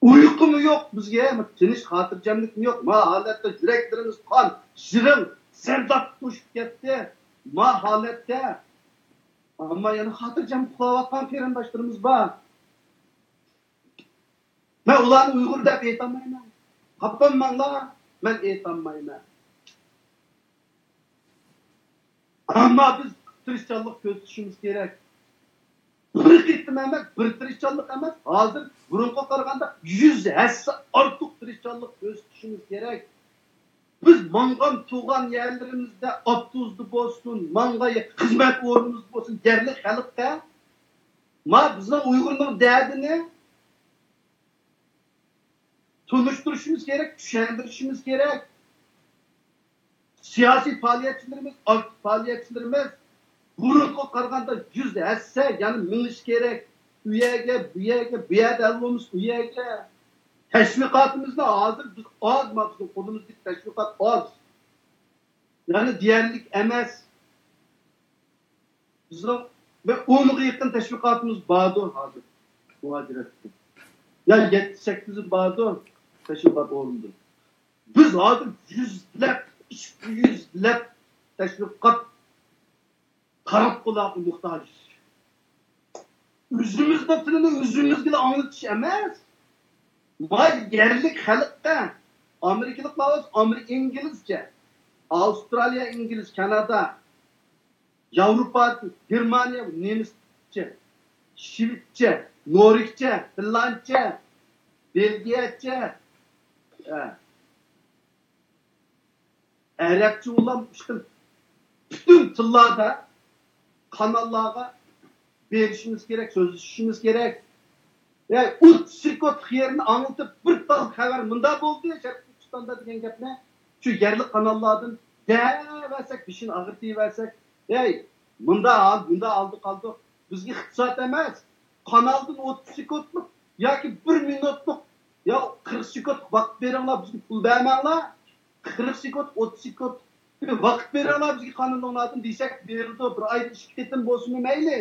ئۇيقۇمۇ يوق بىزگە، تىنچ خاتىرجەملىكمۇ يوق. ما ھالەتتە يۈرەكلىرىمىز قان، يىرىڭ، زەرداب توشۇپ كەتتى. ما ھالەتتە. ئەمما يەنە خاتىرجەم ئۇخلاۋاتقان قېرىنداشلىرىمىز بار. مەن ئۇلارنى ئۇيغۇر دەپ ئېيتالمايمەن. خاپا بولماڭلار، مەن ئېيتالمايمەن. ئەمما بىز تىرىشچانلىق كۆرسىتىشىمىز كېرەك. بىر قېتىم ئەمەس، بىر تىرىشچانلىق ئەمەس، ھازىر بۇرۇنقىغا قارىغاندا يۈز ھەسسە ئارتۇق تىرىشچانلىق كۆرسىتىشىمىز كېرەك. بىز ماڭغان تۇغان يەرلىرىمىزدە، ئاپتوبۇستا بولسۇن، ماڭغان خىزمەت ئورنىمىزدا بولسۇن، يەرلىك خەلققە ما بىزنىڭ ئۇيغۇرنىڭ دەردىنى تونۇشتۇرۇشىمىز كېرەك، چۈشەندۈرۈشىمىز كېرەك. سىياسىي پائالىيەتچىلىرىمىز، ئاكتىپ پائالىيەتچىلىرىمىز بۇرۇنقىغا قارىغاندا يۈز ھەسسە يەنە مېڭىشى كېرەك. ئۇ يەرگە، بۇ يەرگە، بۇ يەردە ھەل بولمىسا ئۇ يەرگە. تەشۋىقاتىمىزدا ھازىر بىز ئاز، ما بىزنىڭ قولىمىزدىكى تەشۋىقات ئاز. يەنى دېيەرلىك ئەمەس. بىزنىڭ بىر ئونغا يېقىن تەشۋىقاتىمىز باردۇ ھازىر مۇھاجىرەتتە. يا يەتتە سەككىزى باردۇ تەشۋىقات ئورنىدا. بىز ھازىر يۈزلەپ، ئىككى يۈزلەپ تەشۋىقات تاراتقۇلارغا موھتاج. ئۆزىمىزنىڭ تىلىنى ئۆزىمىزگىلا ئاڭلىتىش ئەمەس، ما يەرلىك خەلققە، ئامېرىكىلىقلار بولسا ئامېرىكا ئىنگلىزچە، ئاۋسترالىيە ئىنگلىز، كانادا، ياۋروپا، گېرمانىيە، نېمىسچە، شۋېدچە، نورۋېگچە، فىنلاندچە، بېلگىيەچە، ئە، ئەرەبچە بولغان مۇشۇ خىل پۈتۈن تىللاردا قاناللارغا بېرىشىمىز كېرەك، سۆزلىشىشىمىز كېرەك. يا ئوتتۇز سېكۇنتلۇق يېرىنى ئاڭلىتىپ، بىر تال خەۋەر مۇنداق بولدى شەرقىي تۈركىستاندا دېگەن گەپنى شۇ يەرلىك قاناللاردىن دەۋەرسەك، بېشىنى ئاغرىتىۋەرسەك، ھەي، مۇنداق، مۇنداق ئالدى قالدۇق. بىزگە ئىقتىساد ئەمەس، قانالدىن ئوتتۇز سېكۇنتلۇق ياكى بىر مىنۇتلۇق يا قىرىق سېكۇنتلۇق ۋاقىت بېرىڭلار، بىزگە پۇل بەرمەڭلار. قىرىق سېكۇنت، ئوتتۇز سېكۇنت ۋاقىت بېرىڭلار بىزگە قانۇنلىرىڭلاردىن دېسەك بېرىدۇ. بىر ئايدا ئىككى قېتىم بولسىمۇ مەيلى.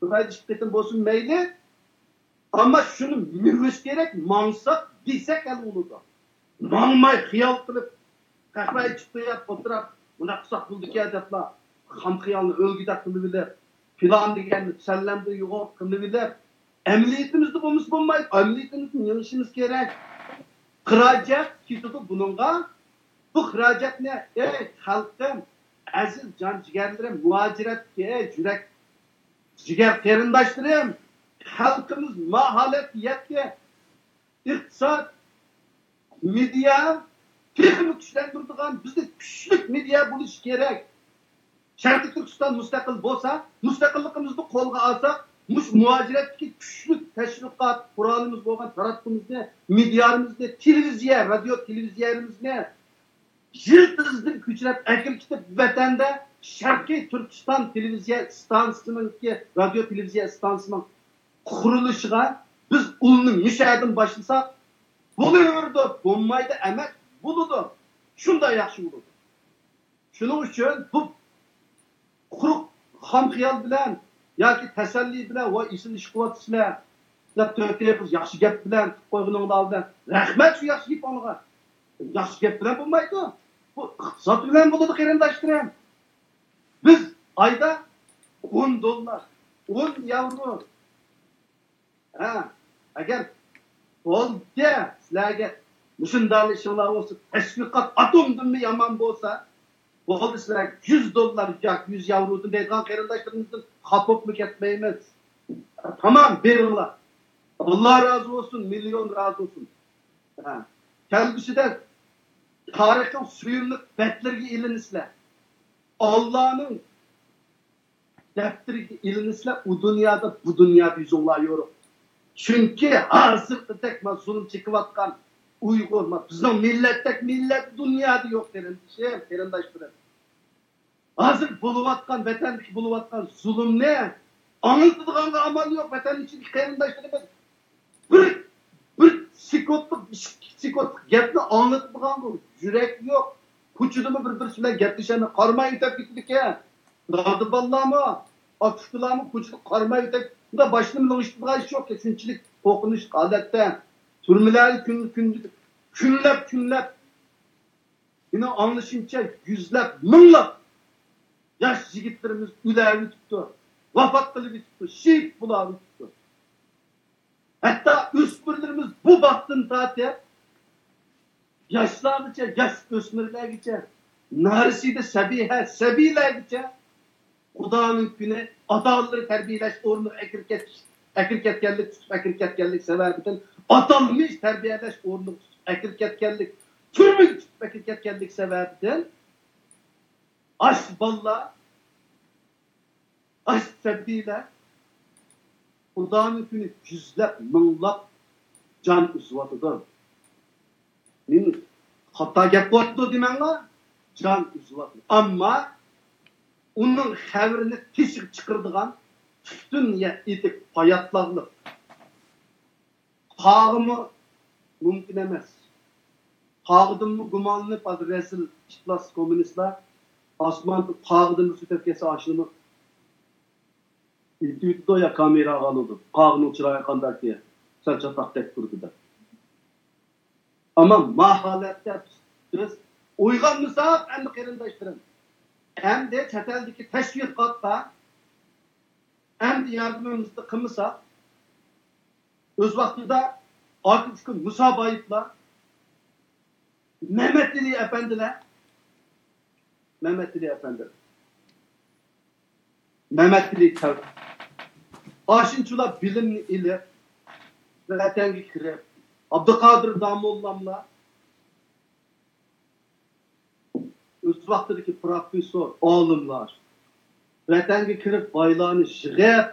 بىر ئايدا ئىككى قېتىم بولسىمۇ مەيلى. ئەمما شۇنى مېڭىش كېرەك، ماڭساق دېسەك ھەل بولىدۇ. ماڭماي خىيال قىلىپ، قەھۋە ئىچىپ قويۇپ ئولتۇرۇپ، مۇنداق قىلساق بولىدىكەن دەپلا، خام خىيالنى ئۆلگۈدەك قىلىۋېلىپ، پىلان دېگەننى تەسەللەمدە يوغان قىلىۋېلىپ، ئەمەلىيىتىمىزدە بولمىسا بولمايدۇ، ئەمەلىيىتىمىزنى يېڭىشىمىز كېرەك. خىراجەت كېتىدۇ بۇنىڭغا. بۇ خىراجەتنى، ئەي خەلقىم، ئەزىز جان جىگەرلىرىم، مۇھاجىرەتتىكى، ئەي يۈرەك جىگەر قېرىنداشلىرىم، خەلقىمىز ما ھالەتكە يەتتى. ئىقتىساد، مېدىيا تېخىمۇ كۈچلەندۈرىدىغان، بىزدە كۈچلۈك مېدىيا بولۇشى كېرەك. شەرقىي تۈركىستان مۇستەقىل بولسا، مۇستەقىللىقىمىزنى قولغا ئالساق، مۇشۇ مۇھاجىرەتتىكى كۈچلۈك تەشۋىقات قورالىمىز بولغان تاراتقۇمىزنى، مېدىيالىرىمىزنى، تېلېۋىزىيە، رادىيو، تېلېۋىزىيەلىرىمىزنى يىلتىزىدىن كۆچۈرۈپ ئەكىرىپ كېتىپ، ۋەتەندە شەرقىي تۈركىستان تېلېۋىزىيە ئىستانسىسىنىڭكى، رادىيو تېلېۋىزىيە ئىستانسىسىنىڭ قۇرۇلۇشىغا بىز ئۇلنى مۇشەدىن باشلىساق، بولۇۋېرىدۇ، بولمايدۇ ئەمەس، بولىدۇ. شۇنداق ياخشى بولىدۇ. شۇنىڭ ئۈچۈن بۇ قۇرۇق خام خىيال بىلەن ياكى تەسەللى بىلەن، ۋاي ئېسىل ئىش قىلىۋاتىسىلەر دەپ، تۆت ئېغىز ياخشى گەپ بىلەن قىلىپ قويغىنىڭلار بىلەن، رەھمەت شۇ ياخشى گېپىڭلارغا. ياخشى گەپ بىلەن بولمايدۇ. بۇ ئىقتىساد بىلەن بولىدۇ، قېرىنداشلىرىم. بىز ئايدا ئون دوللار، ئون ياۋرو، ھە، ئەگەر بولدى، سىلەرگە مۇشۇنداق ئىشىڭلار بولسا، تەشۋىقات ئاتومدىنمۇ يامان بولسا، بولدى، سىلەرگە يۈز دوللار ياكى يۈز ياۋرودىن دەيدىغان قېرىنداشلىرىمىزدىن خاپا بولۇپمۇ كەتمەيمىز. تامام، بېرىڭلار. ئاللا رازى بولسۇن، مىليون رازى بولسۇن. ھە. كەلگۈسىدە تارىخنىڭ سۆيۈملۈك بەتلىرىگە ئىلىنىسىلەر. ئاللانىڭ دەپتىرىگە ئىلىنىسىلەر، ئۇ دۇنيادا، بۇ دۇنيادا يۈزۈڭلار يورۇق. چۈنكى ھازىرقىدەك ما زۇلۇم چېكىۋاتقان ئۇيغۇر، ما بىزنىڭ مىللەتتەك مىللەت دۇنيادا يوق، قېرىندىشىم، قېرىنداشلىرىم. ھازىر بولۇۋاتقان، ۋەتەندىكى بولۇۋاتقان زۇلۇمنى ئاڭلىتىدىغانغا ئامال يوق، ۋەتەن ئىچىدىكى قېرىنداشلىرىمىز. بىر، بىر سېكۇنتلۇق، ئىككى سېكۇنتلۇق گەپنى ئاڭلىتىدىغانغا يۈرەك يوق. كوچىدىمۇ بىر-بىرسى بىلەن گەپلىشەلمەي قارىماي ئۆتۈپ كېتىدىكەن. دادا بالىلارمۇ، ئاكا-ئۇكىلارمۇ كوچىدا قارىماي ئۆتۈپ، مۇنداق باشنى لىڭشىتىدىغان ئىش يوقكەن، شۇنچىلىك قورقۇنچلۇق ھالەتتە. تۈرمىلەردە كۈن، كۈن، كۈنلەپ، كۈنلەپ. مېنىڭ ئاڭلىشىمچە، يۈزلەپ، مىڭلاپ ياش يىگىتلىرىمىز ئۆلۈۋېتىپتۇ، ۋاپات قىلىۋېتىپتۇ، شېھىت بولاۋېتىپتۇ. ھەتتا ئۆسمۈرلىرىمىز بۇ ۋاقىتتىن تارتىپ ياشلارغىچە، ياش ئۆسمۈرلەرگىچە، نارەسىدە سەبىي، ھە، سەبىيلەرگىچە خۇدانىڭ كۈنى ئاتا-ئانىلىرى تەربىيەلەش ئورنىغا ئەكىرىپ كەتكەنلىك، تۇتۇپ ئەكىرىپ كەتكەنلىك سەۋەبىدىن، ئاتالمىش تەربىيەلەش ئورنىغا تۇتۇپ ئەكىرىپ كەتكەنلىك، تۈرمىگە تۇتۇپ ئەكىرىپ كەتكەنلىك سەۋەبىدىن ئاشۇ بالىلار، ئاشۇ سەبىيلەر خۇدانىڭ كۈنى يۈزلەپ، مىڭلاپ جان ئۈزۈۋاتىدۇ. مېنى خاتا گەپ قىلىۋاتىدۇ دېمەڭلار، جان ئۈزۈۋاتىدۇ. ئەمما ئۇنىڭ خەۋىرىنى تېشىغا چىقىرىدىغان پۈتۈن يە-، ئېتىك پاياتلاقلىق قاغىمۇ مۇمكىن ئەمەس. قاغىدىنمۇ گۇمانلىنىپ، ھازىر رەزىل ئىپلاس كوممۇنىستلار ئاسماندا قاغىدىن بىر سۆتەپ كەتسە، ئاشۇنىمۇ ئېتىۋېتىدۇ يا كامېراغا ئالىدۇ. قاغىنىڭ چىرايى قانداكى، سەل چاتاقتەك تۇرىدۇ دەپ. ئەمما ما ھالەتتە بىز ئويغانمىساق، ئەمدى قېرىنداشلىرىم، ئەمدى چەت ئەلدىكى تەشۋىقاتقا ئەمدى ياردىمىمىزنى قىلمىساق، ئۆز ۋاقتىدا ئاكا ئۇكا مۇسابايىپلار، مەمەتئېلى ئەپەندىلەر، مەمەتئېلى ئەپەندىلەر، مەمەتئېلى تەۋ-، ئاشۇنچىلار بىلىمنى ئېلىپ، ۋەتەنگە كىرىپ، ئابدۇقادىر داموللاملار، ئۆز ۋاقتىدىكى پروفېسسور، ئالىملار ۋەتەنگە كىرىپ، بايلارنى يىغىپ،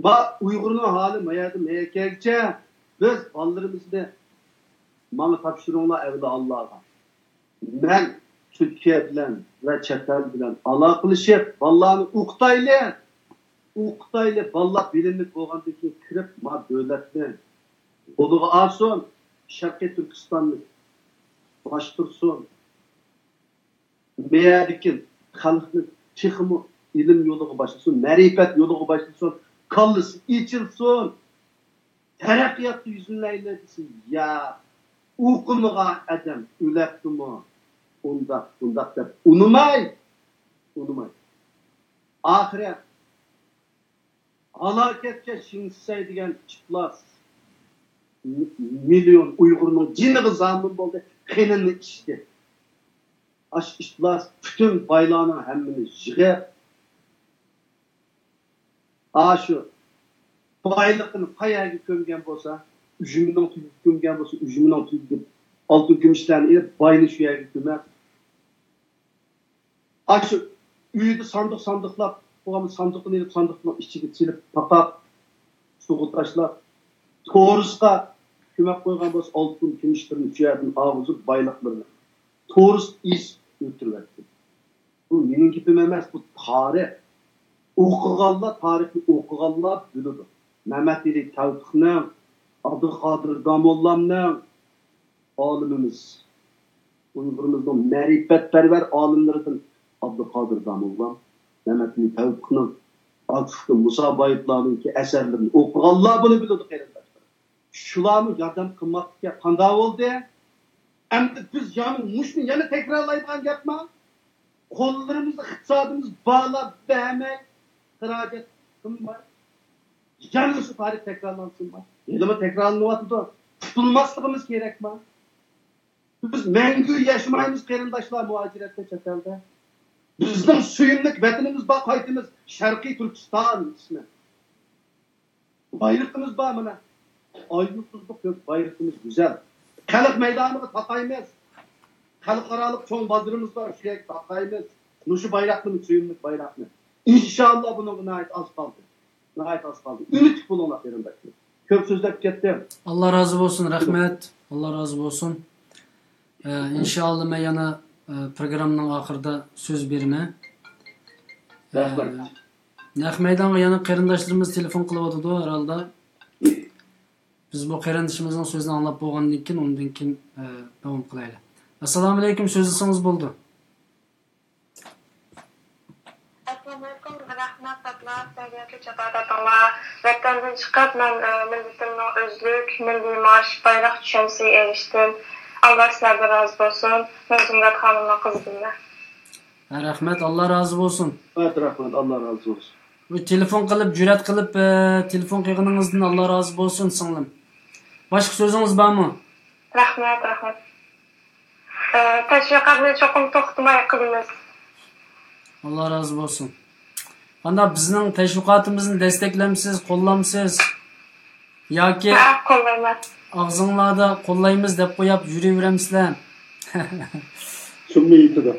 ما ئۇيغۇرنىڭ ھالى ما يەردىن ما يەرگىچە، بىز بالىلىرىمىزنى ماڭا تاپشۇرۇڭلار، ئەۋلى ئاللاغا. مەن تۈركىيە بىلەن ۋە چەت ئەل بىلەن ئالاقىلىشىپ، بالىلارنى ئوقۇتايلى. ئوقۇتايلى، بالىلار بىلىملىك بولغاندىن كېيىن كىرىپ، ما دۆلەتنى قولىغا ئالسۇن. شەرقىي تۈركىستاننى باشقۇرسۇن. مەيەردىكى خەلقنى تېخىمۇ ئىلىم يولىغا باشلىسۇن، مەرىپەت يولىغا باشلىسۇن، كاللىسى ئېچىلسۇن، تەرەققىياتقا يۈزلىنەيلى دېسە، يا ئوقۇمىغان ئادەم ئۆلەپتىمۇ، ئۇنداق، بۇنداق دەپ ئۇنىماي، ئۇنىماي. ئاخىرى ھالاكەتكە شىڭشىسەي دېگەن ئىپلاس مىليون ئۇيغۇرنىڭ جېنىغا زامىن بولدى، قېنىنى ئىچتى. ئاشۇ ئىپلاس پۈتۈن بايلارنىڭ ھەممىنى يىغىپ، ئاشۇ بايلىقىنى قايەرگە كۆمگەن بولسا، ئۈجمىنىڭ تۈۋىگە كۆمگەن بولسا، ئۈجمىنىڭ تۈۋىگە ئالتۇن كۈمۈشلەرنى ئېلىپ، باينى شۇ يەرگە كۆمۈپ، ئاشۇ ئۆيدە ساندۇق ساندۇقلاپ قويغان ساندۇقنى ئېلىپ، ساندۇقنىڭ ئىچىگە سېلىپ، پاقاپ، سۇغا تاشلاپ، تورۇسقا كۆمۈپ قويغان بولسا، ئالتۇن كۈمۈشلىرىنى شۇ يەردىن ئاغۇزۇپ، بايلىقلىرىنى تورۇس ئېسىپ ئۆلتۈرۈۋەتتى. بۇ مېنىڭ گېپىم ئەمەس، بۇ تارىخ. ئوقۇغانلار، تارىخنى ئوقۇغانلار بىلىدۇ. مەمەتئېلى تەۋپىقنىڭ، ئابدۇقادىر داموللامنىڭ، ئالىمىمىز، ئۇيغۇرىمىزنىڭ مەرىپەتپەرۋەر ئالىملىرىدىن ئابدۇقادىر داموللام، مەمەتئېلى تەۋپىقنىڭ، ئاكىفكا مۇسابايىپلارنىڭكى ئەسەرلىرىنى ئوقۇغانلار بۇنى بىلىدۇ، قېرىنداشلار. شۇلارمۇ ياردەم قىلماپتىكەن، قانداق بولدى؟ ئەمدى بىز يەنە مۇشۇنى يەنە تەكرارلايدىغان گەپما؟ قوللىرىمىزدا ئىقتىسادىمىز بارلا بەرمەي خىراجەت قىلماي. يەنە شۇ تارىخ تەكرارلانسۇنما؟ ھېلىمۇ تەكرارلىنىۋاتىدۇ. قۇتۇلماسلىقىمىز كېرەكما؟ بىز مەڭگۈ ياشىمايمىز، قېرىنداشلار، مۇھاجىرەتتە، چەت ئەلدە. بىزنىڭ سۆيۈملۈك ۋەتىنىمىز بار، قايتىمىز، شەرقىي تۈركىستان ئىسمى. بايرىقىمىز بار مانا. ئاي يۇلتۇزلۇق كۆك بايرىقىمىز گۈزەل. خەلق مەيدانىغا تاقايمىز. خەلقئارالىق چوڭ بازىرىمىز بار، شۇ يەرگە تاقايمىز. مۇشۇ بايراقنى، سۆيۈملۈك بايراقنى. ئىنشاللا بۇنىڭغا ناھايىتى ئاز قالدى. ناھايىتى ئاز قالدى. ئۈمىدلىك بولۇڭلار، قېرىنداشلار. كۆپ سۆزلەپ كەتتىم. ئاللا رازى بولسۇن، رەھمەت. ئاللا رازى بولسۇن. ئە، ئىنشاللا مەن يەنە، ئە، پروگراممىنىڭ ئاخىرىدا سۆز بېرىمەن. ئە، رەھمەت. نەق مەيدانغا يەنە قېرىنداشلىرىمىز تېلېفون قىلىۋاتىدۇ ھەر ھالدا. بىز بۇ قېرىندىشىمىزنىڭ سۆزىنى ئاڭلاپ بولغاندىن كېيىن، ئۇندىن كېيىن، ئە، داۋام قىلايلى. ئەسسالامۇئەلەيكۇم، سۆزلىسىڭىز بولىدۇ. ئەسسالامۇئەلەيكۇم، رەھمەت ساتماس، سەمىمىيەتلىك جاپاداشلار. ۋەتەندىن چىقىپ، مەن، ئە، مىللىتىمنىڭ ئۆزلۈك، مىللىي مارش، بايراق چۈشەنچىسىگە ئېرىشتىم. ئاللا سىلەردىن رازى بولسۇن. مەن زۇمرەت خانىمنىڭ قىزى دىلنە. ھە، رەھمەت، ئاللا رازى بولسۇن. رەھمەت، رەھمەت، ئاللا رازى بولسۇن. بۇ تېلېفون قىلىپ، جۈرئەت قىلىپ، ئە، تېلېفون قىلغىنىڭىزدىن ئاللا رازى بولسۇن، سىڭلىم. باشقا سۆزىڭىز بارمۇ؟ رەھمەت، رەھمەت. ئە، تەشۋىقاتنى چوقۇم توختىماي قىلىمىز. ئاللا رازى بولسۇن. قانداق، بىزنىڭ تەشۋىقاتىمىزنى دەستەكلەمسىز، قوللامسىز؟ ياكى ھە، قوللايمەن. ئاغزىڭلاردا قوللايمىز دەپ قويۇپ يۈرۈۋېرەمسىلەر؟ شۇمۇ يېتىدۇ.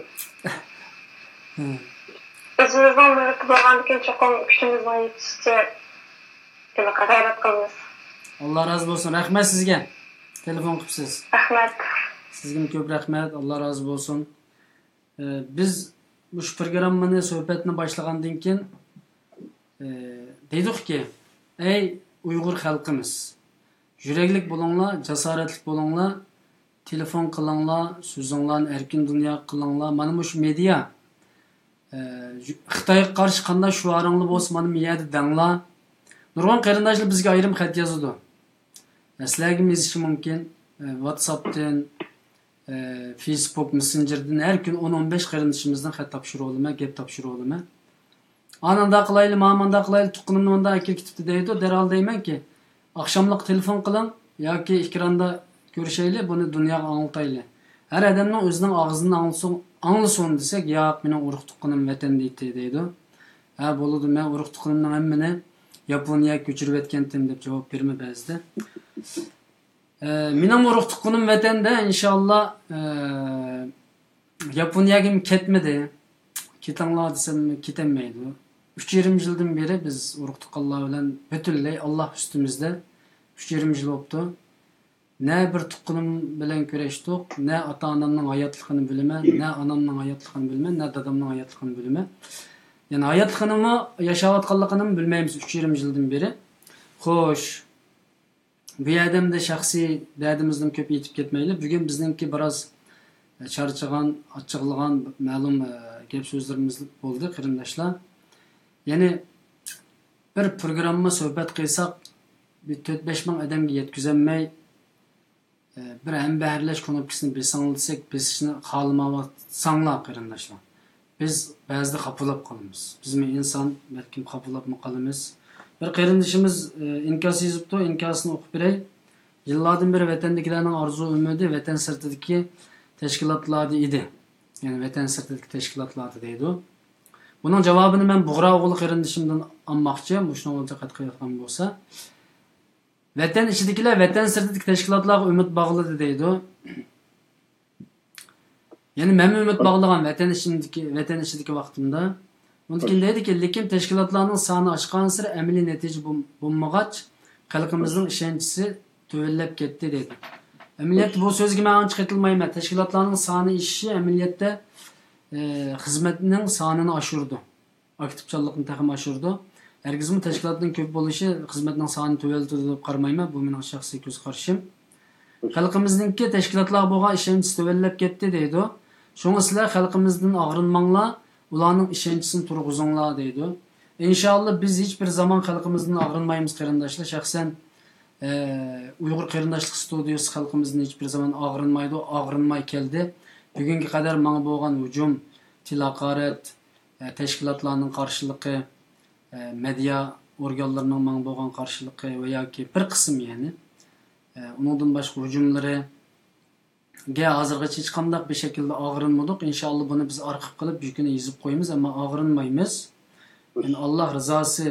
ئۆزىمىزنىڭ مىللىتى بولغاندىكىن چوقۇم كۈچىمىزنىڭ يېتىشىچە غەيرەت قىلىمىز. ئاللا رازى بولسۇن. رەھمەت سىزگە. تېلېفون قىپسىز. رەھمەت. سىزگىمۇ كۆپ رەھمەت. ئاللا رازى بولسۇن. ئە، بىز مۇشۇ پروگراممىنى، سۆھبەتنى باشلىغاندىن كېيىن، ئە، دېدۇقكى، ئەي ئۇيغۇر خەلقىمىز، يۈرەكلىك بولۇڭلار، جاسارەتلىك بولۇڭلار، تېلېفون قىلىڭلار، سۆزۈڭلارنى ئەركىن دۇنياغا قىلىڭلار. مانا مۇشۇ مېدىيا، ئە، خىتايغا قارشى قانداق شوئارىڭلار بولسا، مانا بۇ يەردە دەڭلار. نۇرغۇن قېرىنداشلار بىزگە ئايرىم خەت يازىدۇ. ئە، سىلەرگىمۇ يېزىشى مۇمكىن. ئە، ۋاتساپتىن، ئە، فېيسبۇك مېسسېنجېردىن ھەر كۈنى ئون، ئون بەش قېرىندىشىمىزدىن خەت تاپشۇرۇۋالىمەن، گەپ تاپشۇرۇۋالىمەن. ئانا، ئۇنداق قىلايلى، مانا مۇنداق قىلايلى، تۇغقىنىم مۇنداق ئەكىرىپ كېتىپتۇ دەيدۇ، دەرھال دەيمەنكى، ئاخشاملىق تېلېفون قىلىڭ ياكى ئېكراندا كۆرۈشەيلى، بۇنى دۇنياغا ئاڭلىتايلى. ھەر ئادەمنىڭ ئۆزىنىڭ ئاغزىدىن ئاڭلىسۇن، ئاڭلىسۇن دېسەك، ياق، مېنىڭ ئۇرۇق تۇغقىنىم ۋەتەندە دەيدۇ. ھە، بولىدۇ، مەن ئۇرۇق تۇغقىنىمنىڭ ھەممىنى ياپونىيەگە كۆچۈرۈۋەتكەنتىم دەپ جاۋاب بېرىمەن بەزىدە. ئە، مېنىڭ ئۇرۇق تۇغقىنىم ۋەتەندە، ئىنشاللا، ئە، ياپونىيەگىمۇ كەتمىدى. كېتىڭلار دېسەم، كېتەلمەيدۇ. ئۈچ يېرىم يىلدىن بېرى بىز ئۇرۇق تۇغقانلار بىلەن پۈتۈنلەي ئاللا ئۈستىمىزدە. ئۈچ يېرىم يىل بوپتۇ. نە بىر تۇغقىنىم بىلەن كۆرۈشتۇق، نە ئاتا-ئانامنىڭ ھاياتلىقىنى بىلىمەن، نە ئانامنىڭ ھاياتلىقىنى بىلىمەن، نە دادامنىڭ ھاياتلىقىنى بىلىمەن. يەنى ھاياتلىقىنىمۇ، ياشاۋاتقانلىقىنىمۇ بىلمەيمىز ئۈچ يېرىم يىلدىن بېرى. خوش. بۇ يەردە ئەمدى شەخسىي دەردىمىزنى كۆپ ئېيتىپ كەتمەيلى. بۈگۈن بىزنىڭكى بىراز، ئە، چارچىغان، ئاچچىقلىغان مەلۇم، ئە، گەپ سۆزلىرىمىز بولدى، قېرىنداشلار. يەنى بىر پروگرامما سۆھبەت قىلساق، بىر تۆت-بەش مىڭ ئادەمگە يەتكۈزەلمەي، ئە، بىر ھەمبەھىرلەش كۇنۇپكىسىنى بېسىڭلار دېسەك، بېسىشنى خالىمايۋاتساڭلار، قېرىنداشلار، بىز بەزىدە خاپىلاپ قالىمىز. بىزمۇ ئىنسان، بەلكىم خاپىلاپمۇ قالىمىز. بىر قېرىندىشىمىز، ئە، ئىنكاس يېزىپتۇ، ئىنكاسىنى ئوقۇپ بېرەي. يىللاردىن بېرى ۋەتەندىكىلەرنىڭ ئارزۇ ئۈمىدى ۋەتەن سىرتىدىكى تەشكىلاتلاردا ئىدى. يەنى ۋەتەن سىرتىدىكى تەشكىلاتلاردا دەيدۇ. بۇنىڭ جاۋابىنى مەن بۇغرا ئوغلى قېرىندىشىمدىن ئالماقچى، مۇشۇنىڭغا دىققەت قىلىۋاتقان بولسا. ۋەتەن ئىچىدىكىلەر ۋەتەن سىرتىدىكى تەشكىلاتلارغا ئۈمىد باغلىدى دەيدۇ. يەنى مەنمۇ ئۈمىد باغلىغان ۋەتەن ئىچىدىكى، ۋەتەن ئىچىدىكى ۋاقتىمدا. ئۇندىن كېيىن دەيدىكى، لېكىن تەشكىلاتلارنىڭ سانى ئاشقانسېرى ئەمەلىي نەتىجە بول-، بولمىغاچ، خەلقىمىزنىڭ ئىشەنچىسى تۆۋەنلەپ كەتتى دەيدۇ. ئەمەلىيەتتە بۇ سۆزگە مەن ئانچە قېتىلمايمەن. تەشكىلاتلارنىڭ سانى ئېشىشى ئەمەلىيەتتە، ئە، خىزمەتنىڭ سانىنى ئاشۇرىدۇ. ئاكتىپچانلىقنى تېخىمۇ ئاشۇرىدۇ. ھەرگىزمۇ تەشكىلاتنىڭ كۆپ بولۇشى خىزمەتنىڭ سانىنى تۆۋەنلىتىدۇ دەپ قارىمايمەن. بۇ مېنىڭ شەخسىي كۆز قارىشىم. خەلقىمىزنىڭكى تەشكىلاتلارغا بولغان ئىشەنچىسى تۆۋەنلەپ كەتتى دەيدۇ. شۇڭا سىلەر خەلقىمىزدىن ئاغرىنماڭلار، ئۇلارنىڭ ئىشەنچىسىنى تۇرغۇزۇڭلار دەيدۇ. ئىنشاللا بىز ھېچ بىر زامان خەلقىمىزدىن ئاغرىنمايمىز قېرىنداشلار. شەخسەن، ئە، ئۇيغۇر قېرىنداشلىق ستۇدىيىسى خەلقىمىزدىن ھېچ بىر زامان ئاغرىنمايدۇ، ئاغرىنماي كەلدى. بۈگۈنگە قەدەر ماڭا بولغان ھۇجۇم، تىل ھاقارەت، ئە، تەشكىلاتلارنىڭ قارشىلىقى، ئە، مېدىيا ئورگانلىرىنىڭ ماڭا بولغان قارشىلىقى ۋە ياكى بىر قىسىم، يەنى، ئە، ئۇنىڭدىن باشقا ھۇجۇملىرىگە ھازىرغىچە ھېچقانداق بىر شەكىلدە ئاغرىنمىدۇق. ئىنشاللا بۇنى بىز ئارخىپ قىلىپ، يۈكىنى يېزىپ قويىمىز، ئەمما ئاغرىنمايمىز. يەنى ئاللا رىزاسى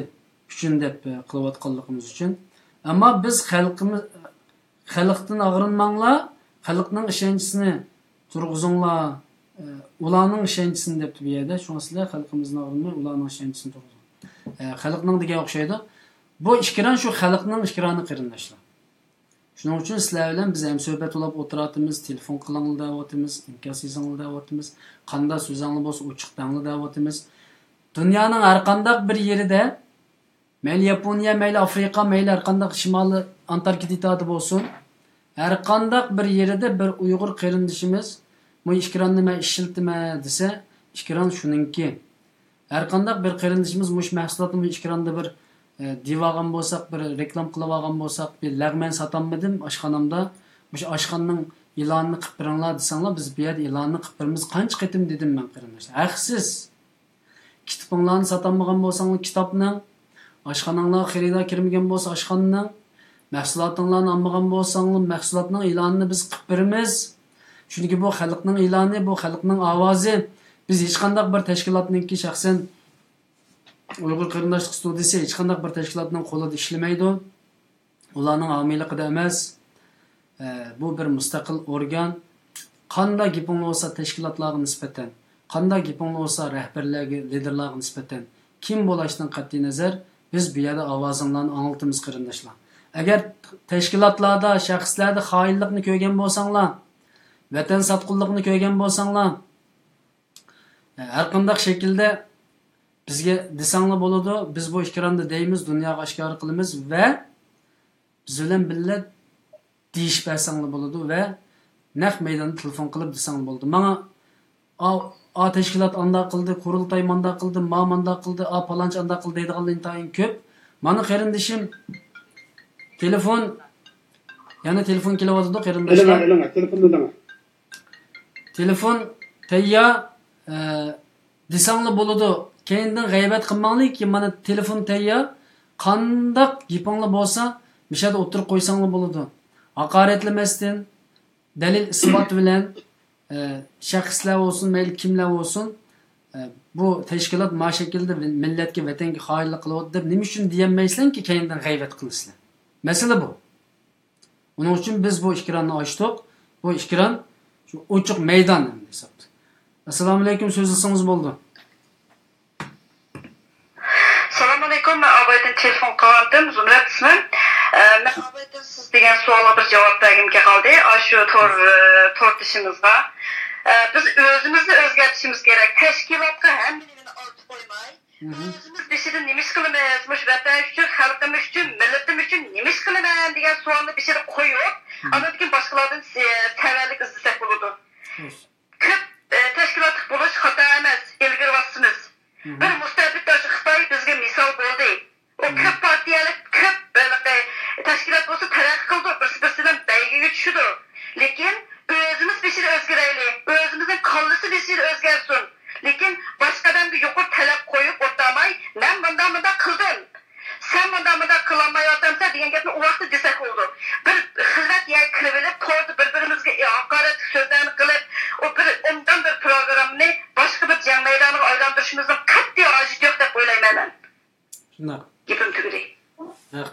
ئۈچۈن دەپ، ئە، قىلىۋاتقانلىقىمىز ئۈچۈن. ئەمما بىز خەلقىمىز، خەلقتىن ئاغرىنماڭلار، خەلقنىڭ ئىشەنچىسىنى تۇرغۇزۇڭلار، ئە، ئۇلارنىڭ ئىشەنچىسىنى دەپتۇ بۇ يەردە. شۇڭا سىلەر خەلقىمىزدىن ئاغرىنماي، ئۇلارنىڭ ئىشەنچىسىنى تۇرغۇزۇڭ. ئە، خەلقنىڭ دېگەن ئوخشايدۇ. بۇ ئىكران شۇ خەلقنىڭ ئىكرانى، قېرىنداشلار. شۇنىڭ ئۈچۈن سىلەر بىلەن بىز ھەمسۆھبەت بولۇپ ئولتۇراتىمىز، تېلېفون قىلىڭلار دەۋاتىمىز، ئىنكاس يېزىڭلار دەۋاتىمىز، قانداق سۆزۈڭلار بولسا ئوچۇق دەڭلار دەۋاتىمىز. دۇنيانىڭ ھەر قانداق بىر يېرىدە، مەيلى ياپونىيە، مەيلى ئافرىقا، مەيلى ھەر قانداق شىمالىي ئانتاركتىدا بولسۇن، ھەر قانداق بىر يېرىدە بىر ئۇيغۇر قېرىندىشىمىز، مۇ ئىكراننى مەن ئىشلىتىمەن دېسە، ئىكران شۇنىڭكى. ھەر قانداق بىر قېرىندىشىمىز مۇشۇ مەھسۇلاتنى مۇشۇ ئىكراندا بىر، ئە، دېيىۋالغان بولساق، بىر رېكلام قىلىۋالغان بولساق، بىر لەغمەن ساتالمىدىم ئاشخانامدا، مۇشۇ ئاشخانىنىڭ ئېلانىنى قىلىپ بېرىڭلار دېسەڭلار، بىز بۇ يەردە ئېلانىنى قىلىپ بېرىمىز. قانچە قېتىم دېدىم مەن، قېرىنداشلار. ھەقسىز. كىتابىڭلارنى ساتالمىغان بولساڭلار كىتابنىڭ، ئاشخاناڭلارغا خېرىدار كىرمىگەن بولسا ئاشخانىنىڭ، مەھسۇلاتىڭلارنى ئالمىغان بولساڭلار مەھسۇلاتنىڭ ئېلانىنى بىز قىلىپ بېرىمىز. چۈنكى بۇ خەلقنىڭ ئېلانى، بۇ خەلقنىڭ ئاۋازى. بىز ھېچقانداق بىر تەشكىلاتنىڭكى، شەخسەن ئۇيغۇر قېرىنداشلىق ستۇدىيىسى ھېچقانداق بىر تەشكىلاتنىڭ قولىدا ئىشلىمەيدۇ. ئۇلارنىڭ ھامىيلىقىدا ئەمەس. ئە، بۇ بىر مۇستەقىل ئورگان. قانداق گېپىڭلار بولسا تەشكىلاتلارغا نىسبەتەن، قانداق گېپىڭلار بولسا رەھبەرلەرگە، لىدېرلارغا نىسبەتەن، كىم بولۇشتىن قەتئىينەزەر، بىز بۇ يەردە ئاۋازىڭلارنى ئاڭلىتىمىز، قېرىنداشلار. ئەگەر تەشكىلاتلاردا، شەخسلەردە خائىنلىقنى كۆرگەن بولساڭلار، ۋەتەن ساتقۇنلۇقىنى كۆرگەن بولساڭلار، ھەر قانداق شەكىلدە بىزگە دېسەڭلار بولىدۇ، بىز بۇ ئېكراندا دەيمىز، دۇنياغا ئاشكارا قىلىمىز ۋە بىز بىلەن بىللە دېيىشىپ بەرسەڭلار بولىدۇ ۋە نەق مەيداندا تېلېفون قىلىپ دېسەڭلار بولىدۇ. ماڭا ئا، ئا تەشكىلات ئانداق قىلدى، قۇرۇلتاي مانداق قىلدى، ما مانداق قىلدى، ئا پالانچى ئانداق قىلدى دەيدىغانلار ئىنتايىن كۆپ. مانا قېرىندىشىم، تېلېفون، يەنە تېلېفون كېلىۋاتىدۇ، قېرىنداشلار. ئېلىڭە، ئېلىڭە، تېلېفوننى ئېلىڭە. تېلېفون تەييار، ئە، دېسەڭلار بولىدۇ. كەينىدىن غەيۋەت قىلماڭلاركى، مانا تېلېفون تەييار. قانداق گېپىڭلار بولسا، مۇشۇ يەردە ئوتتۇرىغا قويساڭلار بولىدۇ. ھاقارەتلىمەستىن، دەلىل ئىسپات بىلەن، ئە، شەخسلەر بولسۇن، مەيلى كىملەر بولسۇن، ئە، بۇ تەشكىلات ما شەكىلدە مىللەتكە، ۋەتەنگە خائىنلىق قىلىۋاتىدۇ دەپ نېمە ئۈچۈن دېيەلمەيسىلەركى، كەينىدىن غەيۋەت قىلىسىلەر. مەسىلە بۇ. ئۇنىڭ ئۈچۈن بىز بۇ ئېكراننى ئاچتۇق. بۇ ئېكران شۇ ئوچۇق مەيدان ئەمدى ھېسابتا. ئەسسالامۇئەلەيكۇم، سۆزلىسىڭىز بولىدۇ. سالام ئەلەيكۇم، مەن ئابايدىن تېلېفون قىلغانتىم، زۇمرەت ئىسمىم. ئە، مەن ئابايدىن سىز دېگەن سوئالغا بىر جاۋاب بەرگۈم كەلدى. ئاشۇ تور، ئە، توردىشىمىزغا. ئە، بىز ئۆزىمىزنى ئۆزگەرتىشىمىز كېرەك. تەشكىلاتقا ھەممىنى ئارتىپ قويماي، مھم. ئۆزىمىز بېشىدا نېمە ئىش قىلىمىز؟ مۇشۇ ۋەتەن ئۈچۈن، خەلقىم ئۈچۈن، مىللىتىم ئۈچۈن نېمە ئىش قىلىمەن دېگەن سوئالنى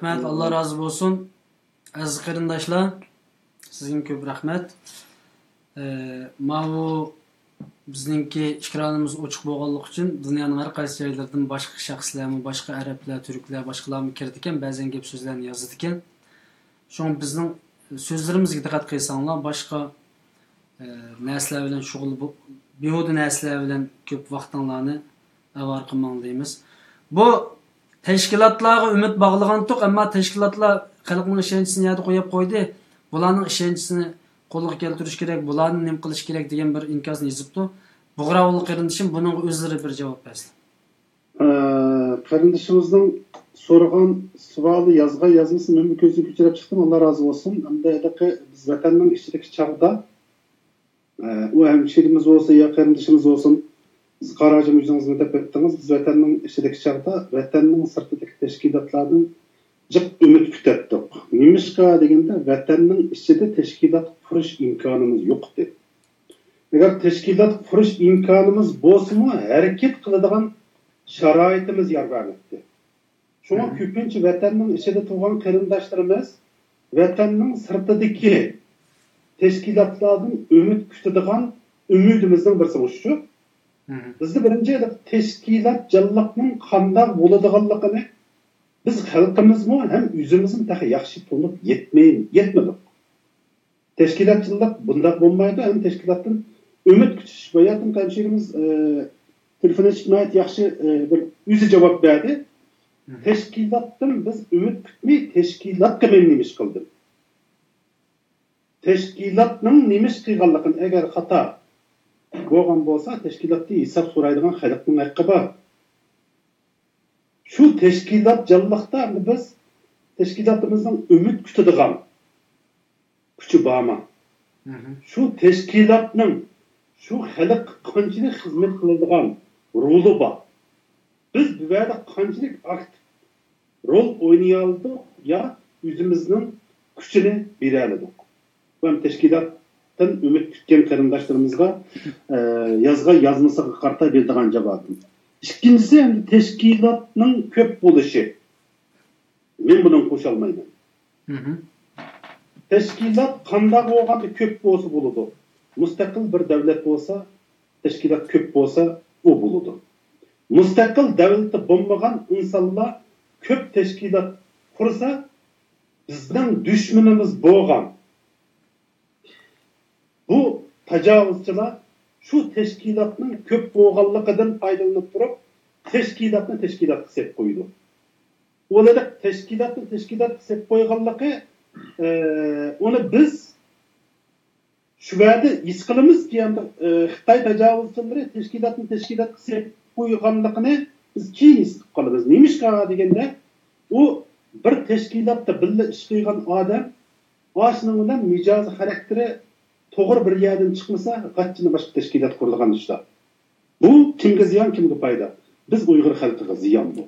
رەھمەت، ئاللا رازى بولسۇن. ئەزىز قېرىنداشلار، سىزگە كۆپ رەھمەت. ئە، ماۋۇ بىزنىڭكى ئېكرانىمىز ئوچۇق بولغانلىقى ئۈچۈن دۇنيانىڭ ھەر قايسى جايلىرىدىن باشقا شەخسلەرمۇ، باشقا ئەرەبلەر، تۈركلەر، باشقىلارمۇ كىرىدىكەن، بەزەن گەپ سۆزلەرنى يازىدىكەن. شۇڭا بىزنىڭ سۆزلىرىمىزگە دىققەت قىلساڭلار، باشقا ئە، نەرسىلەر بىلەن شۇغۇل، بۇ بىھۇدە نەرسىلەر بىلەن كۆپ ۋاقتىڭلارنى ئاۋارە قىلماڭ دەيمىز. بۇ تەشكىلاتلارغا ئۈمىد باغلىغانتۇق، ئەمما تەشكىلاتلار خەلقنىڭ ئىشەنچىسىنى يەردە قويۇپ قويدى. بۇلارنىڭ ئىشەنچىسىنى قولغا كەلتۈرۈش كېرەك، بۇلارنى نېمە قىلىش كېرەك دېگەن بىر ئىنكاسنى يېزىپتۇ. بۇغراۋۇل قېرىندىشىم بۇنىڭغا ئۆزلىرى بىر جاۋاب بەرسىلە. ئە، قېرىندىشىمىزنىڭ سورىغان سوئالى يازغان يازمىسى مەنمۇ كۆزدىن كۆچۈرۈپ چىقتىم، ئاللا رازى بولسۇن. ئەمدى ھېلىقى بىز ۋەتەننىڭ ئىچىدىكى چاغدا، ئە، ئۇ ھەمشىرىمىز بولسۇن يا قېرىندىشىمىز بولسۇن، سىز قاراجىم ئۆزىڭىزمۇ دەپ ئۆتتىڭىز، بىز ۋەتەننىڭ ئىچىدىكى چاغدا ۋەتەننىڭ سىرتىدىكى تەشكىلاتلاردىن جىق ئۈمىد كۈتەتتۇق. نېمىشقا دېگەندە، ۋەتەننىڭ ئىچىدە تەشكىلات قۇرۇش ئىمكانىمىز يوق ئىدى. ئەگەر تەشكىلات قۇرۇش ئىمكانىمىز بولسىمۇ، ھەرىكەت قىلىدىغان شارائىتىمىز يار بەرمەيتتى. شۇڭا كۆپىنچە ۋەتەننىڭ ئىچىدە تۇرغان قېرىنداشلىرىمىز ۋەتەننىڭ سىرتىدىكى تەشكىلاتلاردىن ئۈمىد كۈتىدىغان ئۈمىدىمىزنىڭ بىرسى مۇشۇ. بىزدە بىرىنچى تەشكىلاتچانلىقنىڭ قانداق بولىدىغانلىقىنى بىز خەلقىمىزمۇ ھەم ئۆزىمىزمۇ تېخى ياخشى تونۇپ يەتمەي، يەتمىدۇق. تەشكىلاتچىلىق بۇنداق بولمايدۇ، ھەم تەشكىلاتتىن ئۈمىد كۈتۈش. باياتىن ھەمشىرىمىز، ئە، تېلېفون ئېچىپ ناھايىتى ياخشى، ئە، بىر ئۆزى جاۋاب بەردى. تەشكىلاتتىن بىز ئۈمىد كۈتمەي، تەشكىلاتقا مەن نېمە ئىش قىلدىم؟ تەشكىلاتنىڭ نېمە ئىش قىلغانلىقىنى ئەگەر خاتا بولغان بولسا، تەشكىلاتتىن ھېساب سورايدىغان خەلقنىڭ ھەققى بار. شۇ تەشكىلات جانلىقتا ئەمدى بىز تەشكىلاتىمىزنىڭ ئۈمىد كۈتىدىغان كۈچى بارمۇ؟ شۇ تەشكىلاتنىڭ شۇ خەلققە قانچىلىك خىزمەت قىلىدىغان رولى بار؟ بىز بۇ يەردە قانچىلىك ئاكتىپ رول ئوينىيالىدۇق يا ئۆزىمىزنىڭ كۈچىنى بېرەلىدۇق؟ بۇ ھەم تەشكىلاتتىن ئۈمىد كۈتكەن قېرىنداشلىرىمىزغا، ئە، يازغان يازمىسىغا قارىتا بېرىدىغان جاۋابىم. ئىككىنچىسى، ئەمدى تەشكىلاتنىڭ كۆپ بولۇشى. مەن بۇنىڭغا قوشالمايمەن. تەشكىلات قانداق بولغاندا كۆپ بولسا بولىدۇ. مۇستەقىل بىر دۆلەت بولسا، تەشكىلات كۆپ بولسا، ئۇ بولىدۇ. مۇستەقىل دۆلىتى بولمىغان ئىنسانلار كۆپ تەشكىلات قۇرسا، بىزنىڭ دۈشمىنىمىز بولغان بۇ تاجاۋۇزچىلار شۇ تەشكىلاتنىڭ كۆپ بولغانلىقىدىن پايدىلىنىپ تۇرۇپ، تەشكىلاتنى تەشكىلاتقا سېلىپ قويىدۇ. ئۇلار تەشكىلاتنى تەشكىلاتقا سېلىپ قويغانلىقى، ئە، ئۇنى بىز شۇ يەردە ھېس قىلىمىزكى، ئەمدى، ئە، خىتاي تاجاۋۇزچىلىرى تەشكىلاتنى تەشكىلاتقا سېلىپ قويغانلىقىنى بىز كېيىن ھېس قىلىپ قالىمىز. نېمىشقا دېگەندە، ئۇ بىر تەشكىلاتتا بىللە ئىش قىلغان ئادەم، ئاشۇنىڭ بىلەن مىجەز خاراكتېرى توغرا بىر يەردىن چىقمىسا، غاچچىنى باشقا تەشكىلات قۇرىدىغان ئىشلار. بۇ كىمگە زىيان، كىمگە پايدا؟ بىز ئۇيغۇر خەلقىگە زىيان بۇ.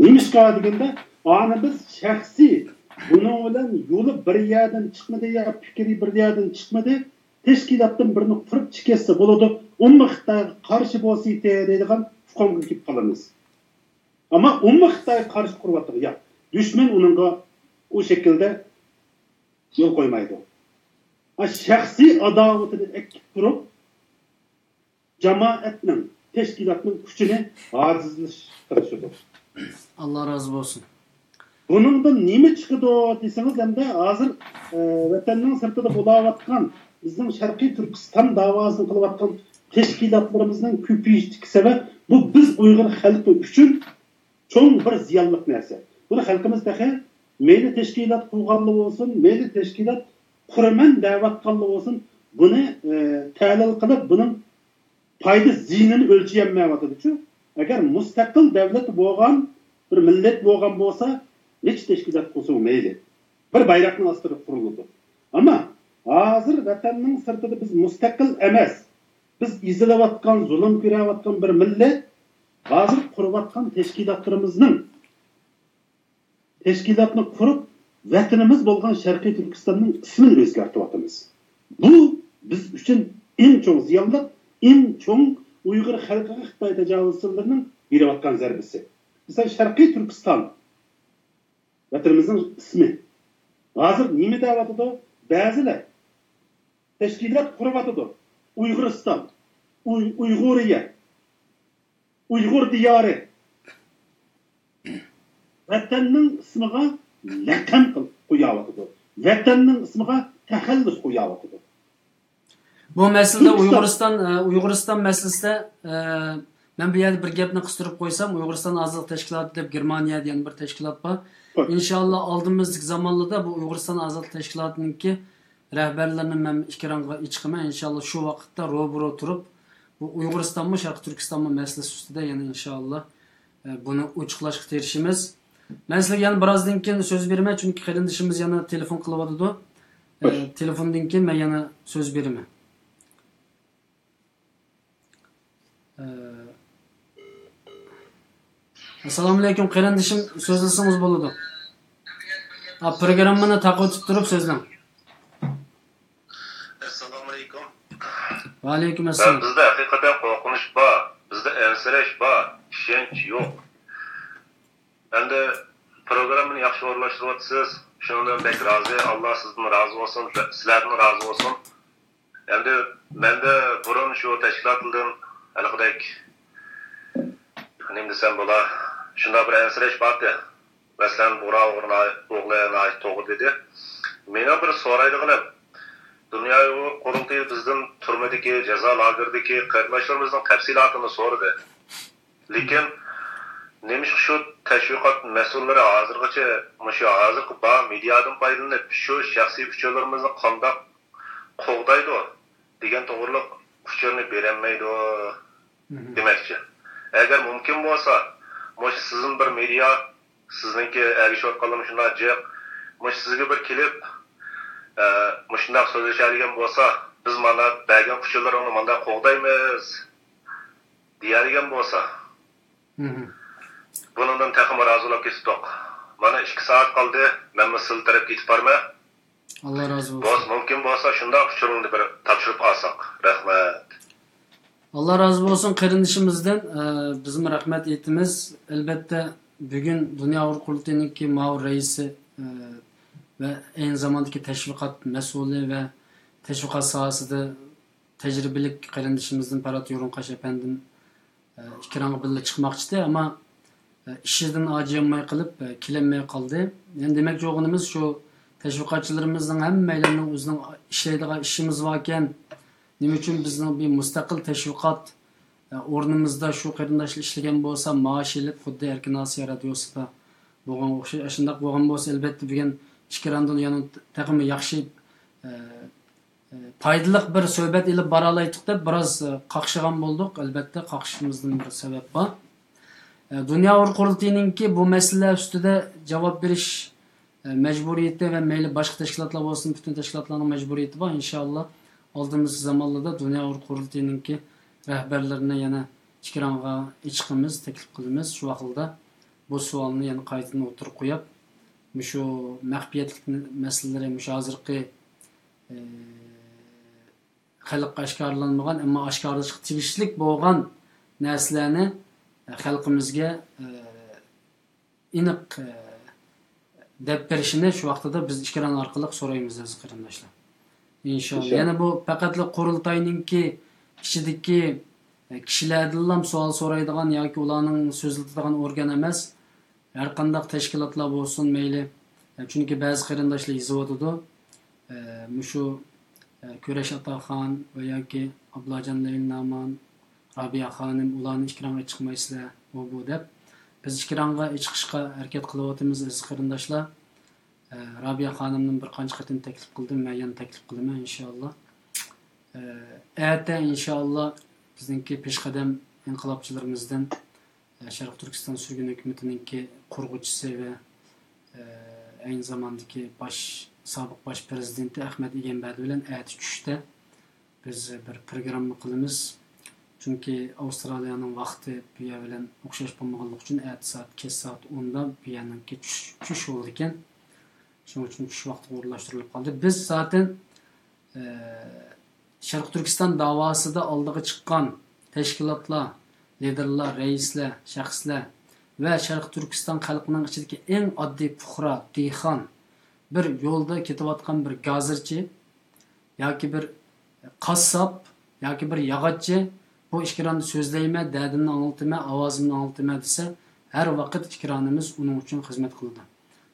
نېمىشقا دېگەندە، ئانى بىز شەخسىي بۇنىڭ بىلەن يولى بىر يەردىن چىقمىدى يا پىكرى بىر يەردىن چىقمىدى، تەشكىلاتتىن بىرنى قۇرۇپ چىقىۋەتسە بولىدۇ، ئۇمۇ خىتايغا قارشى بولسا يېتەر دەيدىغان ئۇقۇمغا كېلىپ قالىمىز. ئەمما ئۇمۇ خىتايغا قارشى قۇرۇۋاتىدۇ. ياق، دۈشمەن ئۇنىڭغا ئۇ شەكىلدە يول قويمايدۇ. ئا، شەخسىي ئاداۋىتىنى ئەكىپ تۇرۇپ، جامائەتنىڭ، تەشكىلاتنىڭ كۈچىنى ئاجىزلىتىشقا تىرىشىدۇ. ئاللا رازى بولسۇن. بۇنىڭدىن نېمە چىقىدۇ دېسىڭىز، ئەمدى ھازىر، ئە، ۋەتەننىڭ سىرتىدا بولاۋاتقان، بىزنىڭ شەرقىي تۈركىستان داۋاسىنى قىلىۋاتقان تەشكىلاتلىرىمىزنىڭ كۆپىيىشىدىكى سەۋەب، بۇ بىز ئۇيغۇر خەلقى ئۈچۈن چوڭ بىر زىيانلىق نەرسە. بۇنى خەلقىمىز تېخى مەيلى تەشكىلات قۇرغانلا بولسۇن، مەيلى تەشكىلات قۇرىمەن دەۋاتقانلا بولسۇن، بۇنى، ئە، تەھلىل قىلىپ، بۇنىڭ پايدا زىيىنىنى ئۆلچىيەلمەيۋاتىدۇچۇ. ئەگەر مۇستەقىل دۆلەت بولغان بىر مىللەت بولغان بولسا، نەچچە تەشكىلات قۇرسىمۇ مەيلى، بىر بايراقنىڭ ئاستىدا قۇرۇلىدۇ. ئەمما ھازىر ۋەتەننىڭ سىرتىدا بىز مۇستەقىل ئەمەس، بىز ئېزىلىۋاتقان، زۇلۇم كۆرۈۋاتقان بىر مىللەت. ھازىر قۇرۇۋاتقان تەشكىلاتلىرىمىزنىڭ تەشكىلاتنى قۇرۇپ، ۋەتىنىمىز بولغان شەرقىي تۈركىستاننىڭ ئىسمىنى ئۆزگەرتىۋاتىمىز. بۇ بىز ئۈچۈن ئەڭ چوڭ زىيانلىق، ئەڭ چوڭ ئۇيغۇر خەلقىگە خىتاي تاجاۋۇزچىلىرىنىڭ بېرىۋاتقان زەربىسى. مىسال، شەرقىي تۈركىستان ۋەتىنىمىزنىڭ ئىسمى. ھازىر نېمە دەۋاتىدۇ؟ بەزىلەر تەشكىلات قۇرۇۋاتىدۇ. ئۇيغۇرىستان، ئۇي-، ئۇيغۇرىيە، ئۇيغۇر دىيارى. ۋەتەننىڭ ئىسمىغا لەقەم قىلىپ قوياۋاتىدۇ. ۋەتەننىڭ ئىسمىغا تەخەللۇس قوياۋاتىدۇ. بۇ مەسىلىدە تۈركىستان ئۇيغۇرىستان، ئە، ئۇيغۇرىستان مەسىلىسىدە، ئە، مەن بۇ يەردە بىر گەپنى قىستۇرۇپ قويسام، ئۇيغۇرىستان ئازادلىق تەشكىلاتى دەپ گېرمانىيەدە يەنە بىر تەشكىلات بار. خوش. ئىنشاللا ئالدىمىزدىكى زامانلاردا بۇ ئۇيغۇرىستان ئازادلىق تەشكىلاتىنىڭكى رەھبەرلىرىنى مەن ئېكرانغا چىقىرىمەن. ئىنشاللا شۇ ۋاقىتتا روبىرو تۇرۇپ، بۇ ئۇيغۇرىستانمۇ، شەرقىي تۈركىستانمۇ مەسىلىسى ئۈستىدە يەنە ئىنشاللا، ئە، بۇنى ئوچۇقلاشقا تىرىشىمىز. مەن سىلەرگە يەنە بىرازدىن كېيىن سۆز بېرىمەن، چۈنكى قېرىندىشىمىز يەنە تېلېفون قىلىۋاتىدۇ. ئە، خوش. تېلېفوندىن كېيىن مەن يەنە سۆز بېرىمەن. ئە، ئەسسالامۇئەلەيكۇم، قېرىندىشىم، سۆزلىسىڭىز بولىدۇ. ئا، پروگراممىنى تاقىۋېتىپ تۇرۇپ سۆزلەڭ. ئەسسالامۇئەلەيكۇم. ۋەئەلەيكۇم ئەسسالام. بىزدە ھەقىقەتەن قورقۇنچ بار، بىزدە ئەنسىرەش بار، ئىشەنچ يوق. ئەمدى پروگراممىنى ياخشى ئورۇنلاشتۇرۇۋاتىسىز، شۇنىڭدىن بەك رازى. ئاللا سىزدىن رازى بولسۇن، سىلەردىن رازى بولسۇن. ئەمدى مەندە بۇرۇن شۇ تەشكىلاتلىرىدىن ھېلىقىدەك، نېمە دېسەم بولا، شۇنداق بىر ئەنسىرەش بارتى. مەسىلەن، بۇغرا ئوغلى ناھايىتى توغرا دېدى. مېنىڭ بىر سورايدىغىنىم، دۇنيا ئۇيغۇر قۇرۇلتىيى بىزدىن تۈرمىدىكى، جازا لاگېرىدىكى قېرىنداشلىرىمىزنىڭ تەپسىلاتىنى سورىدى. لېكىن نېمىشقا شۇ تەشۋىقات مەسئۇللىرى ھازىرغىچە مۇشۇ ھازىرقى بار مېدىيادىن پايدىلىنىپ، شۇ شەخسىي ئۇچۇرلىرىمىزنى قانداق قوغدايدۇ دېگەن توغرىلىق ئۇچۇرنى بېرەلمەيدۇ دېمەكچى. ئەگەر مۇمكىن بولسا، مۇشۇ سىزنىڭ بىر مېدىيا، سىزنىڭكى ئەگىشىۋاتقانلىرىمۇ شۇنداق جىق، مۇشۇ سىزگە بىر كېلىپ، ئە، مۇشۇنداق سۆزلىشەلىگەن بولسا، بىز مانا بەرگەن ئۇچۇرلىرىڭنى مانداق قوغدايمىز دېيەلىگەن بولسا، بۇنىڭدىن تېخىمۇ رازى بولۇپ كېتىتتۇق. مانا ئىككى سائەت قالدى، مەنمۇ سىلى تەرەپكە يېتىپ بارىمەن. ئاللا رازى بولسۇن. بولسا، مۇمكىن بولسا شۇنداق ئۇچۇرۇڭنى بىر تاپشۇرۇپ ئالساق. رەھمەت. ئاللا رازى بولسۇن قېرىندىشىمىزدىن. ئە، بىزمۇ رەھمەت ئېيتىمىز. ئەلبەتتە، بۈگۈن دۇنيا ئۇيغۇر قۇرۇلتىيىنىڭكى مۇئاۋىن رەئىسى، ئە، ۋە ئەينى زاماندىكى تەشۋىقات مەسئۇلى ۋە تەشۋىقات ساھەسىدە تەجرىبىلىك قېرىندىشىمىزدىن پەرھات يورۇنقاش ئەپەندىم، ئە، ئېكرانغا بىللە چىقماقچىدى، ئەمما، ئە، ئىشىدىن ئاجىيالماي قېلىپ، ئە، كېلەلمەي قالدى. يەنى دېمەكچى بولغىنىمىز شۇ، تەشۋىقاتچىلىرىمىزنىڭ ھەممەيلەننىڭ ئۆزىنىڭ ئىشلەيدىغان ئىشىمىز باركەن، نېمە ئۈچۈن بىزنىڭ بىر مۇستەقىل تەشۋىقات، ئە، ئورنىمىزدا شۇ قېرىنداشلار ئىشلىگەن بولسا، مائاش ئېلىپ، خۇددى ئەركىن ئاسىيا رادىيوسىدا بولغانغا ئوخشاش، ئاشۇنداق بولغان بولسا، ئەلبەتتە، بۈگۈن ئىككى راندىن يەنە تېخىمۇ ياخشى، ئە، پايدىلىق بىر سۆھبەت ئېلىپ بارالايتتۇق دەپ بىراز، ئە، قاقشىغان بولدۇق. ئەلبەتتە، قاقشىشىمىزدىن بىر سەۋەب بار. ئە، دۇنيا ئۇيغۇر قۇرۇلتىيىنىڭكى بۇ مەسىلىلەر ئۈستىدە جاۋاب بېرىش، ئە، مەجبۇرىيىتى ۋە مەيلى باشقا تەشكىلاتلار بولسۇن، پۈتۈن تەشكىلاتلارنىڭ مەجبۇرىيىتى بار. ئىنشائاللا، ئالدىمىزدىكى زامانلاردا دۇنيا ئۇيغۇر قۇرۇلتىيىنىڭكى رەھبەرلىرىنى يەنە ئېكرانغا ئېچىقىمىز، تەكلىپ قىلىمىز. شۇ ۋاقىتتا بۇ سوئالنى يەنە قايتىدىن ئوتتۇرىغا قويۇپ، مۇشۇ مەخپىيەتلىك مەسىلىلىرى، مۇشۇ ھازىرقى ئى، خەلققە ئاشكارىلانمىغان، ئەمما ئاشكارىلىشقا تېگىشلىك بولغان نەرسىلەرنى، ئە، خەلقىمىزگە، ئە، ئېنىق، ئە، دەپ بېرىشىنى شۇ ۋاقتىدا بىز ئېكران ئارقىلىق سورايمىز، ئەزىز قېرىنداشلار. ئىنشائاللا. ئىنشائاللا. يەنە بۇ پەقەتلا قۇرۇلتاينىڭكى ئىچىدىكى، ئە، كىشىلەردىنلا سوئال سورايدىغان ياكى ئۇلارنىڭ سۆزلىتىدىغان ئورگان ئەمەس. ھەر قانداق تەشكىلاتلار بولسۇن مەيلى. چۈنكى بەزى قېرىنداشلار يېزىۋاتىدۇ. ئە، مۇشۇ، ئە، كۈرەش ئاتاخان ۋە ياكى ئابلاجان لەيلىنامان، رابىيە خانىم ئۇلارنى ئېكرانغا چىقمايسىلەر، ئۇ بۇ دەپ. بىز ئېكرانغا چىقىشقا ھەرىكەت قىلىۋاتىمىز، ئەزىز قېرىنداشلار. ئە، رابىيە خانىمنى بىر قانچە قېتىم تەكلىپ قىلدىم، مەن يەنە تەكلىپ قىلىمەن، ئىنشائاللا. ئە، ئەتە، ئىنشائاللا، بىزنىڭكى پېشقەدەم ئىنقىلابچىلىرىمىزدىن، ئە، شەرقىي تۈركىستان سۈرگۈن ھۆكۈمىتىنىڭكى قۇرغۇچىسى ۋە، ئە، ئەينى زاماندىكى باش، سابىق باش پىرېزىدېنتى ئەخمەت ئىگەمبەردى بىلەن ئەتە چۈشتە بىز بىر پروگرامما قىلىمىز. چۈنكى ئاۋسترالىيەنىڭ ۋاقتى بۇ يەر بىلەن ئوخشاش بولمىغانلىقى ئۈچۈن ئەتە سائەت، كەچ سائەت ئوندا بۇ يەرنىڭكى چۈش، چۈش بولىدىكەن. شۇنىڭ ئۈچۈن چۈش ۋاقتىغا ئورۇنلاشتۇرۇلۇپ قالدى. بىز زاتەن، ئە، شەرقىي تۈركىستان داۋاسىدا ئالدىغا چىققان تەشكىلاتلار، لىدېرلار، رەئىسلەر، شەخسلەر ۋە شەرقىي تۈركىستان خەلقىنىڭ ئىچىدىكى ئەڭ ئاددىي پۇقرا، دېھقان، بىر يولدا كېتىۋاتقان بىر گازىرچى ياكى بىر قاسساپ ياكى بىىر ياغاچچى بۇ ئېكراندا سۆزلەيمەن، دەردىمنى ئاڭلىتىمەن، ئاۋازىمنى ئاڭلىتىمەن دېسە، ھەر ۋاقىت ئېكرانىمىز ئۇنىڭ ئۈچۈن خىزمەت قىلىدۇ.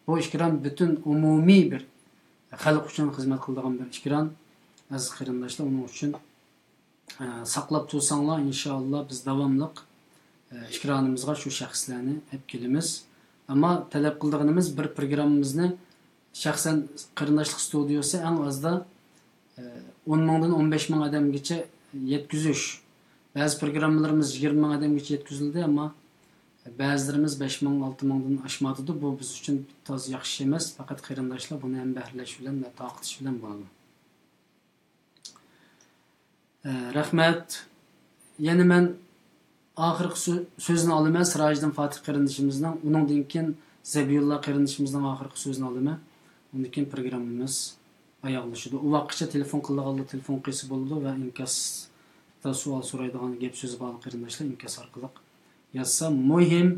بۇ ئېكران پۈتۈن ئومۇمىي بىر خەلق ئۈچۈن خىزمەت قىلىدىغان بىر ئېكران. ئەزىز قېرىنداشلار، ئۇنىڭ ئۈچۈن ئە، ساقلاپ تۇرساڭلار، ئىنشائاللا بىز داۋاملىق، ئە، ئېكرانىمىزغا شۇ شەخسلەرنى ئەپ كېلىمىز. ئەمما تەلەپ قىلىدىغىنىمىز، بىر پروگراممىمىزنى شەخسەن قېرىنداشلىق ستۇدىيوسى ئەڭ ئازدا، ئە، ئون مىڭدىن ئون بەش مىڭ ئادەمگىچە يەتكۈزۈش. بەزى پروگراممىلىرىمىز يىگىرمە مىڭ ئادەمگىچە يەتكۈزۈلدى، ئەمما بەزىلىرىمىز بەش مىڭ، ئالتە مىڭدىن ئاشمايدۇ. بۇ بىز ئۈچۈن تازا ياخشى ئىش ئەمەس. پەقەت قېرىنداشلار بۇنى ھەمبەھىرلەش بىلەن ۋە تارقىتىش بىلەن بولىدۇ. ئە، رەھمەت. يەنە مەن ئاخىرقى سۆ-، سۆزنى ئالىمەن سىراجىدىن فاتىھ قېرىندىشىمىزنىڭ، ئۇنىڭدىن كېيىن زەبىيۇللا قېرىندىشىمىزنىڭ ئاخىرقى سۆزىنى ئالىمەن. ئۇندىن كېيىن پروگراممىمىز ئاياغلىشىدۇ. ئۇ ۋاقىتقىچە تېلېفون قىلىدىغانلار تېلېفون قىلسا بولىدۇ ۋە ئىنكاستا سوئال سورايدىغان، گەپ سۆزى بار قېرىنداشلار ئىنكاس ئارقىلىق يازسا مۇھىم.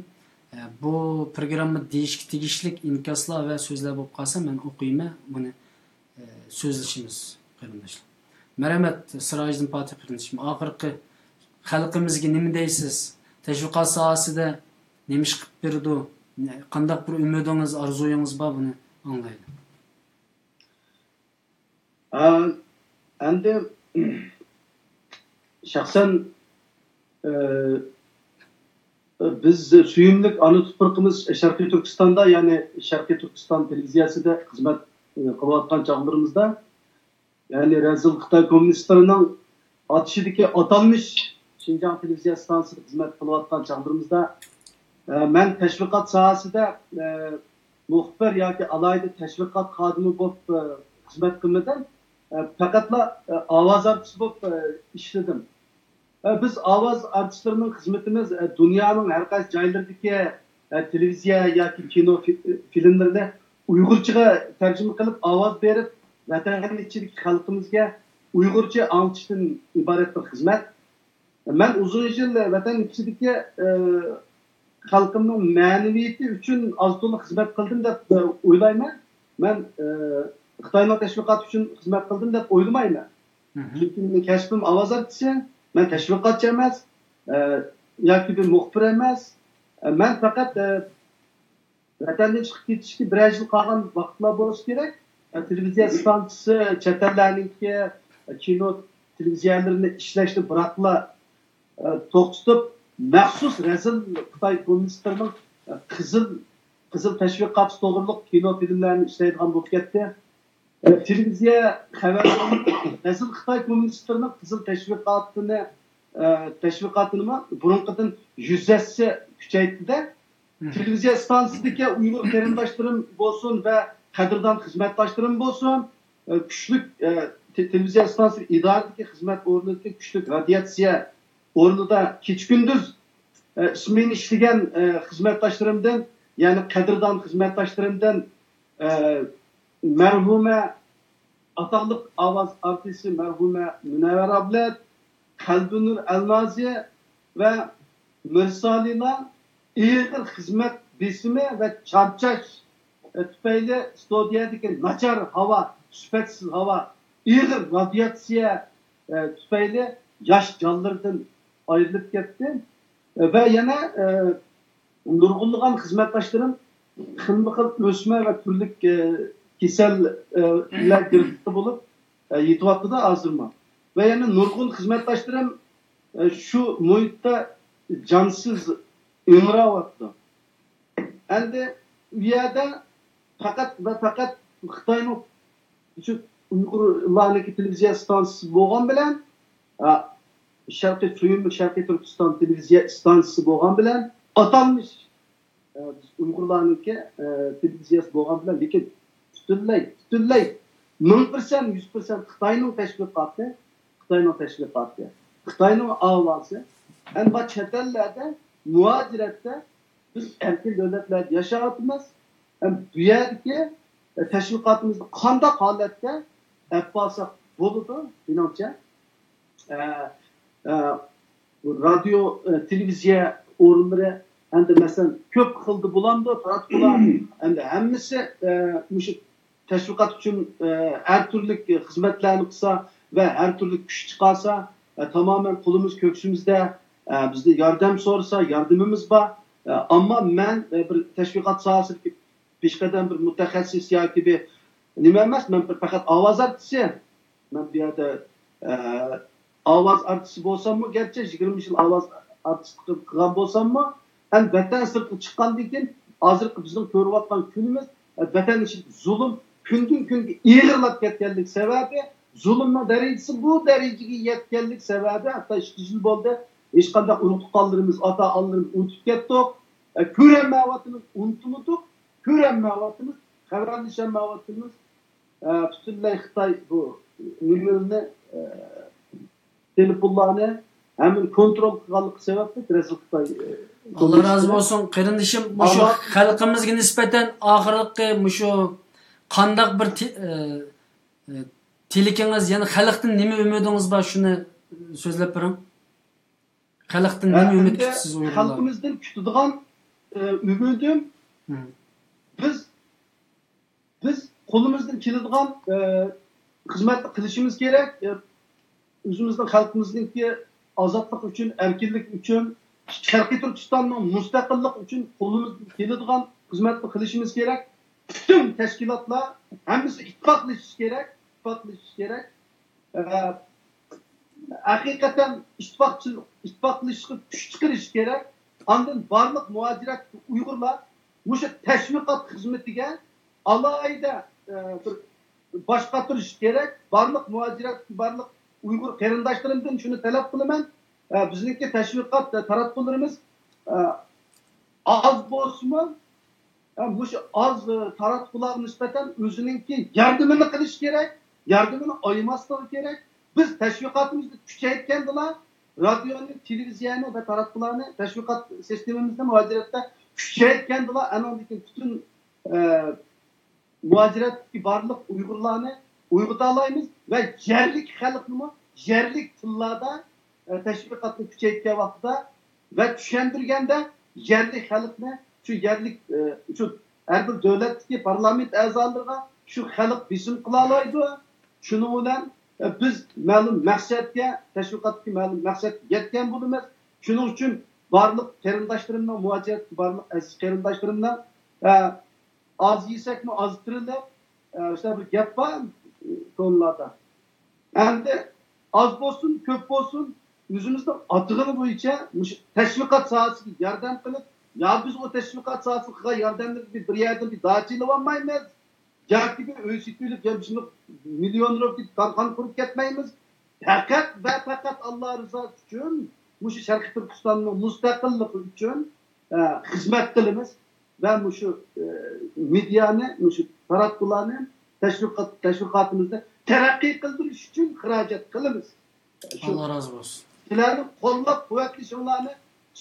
ئە، بۇ پروگرامما دېيىشكە تېگىشلىك ئىنكاسلار ۋە سۆزلەر بولۇپ قالسا، مەن ئوقۇيمەن بۇنى، ئە، سۆزلىشىمىز، قېرىنداشلار. مەرھەمەت، سىراجىدىن پاتىھ قېرىندىشىم. ئاخىرقى خەلقىمىزگە نېمە دەيسىز؟ تەشۋىقات ساھەسىدە نېمە ئىش قىلىپ بېرىدۇ؟ قانداق بىر ئۈمىدىڭىز، ئارزۇيىڭىز بار؟ بۇنى ئاڭلايلى. ئە، ئەمدى شەخسەن، ئە، بىز سۆيۈملۈك ئانا تۇپرىقىمىز شەرقىي تۈركىستاندا، يەنى شەرقىي تۈركىستان تېلېۋىزىيەسىدە خىزمەت، ئە، قىلىۋاتقان چاغلىرىمىزدا، يەنى رەزىل خىتاي كوممۇنىستلىرىنىڭ ئاتىشىدىكى ئاتالمىش شىنجاڭ تېلېۋىزىيە ئىستانسىسىدا خىزمەت قىلىۋاتقان چاغلىرىمىزدا، ئە، مەن تەشۋىقات ساھەسىدە، ئە، مۇخبىر ياكى ئالاھىدە تەشۋىقات خادىمى بولۇپ، ئە، خىزمەت قىلمىدىم. ئە، پەقەتلا، ئە، ئاۋاز ئارتىسى بولۇپ، ئە، ئىشلىدىم. ئە، بىز ئاۋاز ئارتىسلىرىنىڭ خىزمىتىمىز، ئە، دۇنيانىڭ ھەر قايسى جايلىرىدىكى، ئە، تېلېۋىزىيە ياكى كىنو في-، فىلىملىرىنى ئۇيغۇرچىغا تەرجىمە قىلىپ، ئاۋاز بېرىپ، ۋەتەن ئىچىدىكى خەلقىمىزگە ئۇيغۇرچە ئاڭلىتىشتىن ئىبارەت بىر خىزمەت. مەن ئۇزۇن يىل ۋەتەن ئىچىدىكى، ئە، خەلقىمنىڭ مەنىۋىيىتى ئۈچۈن ئاز تولا خىزمەت قىلدىم دەپ، ئە، ئويلايمەن. مەن، ئە، خىتاينىڭ تەشۋىقاتى ئۈچۈن خىزمەت قىلدىم دەپ ئويلىمايمەن. مھم. چۈنكى مېنىڭ كەسپىم ئاۋاز ئارتىسى، مەن تەشۋىقاتچى ئەمەس، ئە، ياكى بىر مۇخبىر ئەمەس. ئە، مەن پەقەت، ئە، ۋەتەندىن چىقىپ كېتىشكە بىرەر يىل قالغان ۋاقىتلار بولسا كېرەك. ئە، تېلېۋىزىيە ئىستانسىسى، چەت ئەللەرنىڭكى، ئە، كىنو تېلېۋىزىيەلىرىنى ئىشلەشنى بىراقلا، ئە، توختىتىپ، مەخسۇس رەزىل خىتاي كوممۇنىستلىرىنىڭ، ئە، قىزىل، قىزىل تەشۋىقاتى توغرۇلۇق كىنو فىلىملەرنى ئىشلەيدىغان بولۇپ كەتتى. ئە، تېلېۋىزىيە خەۋەرلىرىمۇ رەزىل خىتاي كوممۇنىستلىرىنىڭ قىزىل تەشۋىقاتىنى، ئە، تەشۋىقاتىنىمۇ بۇرۇنقىدىن يۈز ھەسسە كۈچەيتتى-دە. مم. تېلېۋىزىيە ئىستانسىسىدىكى ئۇيغۇر قېرىنداشلىرىم بولسۇن ۋە قەدىردان خىزمەتداشلىرىم بولسۇن، ئە، كۈچلۈك، ئە، تې-، تېلېۋىزىيە ئىستانسىسى ئىدارىدىكى خىزمەت ئورنىدىكى كۈچلۈك رادىياتسىيە ئورنىدا كېچە-كۈندۈز، ئە، ئىسمېنا ئىشلىگەن، ئە، خىزمەتداشلىرىمدىن، يەنى قەدىردان خىزمەتداشلىرىمدىن، ئە، مەرھۇمە، ئاتاقلىق ئاۋاز ئارتىسى مەرھۇمە مۇنەۋۋەر ئابلەت، قەلبىنۇر ئەلنازى ۋە مىرسالىلار ئېغىر خىزمەت بېسىمى ۋە چارچاش، ئە، تۈپەيلى، ستۇدىيەدىكى ناچار ھاۋا، سۈپەتسىز ھاۋا، ئېغىر رادىياتسىيە، ئە، تۈپەيلى ياش جانلىرىدىن ئايرىلىپ كەتتى. ئە، ۋە يەنە، ئە، نۇرغۇنلىغان خىزمەتداشلىرىم خىلمۇ خىل ئۆسمە ۋە تۈرلۈك، ئە، كېسەللەر گىرىپتە بولۇپ، ئە، يېتىۋاتىدۇ ھازىرمۇ. ۋە يەنە نۇرغۇن خىزمەتداشلىرىم، ئە، شۇ مۇھىتتا جانسىز ئىڭراۋاتىدۇ. ئەمدى ئۇ يەردە پەقەت ۋە پەقەت خىتاينىڭ، شۇ ئۇيغۇرلارنىڭكى تېلېۋىزىيە ئىستانسىسى بولغان بىلەن، ئا، شەرقىي سۆيۈملۈك شەرقىي تۈركىستان تېلېۋىزىيە ئىستانسىسى بولغان بىلەن، ئاتالمىش، ئا، بىز ئۇيغۇرلارنىڭكى، ئا، تېلېۋىزىيەسى بولغان بىلەن، لېكىن پۈتۈنلەي، پۈتۈنلەي مىڭ پىرسەنت، يۈز پىرسەنت خىتاينىڭ تەشۋىقاتى، خىتاينىڭ تەشۋىقاتى، خىتاينىڭ ئاۋازى. ئەمما چەت ئەللەردە، مۇھاجىرەتتە بىز ئەركىن دۆلەتلەردە ياشاۋاتىمىز. ھەم بۇ يەردىكى، ئە، تەشۋىقاتىمىزنى قانداق ھالەتتە ئەپ بارساق بولىدۇ، مېنىڭچە. ئە، ئە، رادىيو، ئە، تېلېۋىزىيە ئورۇنلىرى ئەمدى مەسىلەن، كۆپ خىلدا بولامدۇ تاراتقۇلار؟ ئەمدى ھەممىسى، ئە، مۇشۇ تەشۋىقات ئۈچۈن، ئە، ھەر تۈرلۈك خىزمەتلەرنى قىلسا ۋە ھەر تۈرلۈك كۈچ چىقارسا، ئە، تامامەن قولىمىز كۆكسىمىزدە، ئە، بىزدىن ياردەم سورىسا، ياردىمىمىز بار. ئە، ئەمما مەن، ئە، بىر تەشۋىقات ساھەسىدىكى پېشقەدەم بىر مۇتەخەسسىس ياكى بىر نېمە ئەمەس، مەن بىر پەقەت ئاۋاز ئارتىسى. مەن بۇ يەردە، ئە، ئاۋاز ئارتىسى بولساممۇ، گەرچە يىگىرمە يىل ئاۋاز ئارتىسلىقى قىلغان بولساممۇ، ھەم ۋەتەن سىرتىغا چىققاندىن كېيىن، ھازىرقى بىزنىڭ كۆرۈۋاتقان كۈنىمىز، ئە، ۋەتەن ئىچىدە زۇلۇم كۈندىن-كۈنگە ئېغىرلاپ كەتكەنلىك سەۋەبى، زۇلۇمنىڭ دەرىجىسى بۇ دەرىجىگە يەتكەنلىك سەۋەبى، ھەتتا ئىككى يۈز يىل بولدى، ھېچقانداق ئۇرۇق-تۇغقانلىرىمىز، ئاتا-ئانىلىرىمىز ئۇنتۇپ كەتتۇق. ئە، كۆرەلمەيۋاتىمىز، ئۇنتۇلدۇق، كۆرەلمەيۋاتىمىز، خەۋەرلىشەلمەيۋاتىمىز. ئە، پۈتۈنلەي خىتاي بۇ نېمىلەرنى، ئە، تېلېفونلارنى ھەممىنى كونترول قىلغانلىقى سەۋەبلىك رەسمىي خىتاي، ئە، ئاللا رازى بولسۇن، قېرىندىشىم. مۇشۇ خەلقىمىزگە نىسبەتەن ئاخىرقى مۇشۇ قانداق بىر تى-، ئە، ئە، تىلىكىڭىز، يەنى خەلقتىن نېمە ئۈمىدىڭىز بار، شۇنى سۆزلەپ بېرىڭ. خەلقتىن نېمە ئۈمىد كۈتىسىز ئۇيغۇرلار؟ خەلقىمىزدىن كۈتىدىغان، ئە، ئۈمىدىم، بىز، بىز قولىمىزدىن كېلىدىغان، ئە، خىزمەتنى قىلىشىمىز كېرەك. ئە، ئۆزىمىزنىڭ خەلقىمىزنىڭكى ئازادلىق ئۈچۈن، ئەركىنلىك ئۈچۈن، شەرقىي تۈركىستاننىڭ مۇستەقىللىقى ئۈچۈن قولىمىزدىن كېلىدىغان خىزمەتنى قىلىشىمىز كېرەك. پۈتۈن تەشكىلاتلار ھەممىسى ئىتتىپاقلىشىش كېرەك، ئىتتىپاقلىشىش كېرەك. ئە، ھەقىقەتەن ئىتتىپاقچىلىق، ئىتتىپاقلىشىشقا كۈچ چىقىرىش كېرەك. ئاندىن بارلىق مۇھاجىرەتتىكى ئۇيغۇرلار مۇشۇ تەشۋىقات خىزمىتىگە ئالاھىدە، ئە، بىر باش قاتۇرۇش كېرەك. بارلىق مۇھاجىرەتتىكى بارلىق ئۇيغۇر قېرىنداشلىرىمدىن شۇنى تەلەپ قىلىمەن. ئە، بىزنىڭكى تەشۋىقات، ئە، تاراتقۇلىرىمىز، ئە، ئاز بولسىمۇ، ھە، مۇشۇ ئاز، ئە، تاراتقۇلارغا نىسبەتەن ئۆزىنىڭكى ياردىمىنى قىلىشى كېرەك، ياردىمىنى ئايىماسلىقى كېرەك. بىز تەشۋىقاتىمىزنى كۈچەيتكەندىلا، رادىيونى، تېلېۋىزىيەنى ۋە تاراتقۇلارنى، تەشۋىقات سىستېمىمىزنى مۇھاجىرەتتە كۈچەيتكەندىلا، ئانىڭدىن كېيىن پۈتۈن، ئە، مۇھاجىرەتتىكى بارلىق ئۇيغۇرلارنى ئويغىتالايمىز ۋە يەرلىك خەلقنىمۇ يەرلىك تىللاردا، ئە، تەشۋىقاتنى كۈچەيتكەن ۋاقتىدا ۋە چۈشەندۈرگەندە يەرلىك خەلقنى، شۇ يەرلىك، ئە، شۇ ھەر بىر دۆلەتتىكى پارلامېنت ئەزالىرىغا شۇ خەلق بېسىم قىلالايدۇ. شۇنىڭ بىلەن، ئە، بىز مەلۇم مەقسەتكە، تەشۋىقاتتىكى مەلۇم مەقسەتكە يەتكەن بولىمىز. شۇنىڭ ئۈچۈن بارلىق قېرىنداشلىرىمنىڭ، مۇھاجىرەتتىكى بارلىق ئەزىز قېرىنداشلىرىمنىڭ، ئە، ئاز يېسەكمۇ ئاز تىرىلىپ، ئە، شۇنداق بىر گەپ بار كونىلاردا. ئەمدى ئاز بولسۇن، كۆپ بولسۇن، ئۆزىمىزنىڭ ئاتىغىنى بويىچە مۇشۇ تەشۋىقات ساھەسىگە ياردەم قىلىپ، يا بىز ئۇ تەشۋىقات ساھەسىگە قىلغان ياردەملىرىمىزنى بىر يەردىن بىر داچا ئېلىۋالمايمىز، ياكى بىر ئۆي سېتىۋېلىپ، يا مۇشۇنداق مىليون روبىي كارخانا قۇرۇپ كەتمەيمىز. پەقەت ۋە پەقەت ئاللا رىزاسى ئۈچۈن، مۇشۇ شەرقىي تۈركىستاننىڭ مۇستەقىللىقى ئۈچۈن، ئە، خىزمەت قىلىمىز ۋە مۇشۇ، ئە، مېدىيانى، مۇشۇ تاراتقۇلارنى، تەشۋىقات، تەشۋىقاتىمىزنى تەرەققىي قىلدۇرۇش ئۈچۈن خىراجەت قىلىمىز. شۇ ئاللا رازى بولسۇن. سىلەرنىڭ قوللاپ قۇۋۋەتلىشىڭلارنى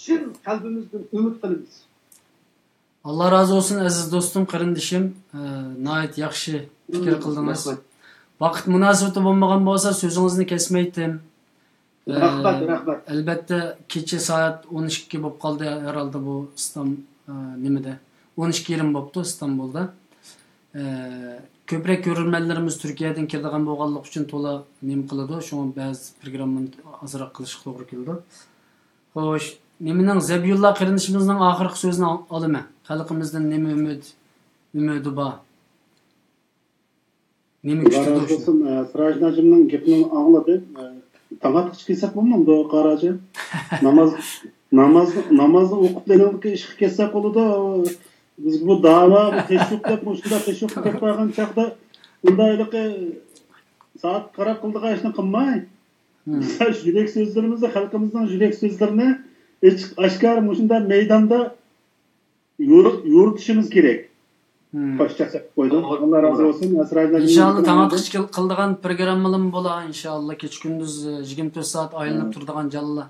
چىن قەلبىمىزدىن ئۈمىد قىلىمىز. ئاللا رازى بولسۇن، ئەزىز دوستۇم، قېرىندىشىم. ئە، ناھايىتى ياخشى پىكىر قىلدىڭىز. رەھمەت. ۋاقىت مۇناسىۋىتى بولمىغان بولسا، سۆزىڭىزنى كەسمەيتتىم. رەھمەت، ئە، رەھمەت. ئەلبەتتە، كېچە سائەت ئون ئىككى بولۇپ قالدى ھەرھالدا بۇ ئىستان-، ئە، نېمىدە؟ ئون ئىككى يېرىم بوپتۇ ئىستانبۇلدا. ئە، كۆپرەك كۆرۈرمەنلىرىمىز تۈركىيەدىن كىرىدىغان بولغانلىقى ئۈچۈن تولا نېمە قىلىدۇ، شۇڭا بەزى پروگراممىنى ئازراق قىلىشقا توغرا كېلىدۇ. خوش، نېمىنىڭ، زەبىيۇللا قېرىندىشىمىزنىڭ ئاخىرقى سۆزىنى ئالىمەن. خەلقىمىزدىن نېمە ئۈمىد، ئۈمىدى بار؟ نېمە كۈتىدۇ شۇ؟ ئە، سىراجىدىن ھاجىمنىڭ گېپىنى ئاڭلىدىم. ئە، تاڭ ئاتقۇچە كەلسەك بولمامدۇ، قارا ھاجى؟ ناماز، ناماز، نامازنى ئوقۇپ، لېنىنلىككە ئىشقا كەلسەك بولىدۇ. بىز بۇ داۋا، بۇ تەشۋىق دەپ، مۇشۇنداق تەشۋىق قىلىپ بارغان چاغدا، ئۇنداق ھېلىقى سائەت قاراپ قىلىدىغان ئىشنى قىلماي، بىز يۈرەك سۆزلىرىمىزنى، خەلقىمىزنىڭ يۈرەك سۆزلىرىنى ئېچىق ئاشكارا مۇشۇنداق مەيداندا يورۇ-، يورۇتۇشىمىز كېرەك. خوش، چاقچاق قويدۇم. ئاللا رازى بولسۇن. ئىنشاللا، تاڭ ئاتقۇچە قىل-، قىلىدىغان پروگراممىلىرىمۇ بولا، ئىنشاللا. كېچە كۈندۈز، ئە، يىگىرمە تۆت سائەت ئايلىنىپ تۇرىدىغان جانلىق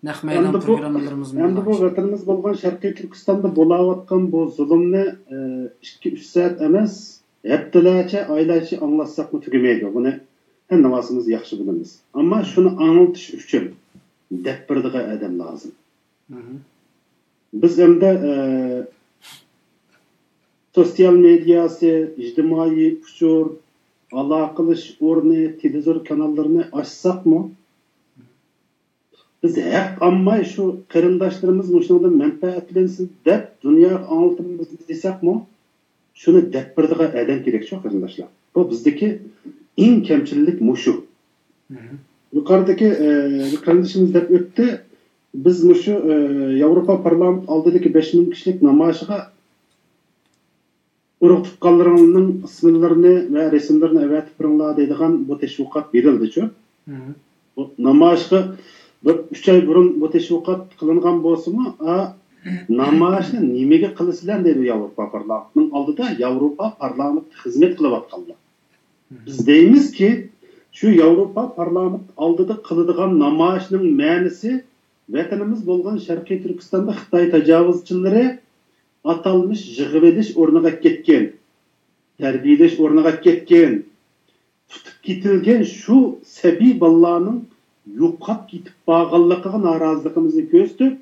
نەق مەيدان پروگراممىلىرىمىزمۇ بولا. ئەمدى بۇ ۋەتىنىمىز بولغان شەرقىي تۈركىستاندا بولاۋاتقان بۇ زۇلۇمنى، ئە، ئىككى، ئۈچ سائەت ئەمەس، ھەپتىلەرچە، ئايلارچە ئاڭلاتساقمۇ تۈگىمەيدۇ. بۇنى ھەممىمىز ياخشى بىلىمىز. ئەمما شۇنى ئاڭلىتىش ئۈچۈن دەپ بېرىدىغان ئادەم لازىم. بىز ئەمدى، ئە، سوتسىيال مېدىياسى، ئىجتىمائىي ئۇچۇر، ئالاقىلىشىش ئورنى، تېلېۋىزور كاناللىرىنى ئاچساقمۇ، بىز ھەق ئالماي شۇ قېرىنداشلىرىمىز مۇشۇنىڭدىن مەنپەئەتلەنسۇن دەپ دۇنياغا ئاڭلىتىمىز دېسەكمۇ، شۇنى دەپ بېرىدىغان ئادەم كېرەك شۇ، قېرىنداشلار. بۇ بىزدىكى ئەڭ كەمچىلىك مۇشۇ. مم. يۇقىرىدىكى، ئە، قېرىندىشىمىز دەپ ئۆتتى. بىز مۇشۇ، ئە، ياۋروپا پارلامېنت ئالدىدىكى بەش مىڭ كىشىلىك نامايىشىغا ئۇرۇق تۇغقانلىرىڭنىڭ ئىسىملىرىنى ۋە رەسىملىرىنى ئەۋەتىپ بېرىڭلار دەيدىغان بۇ تەشۋىقات بېرىلدىچۇ. مم. بۇ نامايىشقا بىر ئۈچ ئاي بۇرۇن بۇ تەشۋىقات قىلىنغان بولسىمۇ، ئا، نامايىشنى نېمىگە قىلىسىلەر دەيدۇ ياۋروپا پارلامېنتىنىڭ ئالدىدا، ياۋروپا پارلامېنتىغا خىزمەت قىلىۋاتقانلار. مم. بىز دەيمىزكى، شۇ ياۋروپا پارلامېنت ئالدىدا قىلىدىغان نامايىشنىڭ مەنىسى ۋەتىنىمىز بولغان شەرقىي تۈركىستاندا خىتاي تاجاۋۇزچىلىرى ئاتالمىش يىغىۋېلىش ئورنىغا كەتكەن، تەربىيەلەش ئورنىغا كەتكەن، تۇتۇپ كېتىلگەن شۇ سەبىي بالىلارنىڭ يوقاپ كېتىپ بارغانلىقىغا نارازىلىقىمىزنى كۆرسىتىپ،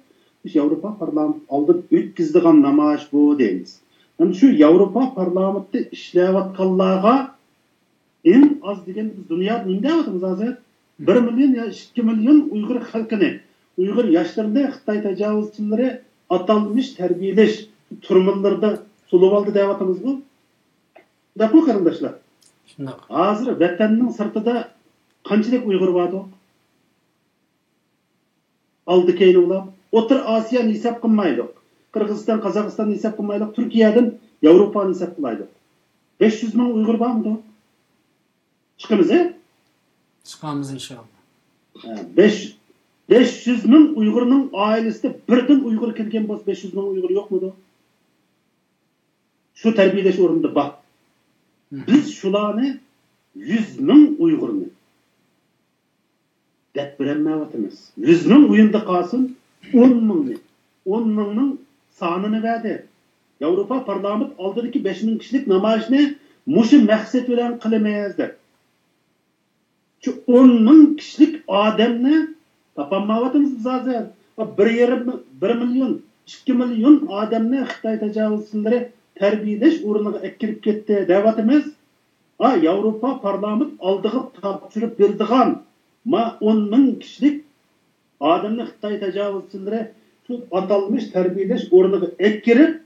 مۇشۇ ياۋروپا پارلامېنت ئالدىدا ئۆتكۈزىدىغان نامايىش بۇ دەيمىز. ئەمدى شۇ ياۋروپا پارلامېنتتا ئىشلەۋاتقانلارغا ئەڭ ئاز دېگەندە بىز دۇنيادا نېمە دەۋاتىمىز ھازىر؟ بىر مىليون يا ئىككى مىليون ئۇيغۇر خەلقىنى، ئۇيغۇر ياشلىرىنى خىتاي تاجاۋۇزچىلىرى ئاتالمىش تەربىيەلەش تۈرمىلىرىدا سولىۋالدى دەۋاتىمىزغۇ؟ شۇنداقمۇ قېرىنداشلار؟ شۇنداق. ھازىر ۋەتەننىڭ سىرتىدا قانچىلىك ئۇيغۇر باردۇق؟ ئالدى كەينى ئۇلاپ، ئوتتۇرا ئاسىيانى ھېساب قىلمايلۇق. قىرغىزىستان، قازاقىستاننى ھېساب قىلمايلۇق. تۈركىيەدىن ياۋروپانى ھېساب قىلايلۇق. بەش يۈز مىڭ ئۇيغۇر بارمىدۇق؟ چىقىمىز، ھە؟ چىقامىز ئىنشاللا. ھە، بەش، بەش يۈز مىڭ ئۇيغۇرنىڭ ئائىلىسىدە بىردىن ئۇيغۇر كىرگەن بولسا، بەش يۈز مىڭ ئۇيغۇر يوقمىدۇ؟ شۇ تەربىيەلەش ئورنىدا بار. مم. بىز شۇلارنى، يۈز مىڭ ئۇيغۇرنى دەپ بېرەلمەيۋاتىمىز. يۈز مىڭ ئويۇندا قالسۇن، ئون مىڭنى، ئون مىڭنىڭ سانىنى بەردى. ياۋروپا پارلامېنت ئالدىدىكى بەش مىڭ كىشىلىك نامايىشنى مۇشۇ مەقسەت بىلەن قىلىمىز دەپ. شۇ ئون مىڭ كىشىلىك ئادەمنى تاپالمايۋاتىمىز بىز ھازىر. بىر يېرىم، بىر مىليون، ئىككى مىليون ئادەمنى خىتاي تاجاۋۇزچىلىرى تەربىيەلەش ئورنىغا ئەكىرىپ كەتتى دەۋاتىمىز. ھا، ياۋروپا پارلامېنت ئالدىغا تاپشۇرۇپ بېرىدىغان ما ئون مىڭ كىشىلىك ئادەمنى خىتاي تاجاۋۇزچىلىرى شۇ ئاتالمىش تەربىيەلەش ئورنىغا ئەكىرىپ،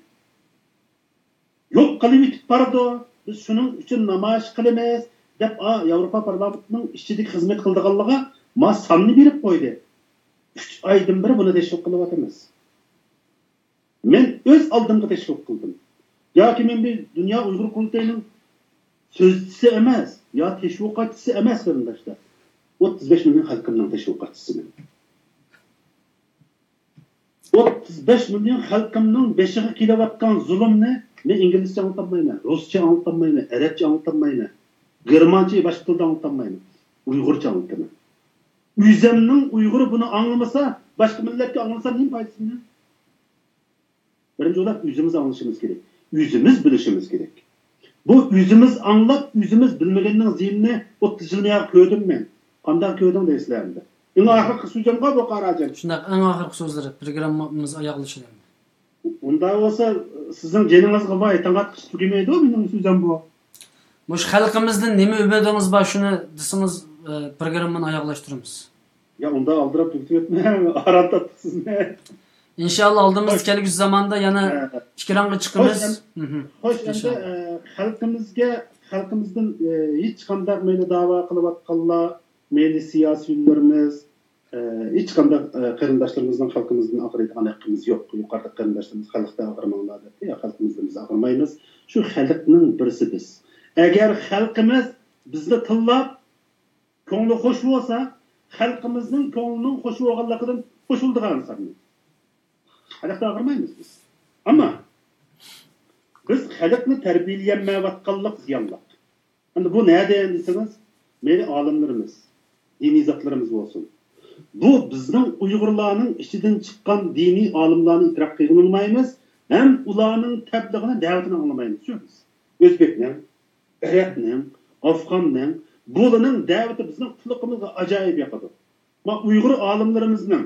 يوق قىلىۋېتىپ بارىدۇ. بىز شۇنىڭ ئۈچۈن نامايىش قىلىمىز، دەپ، ئا، ياۋروپا پارلامېنتىنىڭ ئىچىدىكى خىزمەت قىلىدىغانلىرىغا ما ساننى بېرىپ قويدى. ئۈچ ئايدىن بېرى بۇنى تەشۋىق قىلىۋاتىمىز. مەن ئۆز ئالدىمغا تەشۋىق قىلدىم. ياكى مەن بىر دۇنيا ئۇيغۇر قۇرۇلتىيىنىڭ سۆزچىسى ئەمەس، يا تەشۋىقاتچىسى ئەمەس، قېرىنداشلار. ئوتتۇز بەش مىليون خەلقىمنىڭ تەشۋىقاتچىسىمەن. ئوتتۇز بەش مىليون خەلقىمنىڭ بېشىغا كېلىۋاتقان زۇلۇمنى مەن ئىنگلىزچە ئاڭلىتالمايمەن، رۇسچە ئاڭلىتالمايمەن، ئەرەبچە ئاڭلىتالمايمەن، گېرمانچە، باشقا تىلدا ئاڭلىتالمايمەن. ئۇيغۇرچە ئاڭلىتىمەن. ئۆزۈمنىڭ ئۇيغۇرى بۇنى ئاڭلىمىسا، باشقا مىللەتكە ئاڭلىسا نېمە پايدىسى مېنىڭ؟ بىرىنچى ئولاپ ئۆزىمىز ئاڭلىشىمىز كېرەك. ئۆزىمىز بىلىشىمىز كېرەك. بۇ ئۆزىمىز ئاڭلاپ، ئۆزىمىز بىلمىگەننىڭ زىيىنىنى ئوتتۇز يىل ياقى كۆردۈم مەن. قانداق كۆردۈڭ دەيسىلەر ئەمدى. ئەڭ ئاخىرقى سۆزۈمغۇ بۇ، قاراجان. شۇنداق، ئەڭ ئاخىرقى سۆزلىرى، پروگراممىمىز ئاياغلىشىدۇ. ئۇنداق بولسا، سىزنىڭ جېنىڭىزغا باي، تاڭ ئاتقۇچە تۈگىمەيدۇ مېنىڭ سۆزۈم بۇ. مۇشۇ خەلقىمىزدىن نېمە ئۈمىدىڭىز بار، شۇنى دېسىڭىز، ئە، پروگراممىنى ئاياغلاشتۇرىمىز. يا، ئۇنداق ئالدىراپ تۈگىتىۋەتمەڭ، ئاران تارتتۇق سىزنى. ئىنشاللا، ئالدىمىزدا خوش. كەلگۈسى زاماندا يەنە ھە. ئىكرامغا خوش، چىقىمىز. ئەم-، مھم. خوش، ئەمدى، ئىنشاللا. ئە، خەلقىمىزگە، خەلقىمىزدىن، ئە، ھېچقانداق مەيلى داۋا قىلىۋاتقانلار، مەيلى سىياسىيونلىرىمىز، ئە، ھېچقانداق، ئە، قېرىنداشلىرىمىزنىڭ خەلقىمىزدىن ئاغرىيدىغان ھەققىمىز يوق. يۇقىرىدا قېرىنداشلىرىمىز خەلقتە ئاغرىماڭلار دەپتۇ. يا، خەلقىمىزدىن بىز ئاغرىمايمىز. شۇ خەلقنىڭ بىرسى بىز. ئەگەر خەلقىمىز بىزنى تىللاپ، كۆڭلى خوش بولسا، خەلقىمىزنىڭ كۆڭلىنىڭ خوش بولغانلىقىدىن خوش بولىدىغان ئىنسانمەن. خەلقتە ئاغرىمايمىز بىز. ئەمما بىز خەلقنى تەربىيەلىيەلمەيۋاتقانلىق زىيانلىق. ئەمدى بۇ نەدىن دېسىڭىز، مەيلى ئالىملىرىمىز، دىنىي زاتلىرىمىز بولسۇن. بۇ بىزنىڭ ئۇيغۇرلارنىڭ ئىچىدىن چىققان دىنىي ئالىملارنى ئېتىراپ قىلغىلى ئۇنىمايمىز، ھەم ئۇلارنىڭ تەبلىغىنى، دەۋىتىنى ئاڭلىمايمىز. شۇ بىز. ئۆزبېكنىڭ، ئەرەبنىڭ، ئافغاننىڭ، بۇلارنىڭ دەۋىتى بىزنىڭ قۇلىقىمىزغا ئاجايىپ ياقىدۇ. ما ئۇيغۇر ئالىملىرىمىزنىڭ،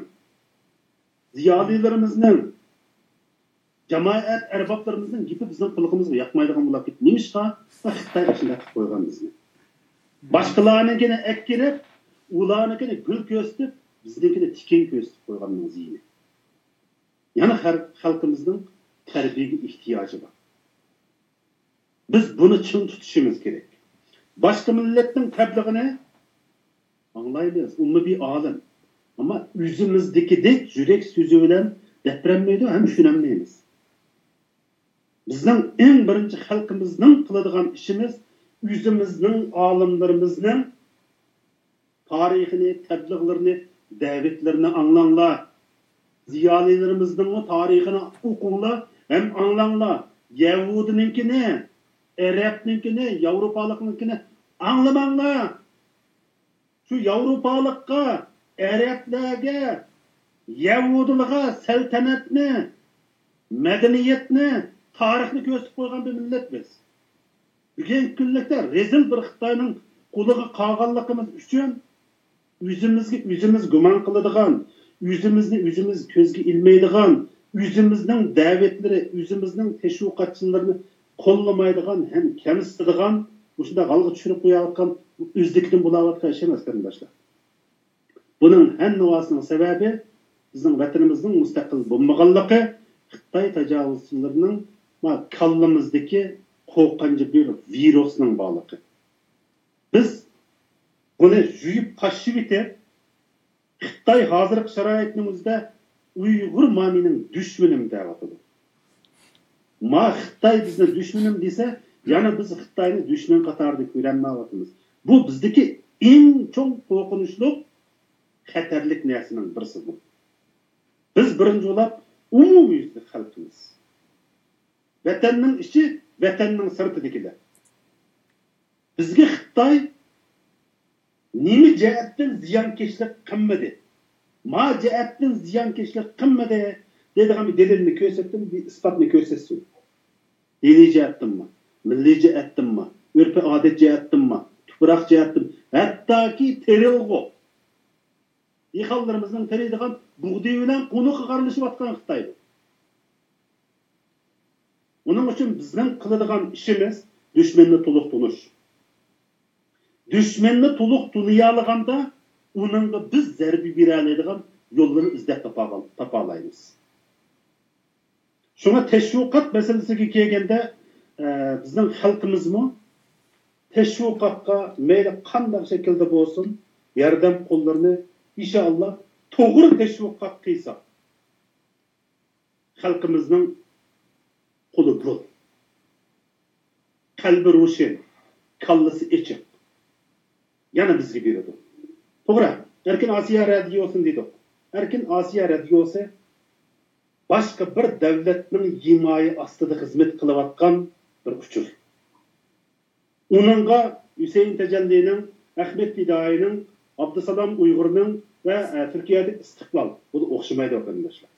زىيالىيلىرىمىزنىڭ جامائەت ئەربابلىرىمىزنىڭ گېپى بىزنىڭ قۇلىقىمىزغا ياقمايدىغان بولۇپ كەتتى. نېمىشقا؟ خىتاي ئاشۇنداق قىلىپ قويغان بىزنى. باشقىلارنىڭكىنى ئەتكىرىپ، ئۇلارنىڭكىنى گۈل كۆرسىتىپ، بىزنىڭكىنى تىكەن كۆرسىتىپ قويغاننىڭ زىيىنى. يەنە خەر-، خەلقىمىزنىڭ تەربىيەگە ئېھتىياجى بار. بىز بۇنى چىڭ تۇتۇشىمىز كېرەك. باشقا مىللەتنىڭ تەبلىغىنى ئاڭلايمىز، ئۇمۇ بىر ئالەم. ئەمما ئۆزىمىزدىكىدەك يۈرەك سۆزى بىلەن دەپ بېرەلمەيدۇ ھەم چۈشىنەلمەيمىز. بىزنىڭ ئەڭ بىرىنچى خەلقىمىزنىڭ قىلىدىغان ئىشىمىز، ئۆزىمىزنىڭ ئالىملىرىمىزنىڭ تارىخىنى، تەبلىغلىرىنى، دەۋەتلىرىنى ئاڭلاڭلار. زىيالىيلىرىمىزنىڭمۇ تارىخىنى ئوقۇڭلار ھەم ئاڭلاڭلار. يەھۇدىينىڭكىنى، ئەرەبنىڭكىنى، ياۋروپالىقنىڭكىنى ئاڭلىماڭلار. شۇ ياۋروپالىققا، ئەرەبلەرگە، يەھۇدىيلارغا سەلتەنەتنى، مەدەنىيەتنى، تارىخنى كۆرسىتىپ قويغان بىر مىللەت بىز. بۈگۈنكى كۈنلۈكتە رەزىل بىر خىتاينىڭ قولىغا قالغانلىقىمىز ئۈچۈن ئۆزىمىزگە ئۆزىمىز گۇمان قىلىدىغان، ئۆزىمىزنى ئۆزىمىز كۆزگە ئىلمايدىغان، ئۆزىمىزنىڭ دەۋەتلىرى، ئۆزىمىزنىڭ تەشۋىقاتچىلىرىنى قوللىمايدىغان ھەم كەمسىتىدىغان مۇشۇنداق ھالغا چۈشۈرۈپ قويۇۋاتقان، ئۆزلۈكىدىن بولاۋاتقان ئىش ئەمەس، قېرىنداشلار. بۇنىڭ ھەممىۋاسىنىڭ سەۋەبى بىزنىڭ ۋەتىنىمىزنىڭ مۇستەقىل بولمىغانلىقى، خىتاي تاجاۋۇزچىلىرىنىڭ ما كاللىمىزدىكى قورقۇنچ بىر ۋىرۇسنىڭ بارلىقى. بىز بۇنى يۇيۇپ تاشلىۋېتىپ، خىتاي ھازىرقى شارائىتنىڭ ئۆزىدە ئۇيغۇر ما مېنىڭ دۈشمىنىم دەۋاتىدۇ. ما خىتاي بىزنى دۈشمىنىم دېسە، يەنە بىز خىتاينى دۈشمەن قاتارىدا كۆرەلمەيۋاتىمىز. بۇ بىزدىكى ئەڭ چوڭ قورقۇنچلۇق، خەتەرلىك نەرسىنىڭ بىرسى بۇ. بىز بىرىنچى بولاپ ئومۇميۈزلۈك خەلقىمىز. ۋەتەننىڭ ئىچى، ۋەتەننىڭ سىرتىدىكىلەر. بىزگە خىتاي نېمە جەھەتتىن زىيانكەشلىك قىلمىدى؟ ما جەھەتتىن زىيانكەشلىك قىلمىدى دەيدىغان بىر دەلىلنى كۆرسەتسۇن، بىر ئىسپاتنى كۆرسەتسۇن. دىنىي جەھەتتىنمۇ، مىللىي جەھەتتىنمۇ، ئۆرپ-ئادەت جەھەتتىنمۇ، تۇپراق جەھەتتىن، ھەتتاكى تېرىلغۇ. دېھقانلىرىمىزنىڭ تېرىيدىغان بۇغدىيى بىلەن قونىقىغا ئارىلىشىۋاتقان خىتاي بۇ. ئۇنىڭ ئۈچۈن بىزنىڭ قىلىدىغان ئىشىمىز دۈشمەننى تولۇق تونۇش. دۈشمەننى تولۇق تونۇيالىغاندا، ئۇنىڭغا بىز زەربە بېرەلەيدىغان يوللىرىنى ئىزدەپ تاپاغان-، تاپالايمىز. شۇڭا تەشۋىقات مەسىلىسىگە كەلگەندە، ئە، بىزنىڭ خەلقىمىزمۇ تەشۋىقاتقا مەيلى قانداق شەكىلدە بولسۇن، ياردەم قوللىرىنى، ئىنشائاللا، توغرا تەشۋىقات قىلساق، خەلقىمىزنىڭ قولى بول، قەلبى روشەن، كاللىسى ئېچىق. يەنە بىزگە بېرىدۇ. توغرا، ئەركىن ئاسىيا رادىيوسىنى دېدۇق. ئەركىن ئاسىيا رادىيوسى باشقا بىر دۆلەتنىڭ ھىمايە ئاستىدا خىزمەت قىلىۋاتقان بىر ئۇچۇر. ئۇنىڭغا ھۈسەيىن تەجەللىنىڭ، ئەخمەت پىدائىينىڭ، ئابدۇسالام ئۇيغۇرنىڭ ۋە، ئە، تۈركىيەدىكى ئىستىقلال، بۇ ئوخشىمايدۇ، قېرىنداشلار.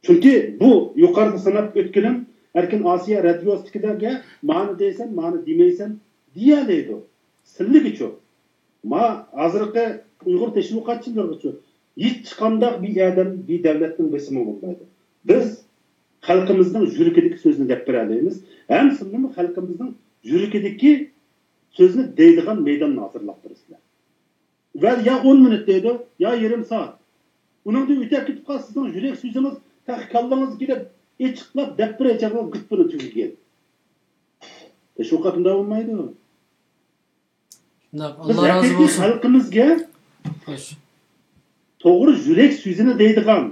چۈنكى بۇ يۇقىرىدا ساناپ ئۆتكىنىم ئەركىن ئاسىيا رادىيوسىدىكىلەرگە مانى دەيسەن، مانى دېمەيسەن دېيەلەيدۇ. سىلىگىچۇ؟ ما ھازىرقى ئۇيغۇر تەشۋىقاتچىلىرىغىچۇ؟ ھېچقانداق بىر ئادەم، بىر دۆلەتنىڭ بېسىمى بولمايدۇ. بىز خەلقىمىزنىڭ يۈرىكىدىكى سۆزنى دەپ بېرەلەيمىز. ھەم سىلىمۇ خەلقىمىزنىڭ يۈرىكىدىكى سۆزنى دەيدىغان مەيداننى ھازىرلاپ بېرىسىلەر. ۋە يا ئون مىنۇت دەيدۇ، يا يېرىم سائەت. ئۇنىڭدىن ئۆتۈپ كېتىپ قالسا، سىزنىڭ يۈرەك سۆزىڭىز تېخى كاللىڭىزغا كېلىپ، ئېچىقلاپ دەپ بېرەي چاغدا گۈپپىنى تۈگىگەن. تەشۋىقات ئۇنداق بولمايدۇ. شۇنداق، بىز ئاللا رازى ھەقىقىي بولسۇن. خەلقىمىزگە خوش. توغرا يۈرەك سۆزىنى دەيدىغان.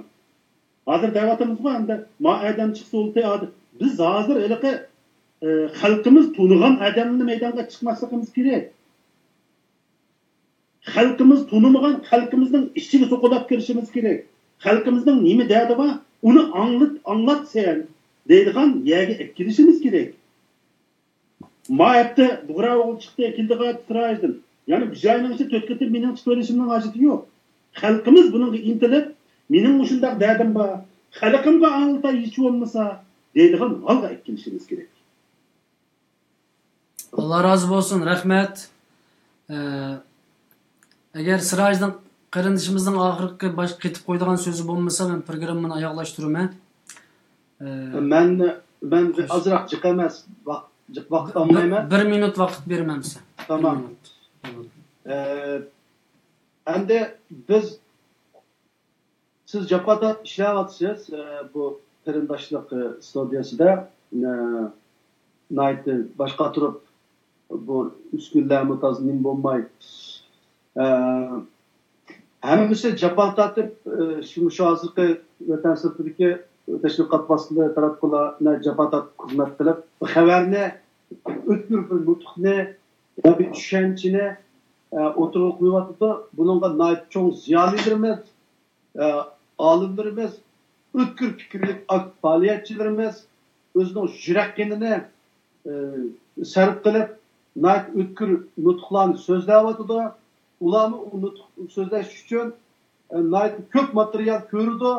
ھازىر دەۋاتىمىزغۇ، ئەمدى ما ئادەم چىقسا بولدى، ئادەم. بىز ھازىر ھېلىقى، ئە، خەلقىمىز تونۇغان ئادەمنى مەيدانغا چىقماسلىقىمىز كېرەك. خەلقىمىز تونۇمىغان، خەلقىمىزنىڭ ئىچىگە سوقۇلاپ كىرىشىمىز كېرەك. خەلقىمىزنىڭ نېمە دەردى بار، ئۇنى ئاڭلىت-، ئاڭلاتسەن دەيدىغان يەرگە ئەكېلىشىمىز كېرەك. ما ھەپتە بۇغرا ئوغلى چىقتى، كېلدى قايتتى تىراژدىن. يەنە بىر ئاينىڭ ئىچىدە تۆت قېتىم مېنىڭ چىقىۋېلىشىمنىڭ ھاجىتى يوق. خەلقىمىز بۇنىڭغا ئىنتىلىپ، مېنىڭ مۇشۇنداق دەردىم بار، خەلقىمگە ئاڭلىتاي ھېچ بولمىسا دەيدىغان ھالغا ئەكېلىشىمىز كېرەك. ئاللا رازى بولسۇن، رەھمەت. ئە، ئەگەر سىراجنىڭ، قېرىندىشىمىزنىڭ ئاخىرقى باش قېتىپ قويىدىغان سۆزى بولمىسا، مەن پروگراممىنى ئاياغلاشتۇرىمەن. ئە، مەن، مەن ئازراق جىق ئەمەس، ۋاق-، جىق ۋاقىت بىر، ئالمايمەن. بىر مىنۇت ۋاقىت بېرىمەن سىزگە. تامام. بىر مىنۇت. ئە، ئەمدى بىز، سىز جاپا تارتىپ ئىشلەۋاتىسىز، ئە، بۇ قېرىنداشلىق، ئە، ئىستۇدىيەسىدە، ئە، ناھايىتى باش قاتۇرۇپ بۇ ئۈسكۈنىلەرمۇ تازا نېمە بولماي، ئە، ھەممىسى جاپا تارتىپ، ئە، شۇ، مۇشۇ ھازىرقى ۋەتەن سىرتىدىكى تەشۋىقات ۋاسىتىلىرى تاراتقۇلار جاپا تارتىپ خىزمەت قىلىپ، بۇ خەۋەرنى، ئۆتكۈر بىر نۇتۇقنى ۋە بىر چۈشەنچىنى، ئە، ئوتتۇرىغا قويۇۋاتىدۇ. بۇنىڭغا ناھايىتى چوڭ زىيالىيلىرىمىز، ئە، ئالىملىرىمىز، ئۆتكۈر پىكىرلىك ئاكتىپ پائالىيەتچىلىرىمىز ئۆزىنىڭ يۈرەك قېنىنى، ئە، سەرپ قىلىپ، ناھايىتى ئۆتكۈر نۇتۇقلارنى سۆزلەۋاتىدۇ. ئۇلارمۇ ئۇ نۇتۇق سۆزلەش ئۈچۈن، ئە، ناھايىتى كۆپ ماتېرىيال كۆرىدۇ.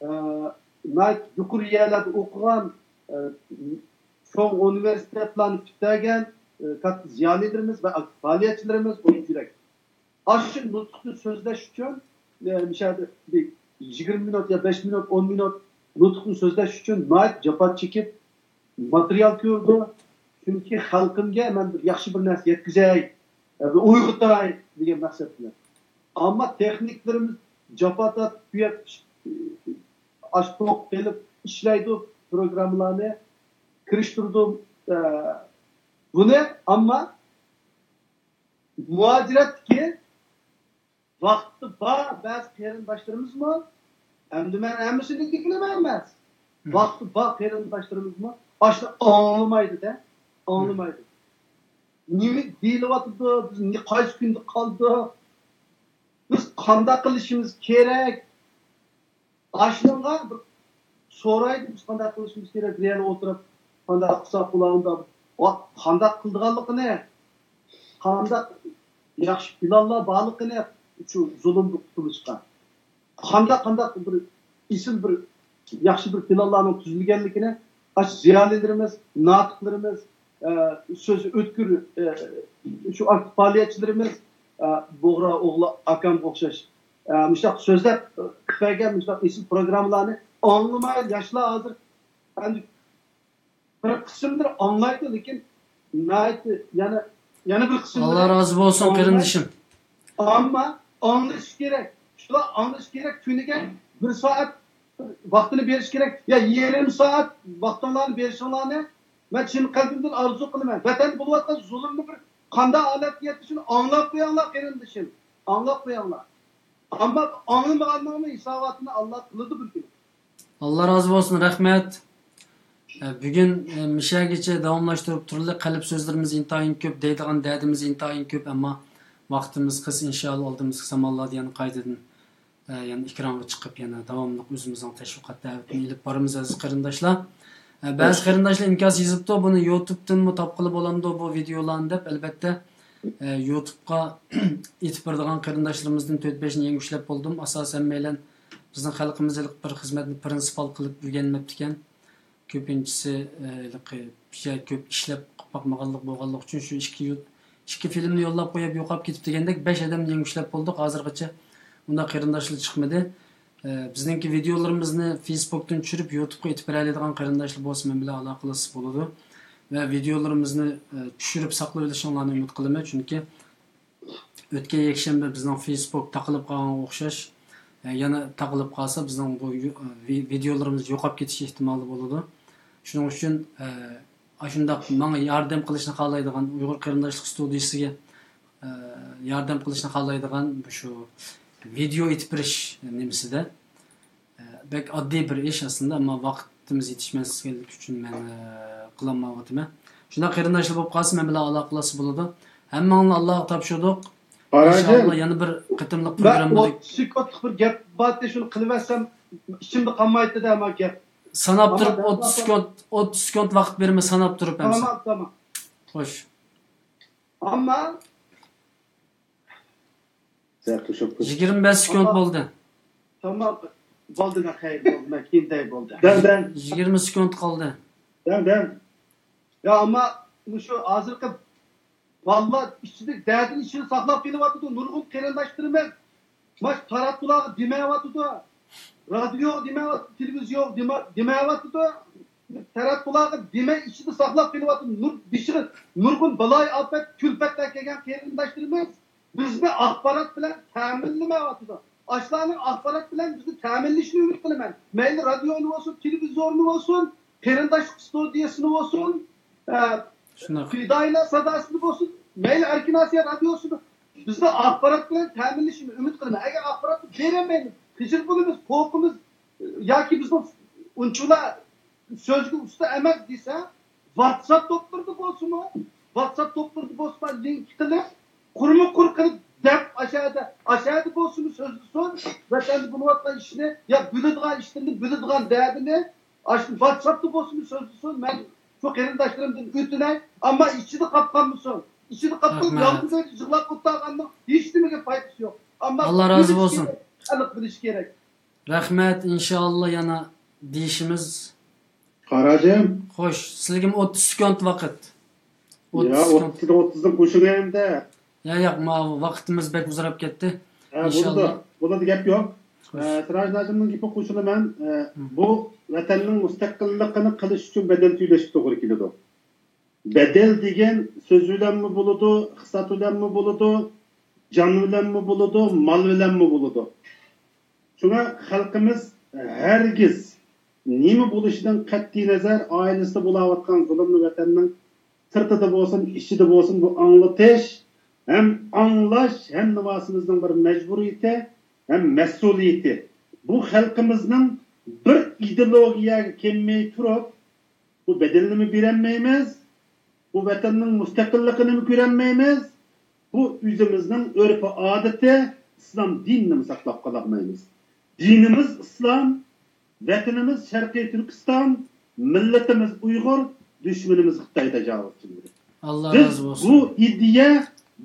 ئە، ناھايىتى يۇقىرى يەرلەردە ئوقۇغان، ئە، چوڭ ئۇنىۋېرسىتېتلارنى پۈتتۈرگەن، ئە، كاتتا زىيالىيلىرىمىز ۋە ئاكتىپ پائالىيەتچىلىرىمىز بۇ يۈرەك. ئاشۇ نۇتۇقنى سۆزلەش ئۈچۈن، ئە، مۇشۇ يەردە بىر يىگىرمە مىنۇت يا بەش مىنۇت، ئون مىنۇت نۇتۇقنى سۆزلەش ئۈچۈن ناھايىتى جاپا چېكىپ، ماتېرىيال كۆرىدۇ. چۈنكى خەلقىمگە مەن بىر ياخشى بىر نەرسە يەتكۈزەي، ئە، بىر ئويغىتاي دېگەن مەقسەت بىلەن. ئەمما تېخنىكلىرىمىز جاپا تارتىپ، بۇ يەردە ئىش-، ئاش توق قېلىپ ئىشلەيدۇ، پروگراممىلارنى كىرىشتۈرىدۇ. ئە، بۇنى، ئەمما مۇھاجىرەتتىكى ۋاقتى بار بەزى قېرىنداشلىرىمىزمۇ، ئەمدى مەن ھەممىسىنى دېگىلىمەن ئەمەس، ۋاقتى بار قېرىنداشلىرىمىزمۇ ئاشۇنى ئاڭلىمايدۇ-دە، ئاڭلىمايدۇ. نېمە دېيىلىۋاتىدۇ، بىز نې-، قايسى كۈندە قالدۇق، بىز قانداق قىلىشىمىز كېرەك؟ ئاشۇنىڭغا بىر سورايدۇ، بىز قانداق قىلىشىمىز كېرەك، بىر يەردە ئولتۇرۇپ، قانداق قىلساق بولار ئۇنداق، ۋا-، قانداق قىلىدىغانلىقىنى، قانداق ياخشى پىلانلار بارلىقىنى، شۇ زۇلۇمدىن قۇتۇلۇشقا. قانداق، قانداق بىر ئېسىل بىر ياخشى بىر پىلانلارنىڭ تۈزۈلگەنلىكىنى ئاشۇ زىيالىيلىرىمىز، ناتىقلىرىمىز، ئە، سۆزى ئۆتكۈر، ئە، شۇ ئاكتىپ پائالىيەتچىلىرىمىز، ئە، بۇغرا ئوغلى ئاكامغا ئوخشاش، ئە، مۇشۇنداق سۆزلەپ، ئە، قىلىپ بەرگەن مۇشۇنداق ئېسىل پروگراممىلارنى ئاڭلىماي، ياشلار ھازىر ئەمدى بىر قىسىملىرى ئاڭلايدۇ، لېكىن ناھايىتى يەنە، يەنە بىر قىسىملىرى ئاللا رازى بولسۇن، ئاڭلىماي. قېرىندىشىم. ئەمما ئاڭلىشى كېرەك. شۇلار ئاڭلىشى كېرەك. كۈنىگە بىر سائەت ۋاقتىنى بېرىشى كېرەك. يا يېرىم سائەت ۋاقتىڭلارنى بېرىشىڭلارنى مەن چىن قەلبىمدىن ئارزۇ قىلىمەن. ۋەتەندە بولۇۋاتقان زۇلۇمنى بىر قانداق ھالەتكە يەتكۈزۈشىنى ئاڭلاپ قويۇڭلار، قېرىندىشىم. ئاڭلاپ قويۇڭلار. ئەمما ئاڭلىمىغاننىڭمۇ ھېساباتىنى ئاللا قىلىدۇ بىر كۈنى. ئاللا رازى بولسۇن، رەھمەت. ئە، بۈگۈن، ئە، مىشەگىچە داۋاملاشتۇرۇپ تۈرلۈك قەلب سۆزلىرىمىز ئىنتايىن كۆپ، دەيدىغان دەردىمىز ئىنتايىن كۆپ، ئەمما ۋاقتىمىز قىس، ئىنشائاللا، ئالدىمىزدىكى زامانلاردا يەنە قايتىدىن، ئە، يەنە ئېكرانغا چىقىپ، يەنە داۋاملىق ئۆزىمىزنىڭ تەشۋىقات دەۋىتىنى ئېلىپ بارىمىز، ئەزىز قېرىنداشلار. ئە، بەزى قېرىنداشلار ئىنكاس يېزىپتۇ، بۇنى يۇتۇبتىنمۇ تاپقىلى بولامدۇ بۇ ۋىدېئولارنى دەپ. ئەلۋەتتە، ئە، يۇتۇبقا ئېتىپ بېرىدىغان قېرىنداشلىرىمىزدىن تۆت-بەشنى يەڭگۈشلەپ بولدۇم. ئاساسەن ھەممەيلەن بىزنىڭ خەلقىمىز ھېلىقى بىر خىزمەتنى پىرىنسىپال قىلىپ ئۆگەنمەپتىكەن. كۆپىنچىسى، ئە، ھېلىقى بىزچە كۆپ ئىشلەپ قىلىپ باقمىغانلىق بولغانلىقى ئۈچۈن شۇ ئىككى يۇت-، ئىككى فىلىمنى يوللاپ قويۇپ يوقاپ كېتىپ دېگەندەك بەش ئادەمنى يەڭگۈشلەپ بولدۇق. ھازىرغىچە ئۇنداق قېرىنداشلار چىقمىدى. ئە، بىزنىڭكى ۋىدېئولىرىمىزنى فېيسبۇكتىن چۈشۈرۈپ يۇتۇبقا ئېتىپ بېرەلەيدىغان قېرىنداشلار بولسا مەن بىلەن ئالاقىلەشسە بولىدۇ. ۋە ۋىدېئولىرىمىزنى، ئە، چۈشۈرۈپ ساقلىۋېلىشىڭلارنى ئۈمىد قىلىمەن، چۈنكى ئۆتكەن يەكشەنبە بىزنىڭ فېيسبۇك تاقىلىپ قالغانغا ئوخشاش، ئە، يەنە تاقىلىپ قالسا بىزنىڭ بۇ يۇ-، ئە، ۋى-، ۋىدېئولىرىمىز يوقاپ كېتىش ئېھتىمالى بولىدۇ. شۇنىڭ ئۈچۈن، ئە، ئاشۇنداق ماڭا ياردەم قىلىشنى خالايدىغان ئۇيغۇر قېرىنداشلىق ستۇدىيىسىگە، ئە، ياردەم قىلىشنى خالايدىغان شۇ ۋىدېئو ئېتىپ بېرىش نېمىسىدە، ئە، بەك ئاددىي بىر ئىش ئەسلىندە، ئەمما ۋاقتىمىز يېتىشمەسلىكى ئۈچۈن مەن، ئە، قىلالمايۋاتىمەن. شۇنداق قېرىنداشلار بولۇپ قالسا، مەن بىلەن ئالاقىلەشسە بولىدۇ. ھەممىڭلارنى ئاللاغا تاپشۇردۇق. ئىنشائاللا يەنە بىر قېتىملىق مەن پروگراممىدا ئوتتۇز سېكۇنتلۇق بىر گەپ بار ئىدى، شۇنى قىلىۋەتسەم ئىچىمدە قالمايتتى-دە، ما گەپ. ساناپ تۇرۇپ، ئوتتۇز سېكۇنت، ئوتتۇز سېكۇنت ۋاقىت بېرىمەن، ساناپ تۇرۇپ ئەمسە. تامام، تامام. خوش. ئەمما زەرتۇشۇپ. يىگىرمە بەش سېكۇنت بولدى. تامام. بولدى، مەن خەير بولدى، مەن كېيىن دەي بولدى. دەم، دەم. يىگىرمە سېكۇنت قالدى. دەم، دەم. يا، ئەمما مۇشۇ ھازىرقى بالىلار ئىچىدە دەردىنى ئىچىدە ساقلاپ كېلىۋاتىدۇ. نۇرغۇن قېرىنداشلىرىمىز ماش تاراتقۇلارغا دېمەيۋاتىدۇ. رادىيو دېمەيۋاتىدۇ، تېلېۋىزىيون دېمە-، دېمەيۋاتىدۇ. تەرەت قۇلاقى دېمەي ئىچىدە ساقلاپ قېلىۋاتىدۇ. نۇر بېشىغا نۇرغۇن بالايىئاپەت، كۈلپەتلەر كەلگەن قېرىنداشلىرىمىز بىزنى ئاخبارات بىلەن تەمىنلىمەيۋاتىدۇ. ئاشۇلارنىڭ ئاخبارات بىلەن بىزنى تەمىنلىشىنى ئۈمىد قىلىمەن. مەيلى رادىيونى بولسۇن، تېلېۋىزورنى بولسۇن، قېرىنداشلىق ئىستۇدىيەسىنى بولسۇن، ئە، شۇنداق. پىدائىيلار ساداسىنى بولسۇن، مەيلى ئەركىن ئاسىيا رادىيوسىنى بىزنى ئاخبارات بىلەن تەمىنلىشىنى ئۈمىد قىلىمەن. ئەگەر ئاخباراتنى بېرەلمەيمىز، خىجىل بولىمىز، قورقىمىز، ياكى بىزنىڭ ئۇنچىۋالا سۆزگە ئۇستا ئەمەس دېسە، ۋاتساپ توپلىرىدا بولسىمۇ، ۋاتساپ توپلىرىدا بولسىمۇ لىنك قىلىپ، قۇرمۇ قۇر قىلىپ دەپ، ئاشەدە، ئاشەدە بولسىمۇ سۆزلىسۇن، ۋەتەندە بولۇۋاتقان ئىشنى يا بىلىدىغان ئىشلىرىنى، بىلىدىغان دەردىنى ئاشۇ ۋاتساپتا بولسىمۇ سۆزلىسۇن، مەن شۇ قېرىنداشلىرىمدىن ئۆتۈنەي، ئەمما ئىچىدە قاپقانمىسۇن. ئىچىدە قاپقان رەھمەت. يالغۇز ئۆزى يىغلاپ ئولتۇرغاننىڭ ھېچنېمىگە پايدىسى يوق. ئەمما ئاللا رازى بىلىش بولسۇن. كېرەك، خەلق بىلىشى كېرەك. رەھمەت، ئىنشائاللا يەنە دېيىشىمىز. قاراجىم. خوش، سىلىگىمۇ ئوتتۇز سېكۇنت ۋاقىت. يا، ئوتتۇز سېكۇنت. ئوتتۇز، ئوتتۇزدىن قوشۇڭ ئەمدى. يا، ياق، ماۋۇ ۋاقتىمىز بەك ئۇزىراپ كەتتى. ھە، ئىنشاللا. بولىدۇ. بولىدۇ، گەپ يوق. خوش. ئە، سىراج ھاجىمنىڭ گېپىگە قوشۇلىمەن. ئە، ھە. بۇ ۋەتەننىڭ مۇستەقىللىقىنى قىلىش ئۈچۈن بەدەل تۆلەشكە توغرا كېلىدۇ. بەدەل دېگەن سۆز بىلەنمۇ بولىدۇ، ئىقتىساد بىلەنمۇ بولىدۇ، جان بىلەنمۇ بولىدۇ، مال بىلەنمۇ بولىدۇ. شۇڭا خەلقىمىز ھەرگىز نېمە بولۇشىدىن قەتئىينەزەر، ئائىلىسىدە بولاۋاتقان زۇلۇمنى ۋەتەننىڭ سىرتىدا بولسۇن، ئىچىدە بولسۇن، بۇ ئاڭلىتىش ھەم ئاڭلاش ھەممىۋاسىمىزنىڭ بىر مەجبۇرىيىتى ھەم مەسئۇلىيىتى. بۇ خەلقىمىزنىڭ بىر ئىدېئولوگىيەگە كەلمەي تۇرۇپ، بۇ بەدىلىنىمۇ بېرەلمەيمىز، بۇ ۋەتەننىڭ مۇستەقىللىقىنىمۇ كۆرەلمەيمىز، بۇ ئۆزىمىزنىڭ ئۆرپ-ئادىتى، ئىسلام دىنىنىمۇ ساقلاپ قالالمايمىز. دىنىمىز ئىسلام، ۋەتىنىمىز شەرقىي تۈركىستان، مىللىتىمىز ئۇيغۇر، دۈشمىنىمىز خىتاي تاجاۋۇزچىلىرى. ئاللا بىز رازى بولسۇن. بۇ ئىدىيە،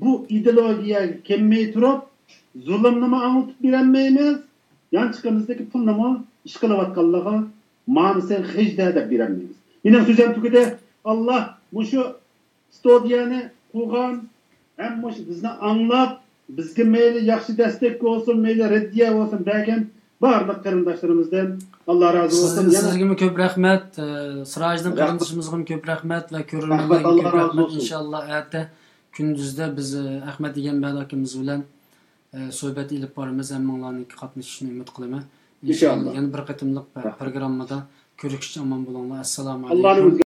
بۇ ئىدېئولوگىيەگە كەلمەي تۇرۇپ، زۇلۇمنىمۇ ئاڭلىتىپ بېرەلمەيمىز، يانچۇقىمىزدىكى پۇلنىمۇ ئىش قىلىۋاتقانلارغا مانىسى خىجدە دەپ بېرەلمەيمىز. مېنىڭ سۆزۈم تۈگىدى. ئاللا مۇشۇ ستۇدىيەنى قۇرغان ھەم مۇشۇ بىزنى ئاڭلاپ، بىزگە مەيلى ياخشى دەستەك بولسۇن، مەيلى رەددىيە بولسۇن بەرگەن بارلىق قېرىنداشلىرىمىزدىن ئاللا رازى سىز، بولسۇن. يەنە سىزگىمۇ كۆپ رەھمەت. ئە، سىراجدىن رەھمەت. قېرىندىشىمىزغىمۇ كۆپ رەھمەت ۋە رەھمەت، كۆرۈرمەنلەرگە ئاللا كۆپ رازى رەھمەت. بولسۇن. ئىنشاللا ئەتە كۈندۈزدە بىز، ئە، ئەخمەت ئىگەمبەردى ئاكىمىز بىلەن، ئە، سۆھبەت ئېلىپ بارىمىز. ھەممىڭلارنىڭكى قاتنىشىشىنى ئۈمىد قىلىمەن. ئىنشاللا. ئىنشاللا. يەنە بىر قېتىملىق پە-، رەھمەت. پروگراممىدا كۆرۈشكىچە ئامان بولۇڭلار. ئەسسالامۇ ئاللانىڭ ئەلەيكۇم.